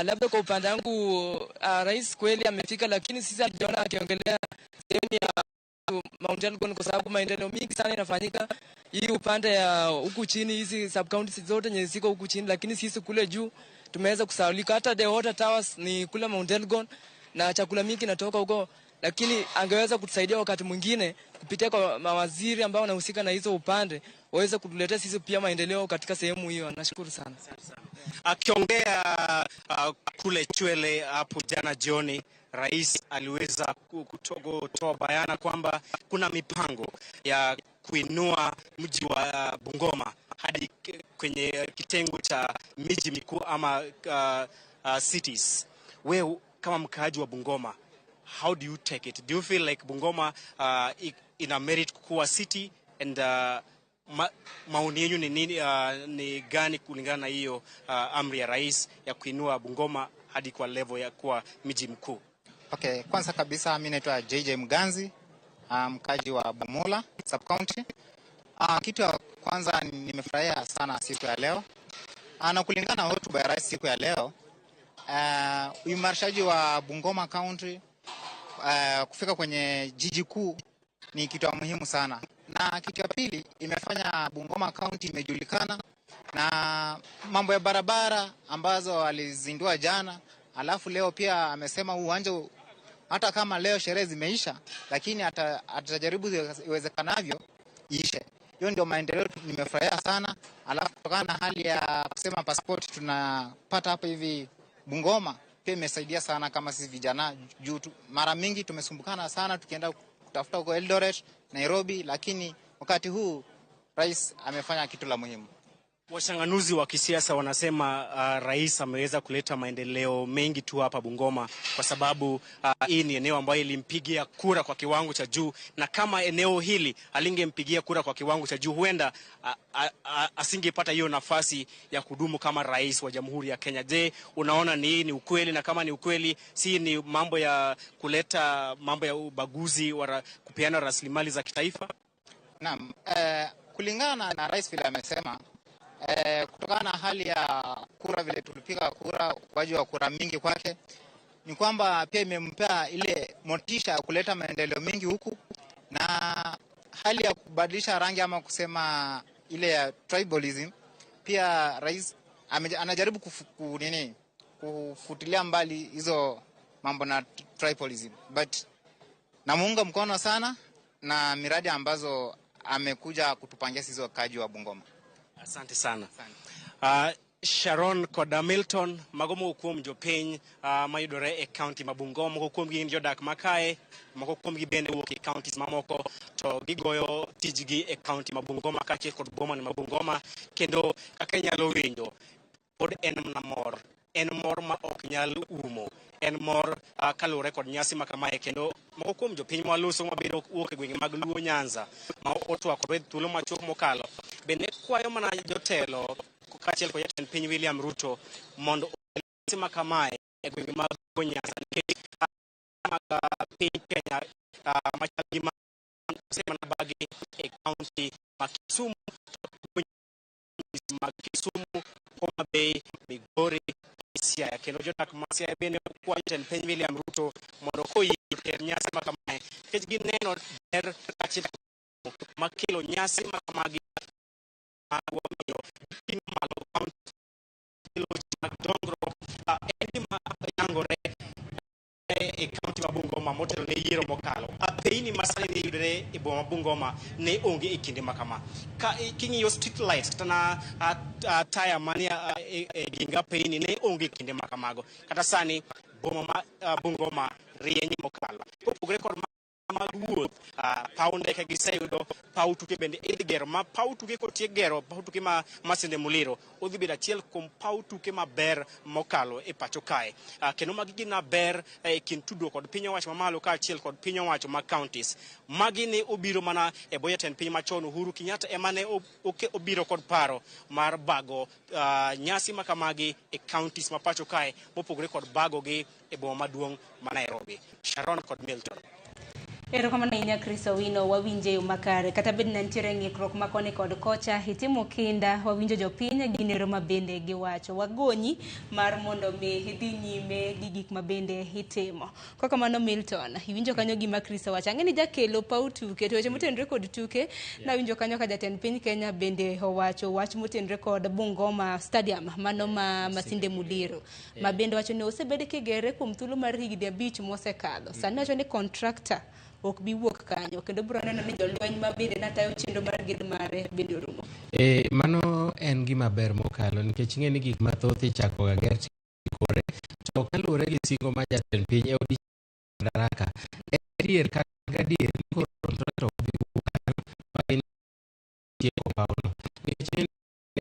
Labda kwa upande wangu rais kweli amefika, lakini sisi hatujaona akiongelea sehemu ya Mount Elgon kwa sababu maendeleo mingi sana inafanyika hii upande ya huku chini, hizi sub counties zote yenye ziko huku chini, lakini sisi kule juu tumeweza kusaulika. Hata the water towers ni kule Mount Elgon na chakula mingi inatoka huko, lakini angeweza kutusaidia wakati mwingine kupitia kwa mawaziri ambao wanahusika na hizo upande waweze kutuletea sisi pia maendeleo katika sehemu hiyo. Nashukuru sana. Akiongea kule Chwele hapo jana jioni, rais aliweza kutoa bayana kwamba kuna mipango ya kuinua mji wa Bungoma hadi kwenye kitengo cha miji mikuu ama cities. Wewe kama mkaaji wa Bungoma, how do you take it? Do you feel like Bungoma ina merit kuwa city and maoni yenu ni nini, ni gani kulingana na hiyo amri ya rais ya kuinua Bungoma hadi kwa level ya kuwa mji mkuu? Okay, kwanza kabisa mimi naitwa JJ Mganzi, mkaji wa Bumula sub county. Kitu ya kwanza nimefurahia sana siku ya leo. Na kulingana na hotuba ya rais siku ya leo, uimarishaji wa Bungoma County kufika kwenye jiji kuu ni kitu muhimu sana. Na kitu ya pili imefanya Bungoma County imejulikana na mambo ya barabara ambazo alizindua jana. Alafu leo pia amesema uwanja, hata kama leo sherehe zimeisha, lakini atajaribu iwezekanavyo iishe. Hiyo ndio maendeleo nimefurahia sana. Alafu kutokana na hali ya kusema passport tunapata hapa hivi Bungoma pia imesaidia sana kama sisi vijana, juu mara mingi tumesumbukana sana tukienda kutafuta huko Eldoret, Nairobi, lakini wakati huu rais amefanya kitu la muhimu. Wachanganuzi wa kisiasa wanasema rais ameweza kuleta maendeleo mengi tu hapa Bungoma kwa sababu hii ni eneo ambayo ilimpigia kura kwa kiwango cha juu, na kama eneo hili alingempigia kura kwa kiwango cha juu huenda asingepata hiyo nafasi ya kudumu kama rais wa Jamhuri ya Kenya. Je, unaona ni ukweli? Na kama ni ukweli, si ni mambo ya kuleta mambo ya ubaguzi wa kupeana rasilimali za kitaifa? Naam, kulingana na rais vile amesema, kutokana na hali ya kura vile tulipiga kura, upaji wa kura mingi kwake, ni kwamba pia imempea ile motisha ya kuleta maendeleo mengi huku, na hali ya kubadilisha rangi ama kusema ile ya tribalism, pia rais anajaribu kufutilia mbali hizo mambo na tribalism. But namuunga mkono sana na miradi ambazo amekuja kutupangia sisi wakaji wa Bungoma. Asante sana. Sharon koda Milton mago moko kuom jopiny mayudore e county ma Bungoma, moko kuomgi gin jodak makae, moko kuomgi bende wuok e counties mamoko to gigoyo tijgi e county ma Bungoma kaachiel kod boma ma Bungoma. Kendo kaka inyalo winjo, Pod en mana mor, en mor ma ok nyal umo, en mor kaluwore kod nyasi ma kamae. Kendo moko kuom jopiny mawaloso mabiro wuok e gwenge mag Luo Nyanza ma otwak kod thuolo machuok mokalo bende kwayo mana jotelo kaachiel kod jatend piny William Ruto mondo okel nyasi ma kamae e gwenge mag Luo Nyanza, nikech mag piny Kenya machal gi ma osemana bagi e kaunti ma Kisumu, mag Kisumu, Homa Bay, Migori, Siaya. Kendo jodak ma Siaya bende kwayo jatend piny William Ruto mondo koyie oter nyasi ma kamae, nikech gineno ber kaachiel makelo nyasi ma kamagi wamiyo giting'o malo kaunti kelo weche mag dongruok. En gima yangore e kaunti ma Bungoma motelo ne yiero mokalo. Apeyni ma sani ne yudore e boma ma Bungoma ne onge e kinde ma kama. Ka king'iyo street lights kata na taya manie e ging apeyni ne onge e kinde ma kamago. Kata sani boma ma Bungoma rieny mokalo. Kopogore kod mag wuoth, paw ndeke giseyudo, paw tuke bende idhi gero, ma paw tuke kotiek gero paw tuke ma Masinde Muliro odhi bedo achiel kuom paw tuke maber mokalo e pacho kae. Kendo magi gin ber e kind tudruok kod piny owacho mamalo kaachiel kod piny owacho mag counties. Magi ne obiro mana e bwo jatend piny machon Uhuru Kenyatta ema ne obiro kod paro mar bago nyasi ma kamagi e counties ma pacho kae mopogore kod bago gi e boma maduong' ma Nairobi. Sharon kod Milton. Erokamano ahinya Chris Owino, wawinje yo makare. Kata bed ni nitiere ng'ikruok ma koni kod kocha, itimo kinda, wawinjo jopiny gi nero ma bende giwacho. Wagonyi mar mondo mi idhi nyime gi gik ma bende itimo. Kokamano Milton, iwinjo kanyo gima Chris owacho. Ang'e ni jakelo paw tuke, to weche motenore kod tuke, nawinjo kanyo ka jatend piny Kenya bende owacho wach motenore kod Bungoma Stadium, mano ma Masinde Muliro. Ma bende wacho ni osebed kigere kuom thuolo mar higni 5 mosekadho. Sani wacho ni contractor ok bi wuok kanyo, kendo biro neno ni jolweny ma bende natayo chenro mar gedo mare bende orumo. Mano en gima ber mokalo, nikech ing'e ni gik mathoth ichako ga ger kore, to kaluwore gi singo ma jatend piny e odiechieng' Madaraka, en adier kata gadier ni koro contractor ok bi wuok kanyo ma gin tieko pawno. Nikech ing'e ni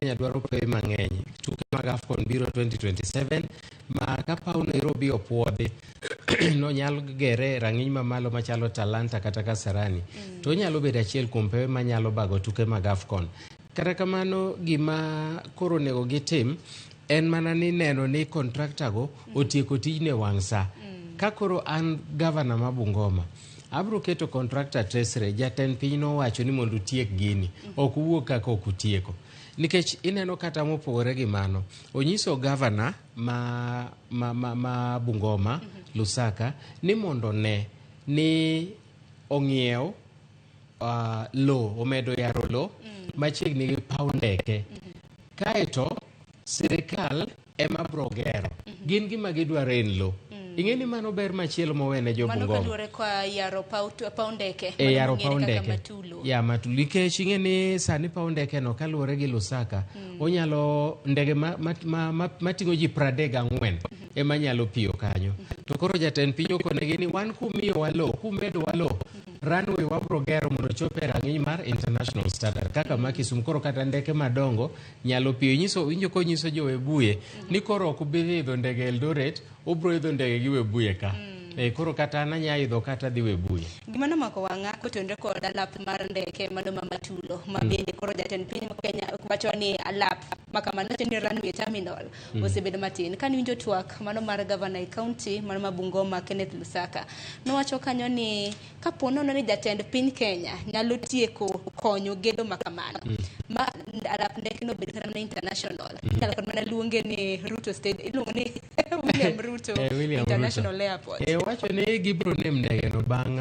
Kenya dwaro pewe mang'eny. Tuke mag AFCON biro 2027 ma ka paw Nairobi opuodhi nonyal gere e rang'iny mamalo machalo Talanta kata Kasarani, to onyalo bedo achiel kuom pewe manyalo bago tuke mag AFCON. Kata kamano, gima koro onego gitim en mana ni neno ni contractor go otieko tijni e wang' sa. Ka koro an gavana ma Bungoma, abro keto contractor tesre, jatend piny nowacho ni mondo utiek gini, ok uwuog kaka ok utieko. Nikech ineno kata mopogore gi mano, onyiso gavana ma Bungoma, Lusaka, ni mondo ne ni ong'iew lo, omedo yaro lo machiegni gi paw ndeke. Kaeto sirikal ema bro gero. Gin gima gidwaro en lo. Ing'e ni mano ber machielo mowene jo Mano Bungoma. kaluwore kwa yaro paw ndeke. E yaro mano paw ong'ere kaka ndeke. Matulo. Ya Matulo. Nikech ing'e ni sani paw ndeke no kaluwore gi Lusaka, onyalo ndege mating'o ji 34 ema nyalo piyo kanyo. To koro jatend piny okonegi ni wan kumiyowa lo, kumedowa lo, runway wabro gero mondo ochop e rang'iny mar international standard kaka ma Kisumu. Koro kata ndeke madongo nyalo piyo. Inyiso, winjo konyiso jo Webuye ni koro ok ubi idho ndege Eldoret, ubro idho ndege gi Webuye ka. Koro kata an anya idho kata dhi Webuye. Gima nomako wang'a kotenore kod alap mar ndeke mano ma Matulo, ma bende koro jatend piny ma Kenya wacho ni alap ma kamano wacho ni runway terminal osebedo matin. Kane winjo twak mano mar gavana e county mano ma Bungoma Kenneth Lusaka, nowacho kanyo ni kapo nono ni jatend piny Kenya nyalo tieko konyo gedo ma kamano, ma alap ndeke no bed kata mana international, inyalo kata mana luonge ni Ruto State, iluongo ni William Ruto William International Ruto. Airport. Wacho ni gibro name ndege no bang'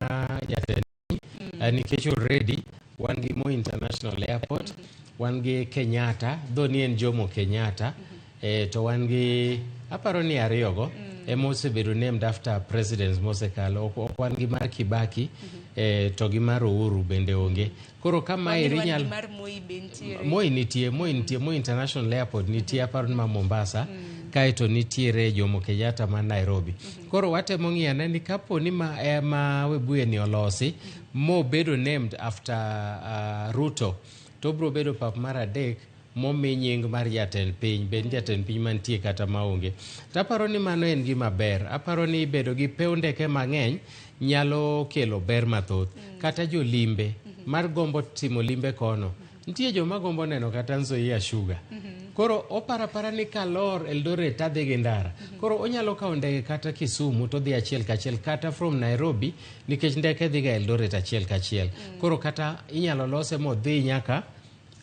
jatend piny, nikech already wan gi Moi International Airport, wan gi Kenyatta, though ni en Jomo Kenyatta, to wan gi aparo ni ariyogo ema osebedo named after presidents mosekalo. Ok wan gi mar Kibaki, to gi mar Uhuru bende onge. Koro ka mae Wan gi inyal mar Moi be nitiere. Moi nitie, Moi nitie, Moi International Airport nitie, aparo ni ma Mombasa, kaeto nitiere Jomo Kenyatta ma Nairobi. Koro watemo ng'iyo ane ni kapo ni ma Webuye ni olosi mobedo named after Ruto, to obiro bedo pap mar 3 momi nying mar jatend piny, bed ni jatend piny mantie kata maonge. To aparo ni mano en gima ber. Aparo ni bedo gi pew ndeke mang'eny nyalo kelo ber mathoth. Kata jolimbe mar gombo timo limbe kono. Nitie joma gombo neno kata Nzoia Sugar. Koro oparo apara ni kalor Eldoret tadhi gi ndara. Koro onyalo kawo ndege kata Kisumu to odhi achiel kachiel kata from Nairobi nikech ndeke dhiga Eldoret achiel kachiel. Koro kata inyalo lose modhi nyaka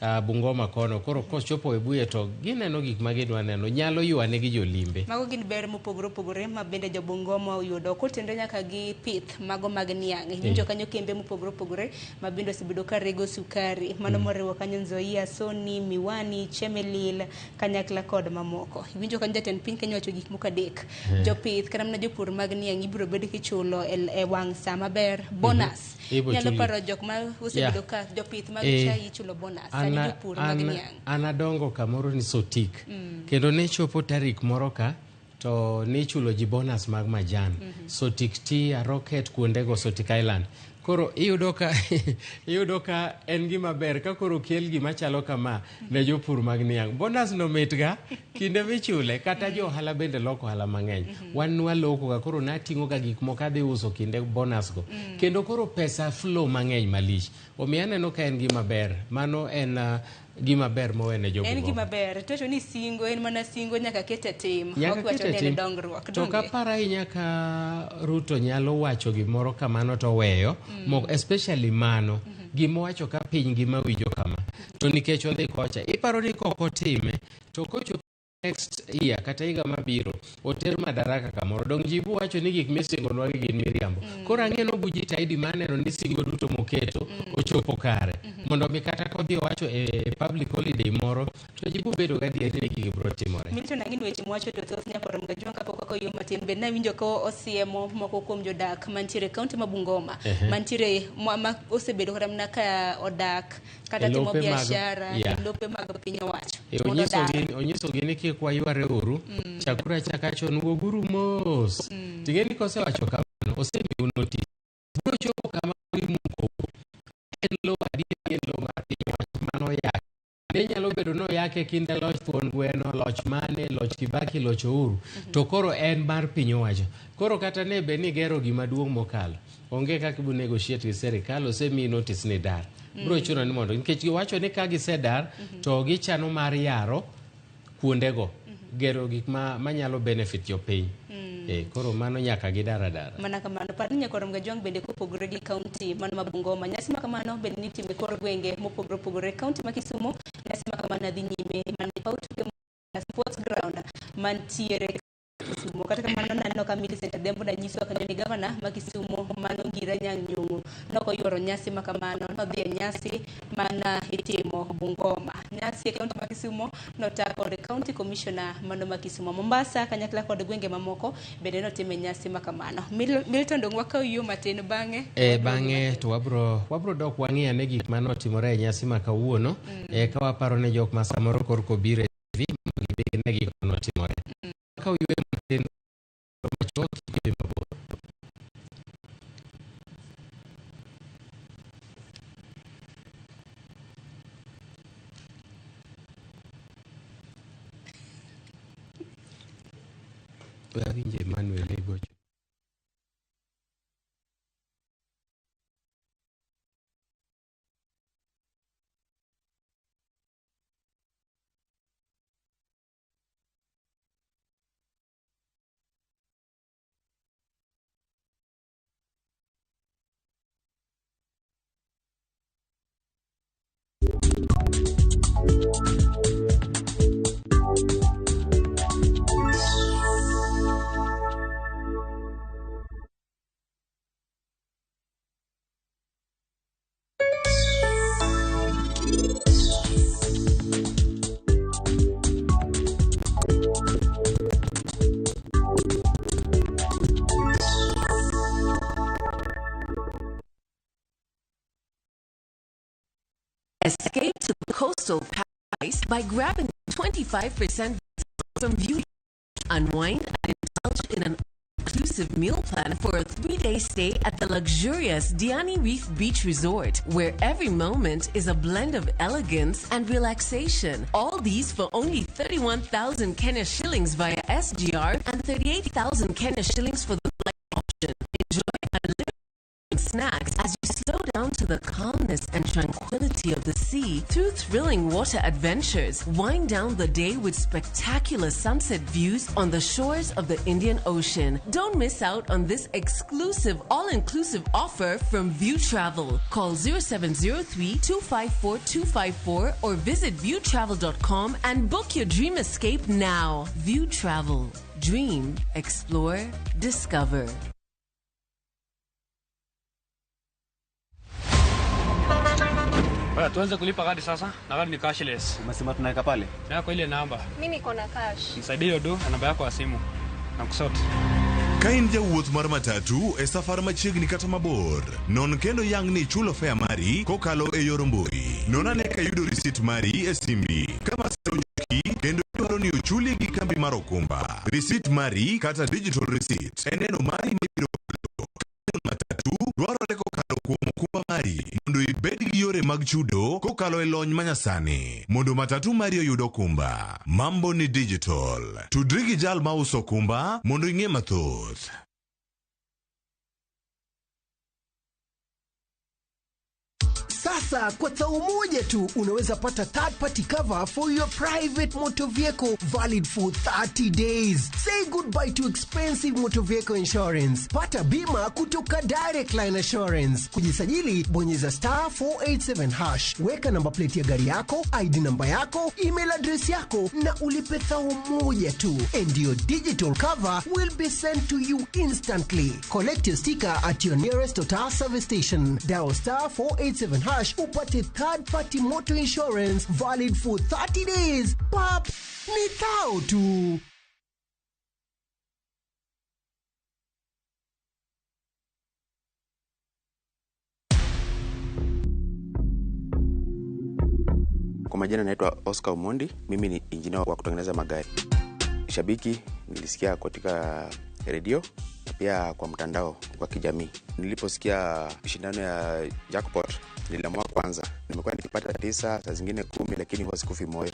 Bungoma kono. Koro kochopo Webuye to gineno gik ma gidwa neno. Nyalo ywane gi jolimbe. Mago gin ber mopogore opogore ma bende jo Bungoma oyudo kotenore nyaka gi pith mago mag niang'. Iwinjo kanyo kembe mopogore opogore ma bende osebedo ka rego sukari. Mano moriwo kanyo Nzoia, Sony, Miwani, Chemelil, kanyakla kod mamoko. Iwinjo kanyo jatend piny Kenya owacho gik moko adek. Jopith kata mana jopur mag niang' ibiro bed kichulo e wang' saa maber. Bonus. Ibo Nyalo chuli. paro jok ma osebedo ka jopith mag chai ichulo bonus. Sani jopur mag niang'. An adongo kamoro ni Sotik. Kendo ne chopo tarik moro ka to nichulo ji bonus mag majan. Sotik Tea, Rocket kuondego Sotik Island. Koro iyudo ka iyudo ka en gima ber ka koro kel gima chalo kama ne jopur mag niang'. Bonus no mitga kinde michule kata jo ohala bende loko ohala mang'eny. Wan nwaloko ga koro nating'o ga gik moko adhi uso kinde bonus go. Kendo koro pesa flow mang'eny malich. Omiyo aneno ka en gima ber. Mano en gima ber mowene jo En Bungoma. gima ber. To wacho ni singo en mana singo nyaka ket e tim. Nyaka Ok wacho ket e ni en tim. dongruok. To Donge? kaparo ahinya ka Ruto nyalo wacho gimoro kamano to oweyo, especially mano, gima owacho ka piny ngima winjo kama. To nikech odhi kocha, iparo ni kok otime, to kochopo next year kata higa mabiro, oter madaraka kamoro. Dong ji bo wacho ni gik misingonwa gi gin miriambo. Koro ang'e ni obujitaidi mar neno ni singo duto moketo ochopo kare. Mondo mi kata kodhi owacho e public holiday moro, to ji bo bedo gadier ni gigi biro timore. Milton ang'e ni weche mwacho to thoth nyakoro Mgajwang' kapok okoyo matin bende nawinjo ka osiemo moko kuom jodak mantiere e kaunti ma Bungoma mantiere ma osebedo kata mana ka odak kata E timo lope mag- biashara e lope mag piny owacho mondo odar. Onyisogi ni kik wayware uru, chakuru achaka chon, wuoguru mos. Ting'e ni kosewacho kamano, osemiu notice. Biro chopo kama imuko. En lowo adier, en lowo mar piny owacho mano oyaki. Ne nyalo bedo ni oyake kinde loch thuon gweno, loch mane, loch Kibaki, loch Uhuru. To koro en mar piny owacho. Koro kata ne bed ni igero gima duong' mokalo, onge kaka ibo negotiate gi sirikal, osemiyi notice ni dar. Biro chuno ni mondo, nikech giwacho ni ka gisedar, to gichano mar yaro kuondego, gero gik manyalo benefit jopiny. Koro mano nyaka gidar adara. Mana kamano, par ni Nyakwar Mgajwang' bende kopogore gi kaunti mano ma Bungoma, nyasi ma kamano bende nitimo e kor gwenge mopogore opogore. Kaunti ma Kisumu, nyasi ma kamano dhi nyime mana e paw tuke sports ground mantiere Kisumu. Kata kamano naneno ka Millicent Adhiambo nanyisowa kanyo ni gavana ma Kisumu mano Ngira Anyang' Nyong'o nokoyuoro nyasi ma kamano, nodhi e nyasi mana itimo Bungoma. Nyasi e kaunti ma Kisumu nota kod county commissioner mano ma Kisumu. Mombasa kanyakla kod gwenge mamoko bende notime nyasi ma kamano. Milton dong wakaw yo matin bang'e. Bang'e to wabro dok wang'i ane gik mane otimore e nyasi ma kawuono. Ka waparo ne jok ma samoro korka obiro e TV mondo gibi gine gik mane otimore. Wakaw yweyo matin machuok kik idhi mabor. We awinjo Emmanuel e gocho. Escape to the coastal paradise by grabbing 25% from Beauty. Unwind and indulge in an exclusive all-inclusive meal plan for a 3-day stay at the luxurious Diani Reef Beach Resort, where every moment is a blend of elegance and relaxation. All these for only 31,000 Kenya shillings via SGR and 38,000 Kenya shillings for the flight option. Enjoy unlimited snacks as you slow down to the calmness and tranquility of the sea through thrilling water adventures. Wind down the day with spectacular sunset views on the shores of the Indian Ocean. Don't miss out on this exclusive all-inclusive offer from View Travel. Call 0703 254 254 or visit viewtravel.com and book your dream escape now. View Travel. Dream, explore, discover. Bwana, tuanze kulipa kadi sasa na kadi ni cashless. Umesema tunaweka pale? Yako ile namba. Mimi niko na cash. Nisaidie hiyo do na namba yako ya simu. Na kusort. Ka in jawuoth mar matatu e safar machiegni kata mabor, non kendo yang ni ichulo fare mari kokalo e yor mbui. Non ane ka iyudo risit mari e simbi. Ka masira ochoki kendo idwaro ni ochuli gi kambi mar okumba. Risit mari kata digital receipt en neno mari mibiro golo. Ka matatu dwarore kokalo kuom okumba mari mondo ibed gi yore mag chudo kokalo e lony manyasani mondo matatu mari oyud okumba. Mambo ni digital. Tudri gi jal mauso okumba mondo ing'e mathoth. Sasa kwa thao moja tu unaweza pata third party cover for your private motor vehicle valid for 30 days. Say goodbye to expensive motor vehicle insurance. Pata bima kutoka Direct Line Assurance. Kujisajili, bonyeza star 487 hash. Weka namba plate ya gari yako, ID namba yako, email address yako na ulipe thao moja tu. And your digital cover will be sent to you instantly. Collect your sticker at your nearest Total service station. Dial star 487 hash upate third party motor insurance valid for 30 days. Pap, ni thao tu. Kwa majina naitwa Oscar Omondi, mimi ni injinia wa kutengeneza magari. Shabiki nilisikia katika redio na pia kwa mtandao wa kijamii. Niliposikia shindano ya jackpot niliamua kwanza. Nimekuwa nikipata 9, saa zingine 10, lakini huwa sikufi moyo.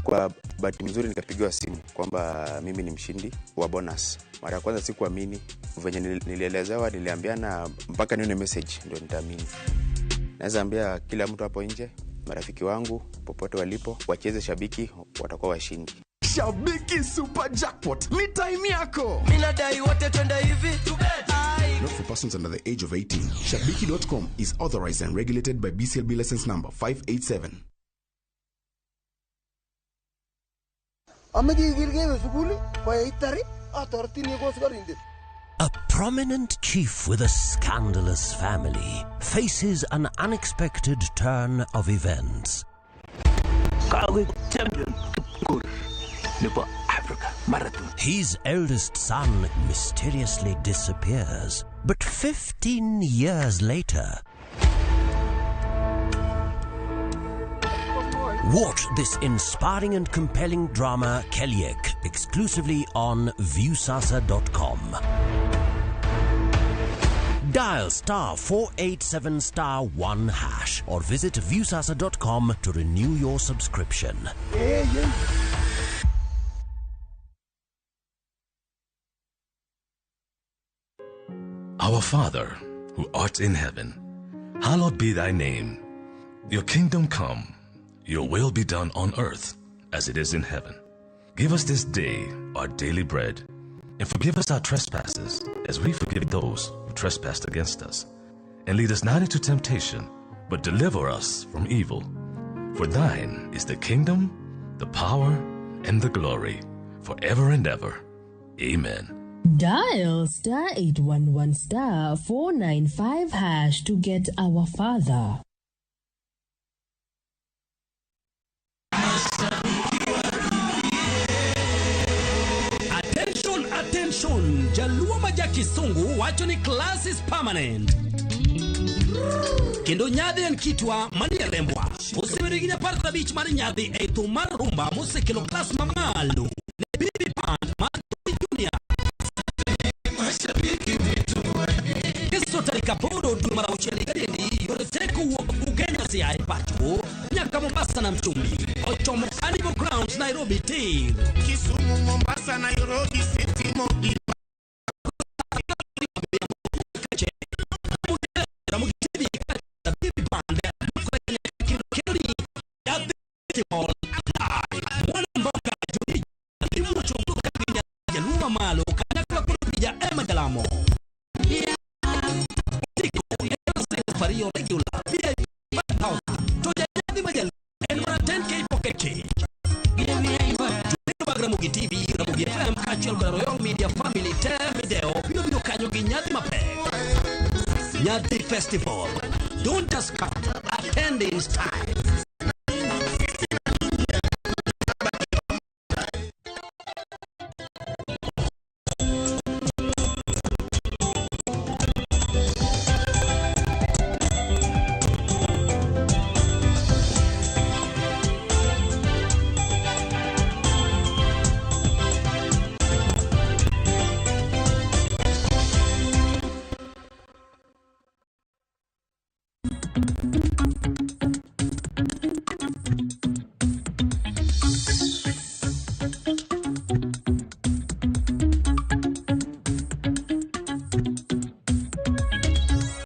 Kwa bahati nzuri nikapigiwa simu kwamba mimi ni mshindi wa bonus. Mara ya kwanza sikuamini, venye nilielezewa, niliambiana mpaka nione message ndio nitaamini. Naweza ambia kila mtu hapo nje, marafiki wangu popote walipo, wacheze Shabiki, watakuwa washindi. Shabiki Super Jackpot ni time yako. Mimi nadai wote twende hivi. Not for persons under the age of 18. Shabiki.com is authorized and regulated by BCLB license number 587. A prominent chief with a scandalous family faces an unexpected turn of events. His eldest son mysteriously disappears, but 15 years later, watch this inspiring and compelling drama, Kelyek, exclusively on Viusasa.com. Dial star 487 star 1 hash or visit Viusasa.com to renew your subscription. Our Father, who art in heaven, hallowed be thy name. Your kingdom come, your will be done on earth as it is in heaven. Give us this day our daily bread, and forgive us our trespasses as we forgive those who trespass against us. And lead us not into temptation, but deliver us from evil. For thine is the kingdom, the power, and the glory, forever and ever. Amen. Dial star 811 star 495 hash to get our father. Attention, attention! Jaluo ma ja Kisungu wacho ni class is permanent. Kendo nyadhi en kitwa manie rembwa. Osebedo higni 15 mar nyadhi ei thum mar rumba mosekelo klas mamalo ne Bibi Band mar Johnny Junior. Keso tarik 8 dwe mar auchiel higa niendi yore te kowuok Ugenya Siaya e pacho nyaka Mombasa nam chumbi ochomo Carnival Grounds Nairobi tir. Kisumu, Mombasa, Nairobi City, Mobimba. Malo kanyakla kod ja Emma Jalamo. Fario regular VIP 5000 to janyadhi ma jaluo en mana 10K pocket change. Jolendo mag Ramogi TV, Ramogi FM kaachiel kod Royal Media Family te mideo biro biro kanyo gi nyadhi mapek. Nyadhi Festival. Don't just come, attend in style.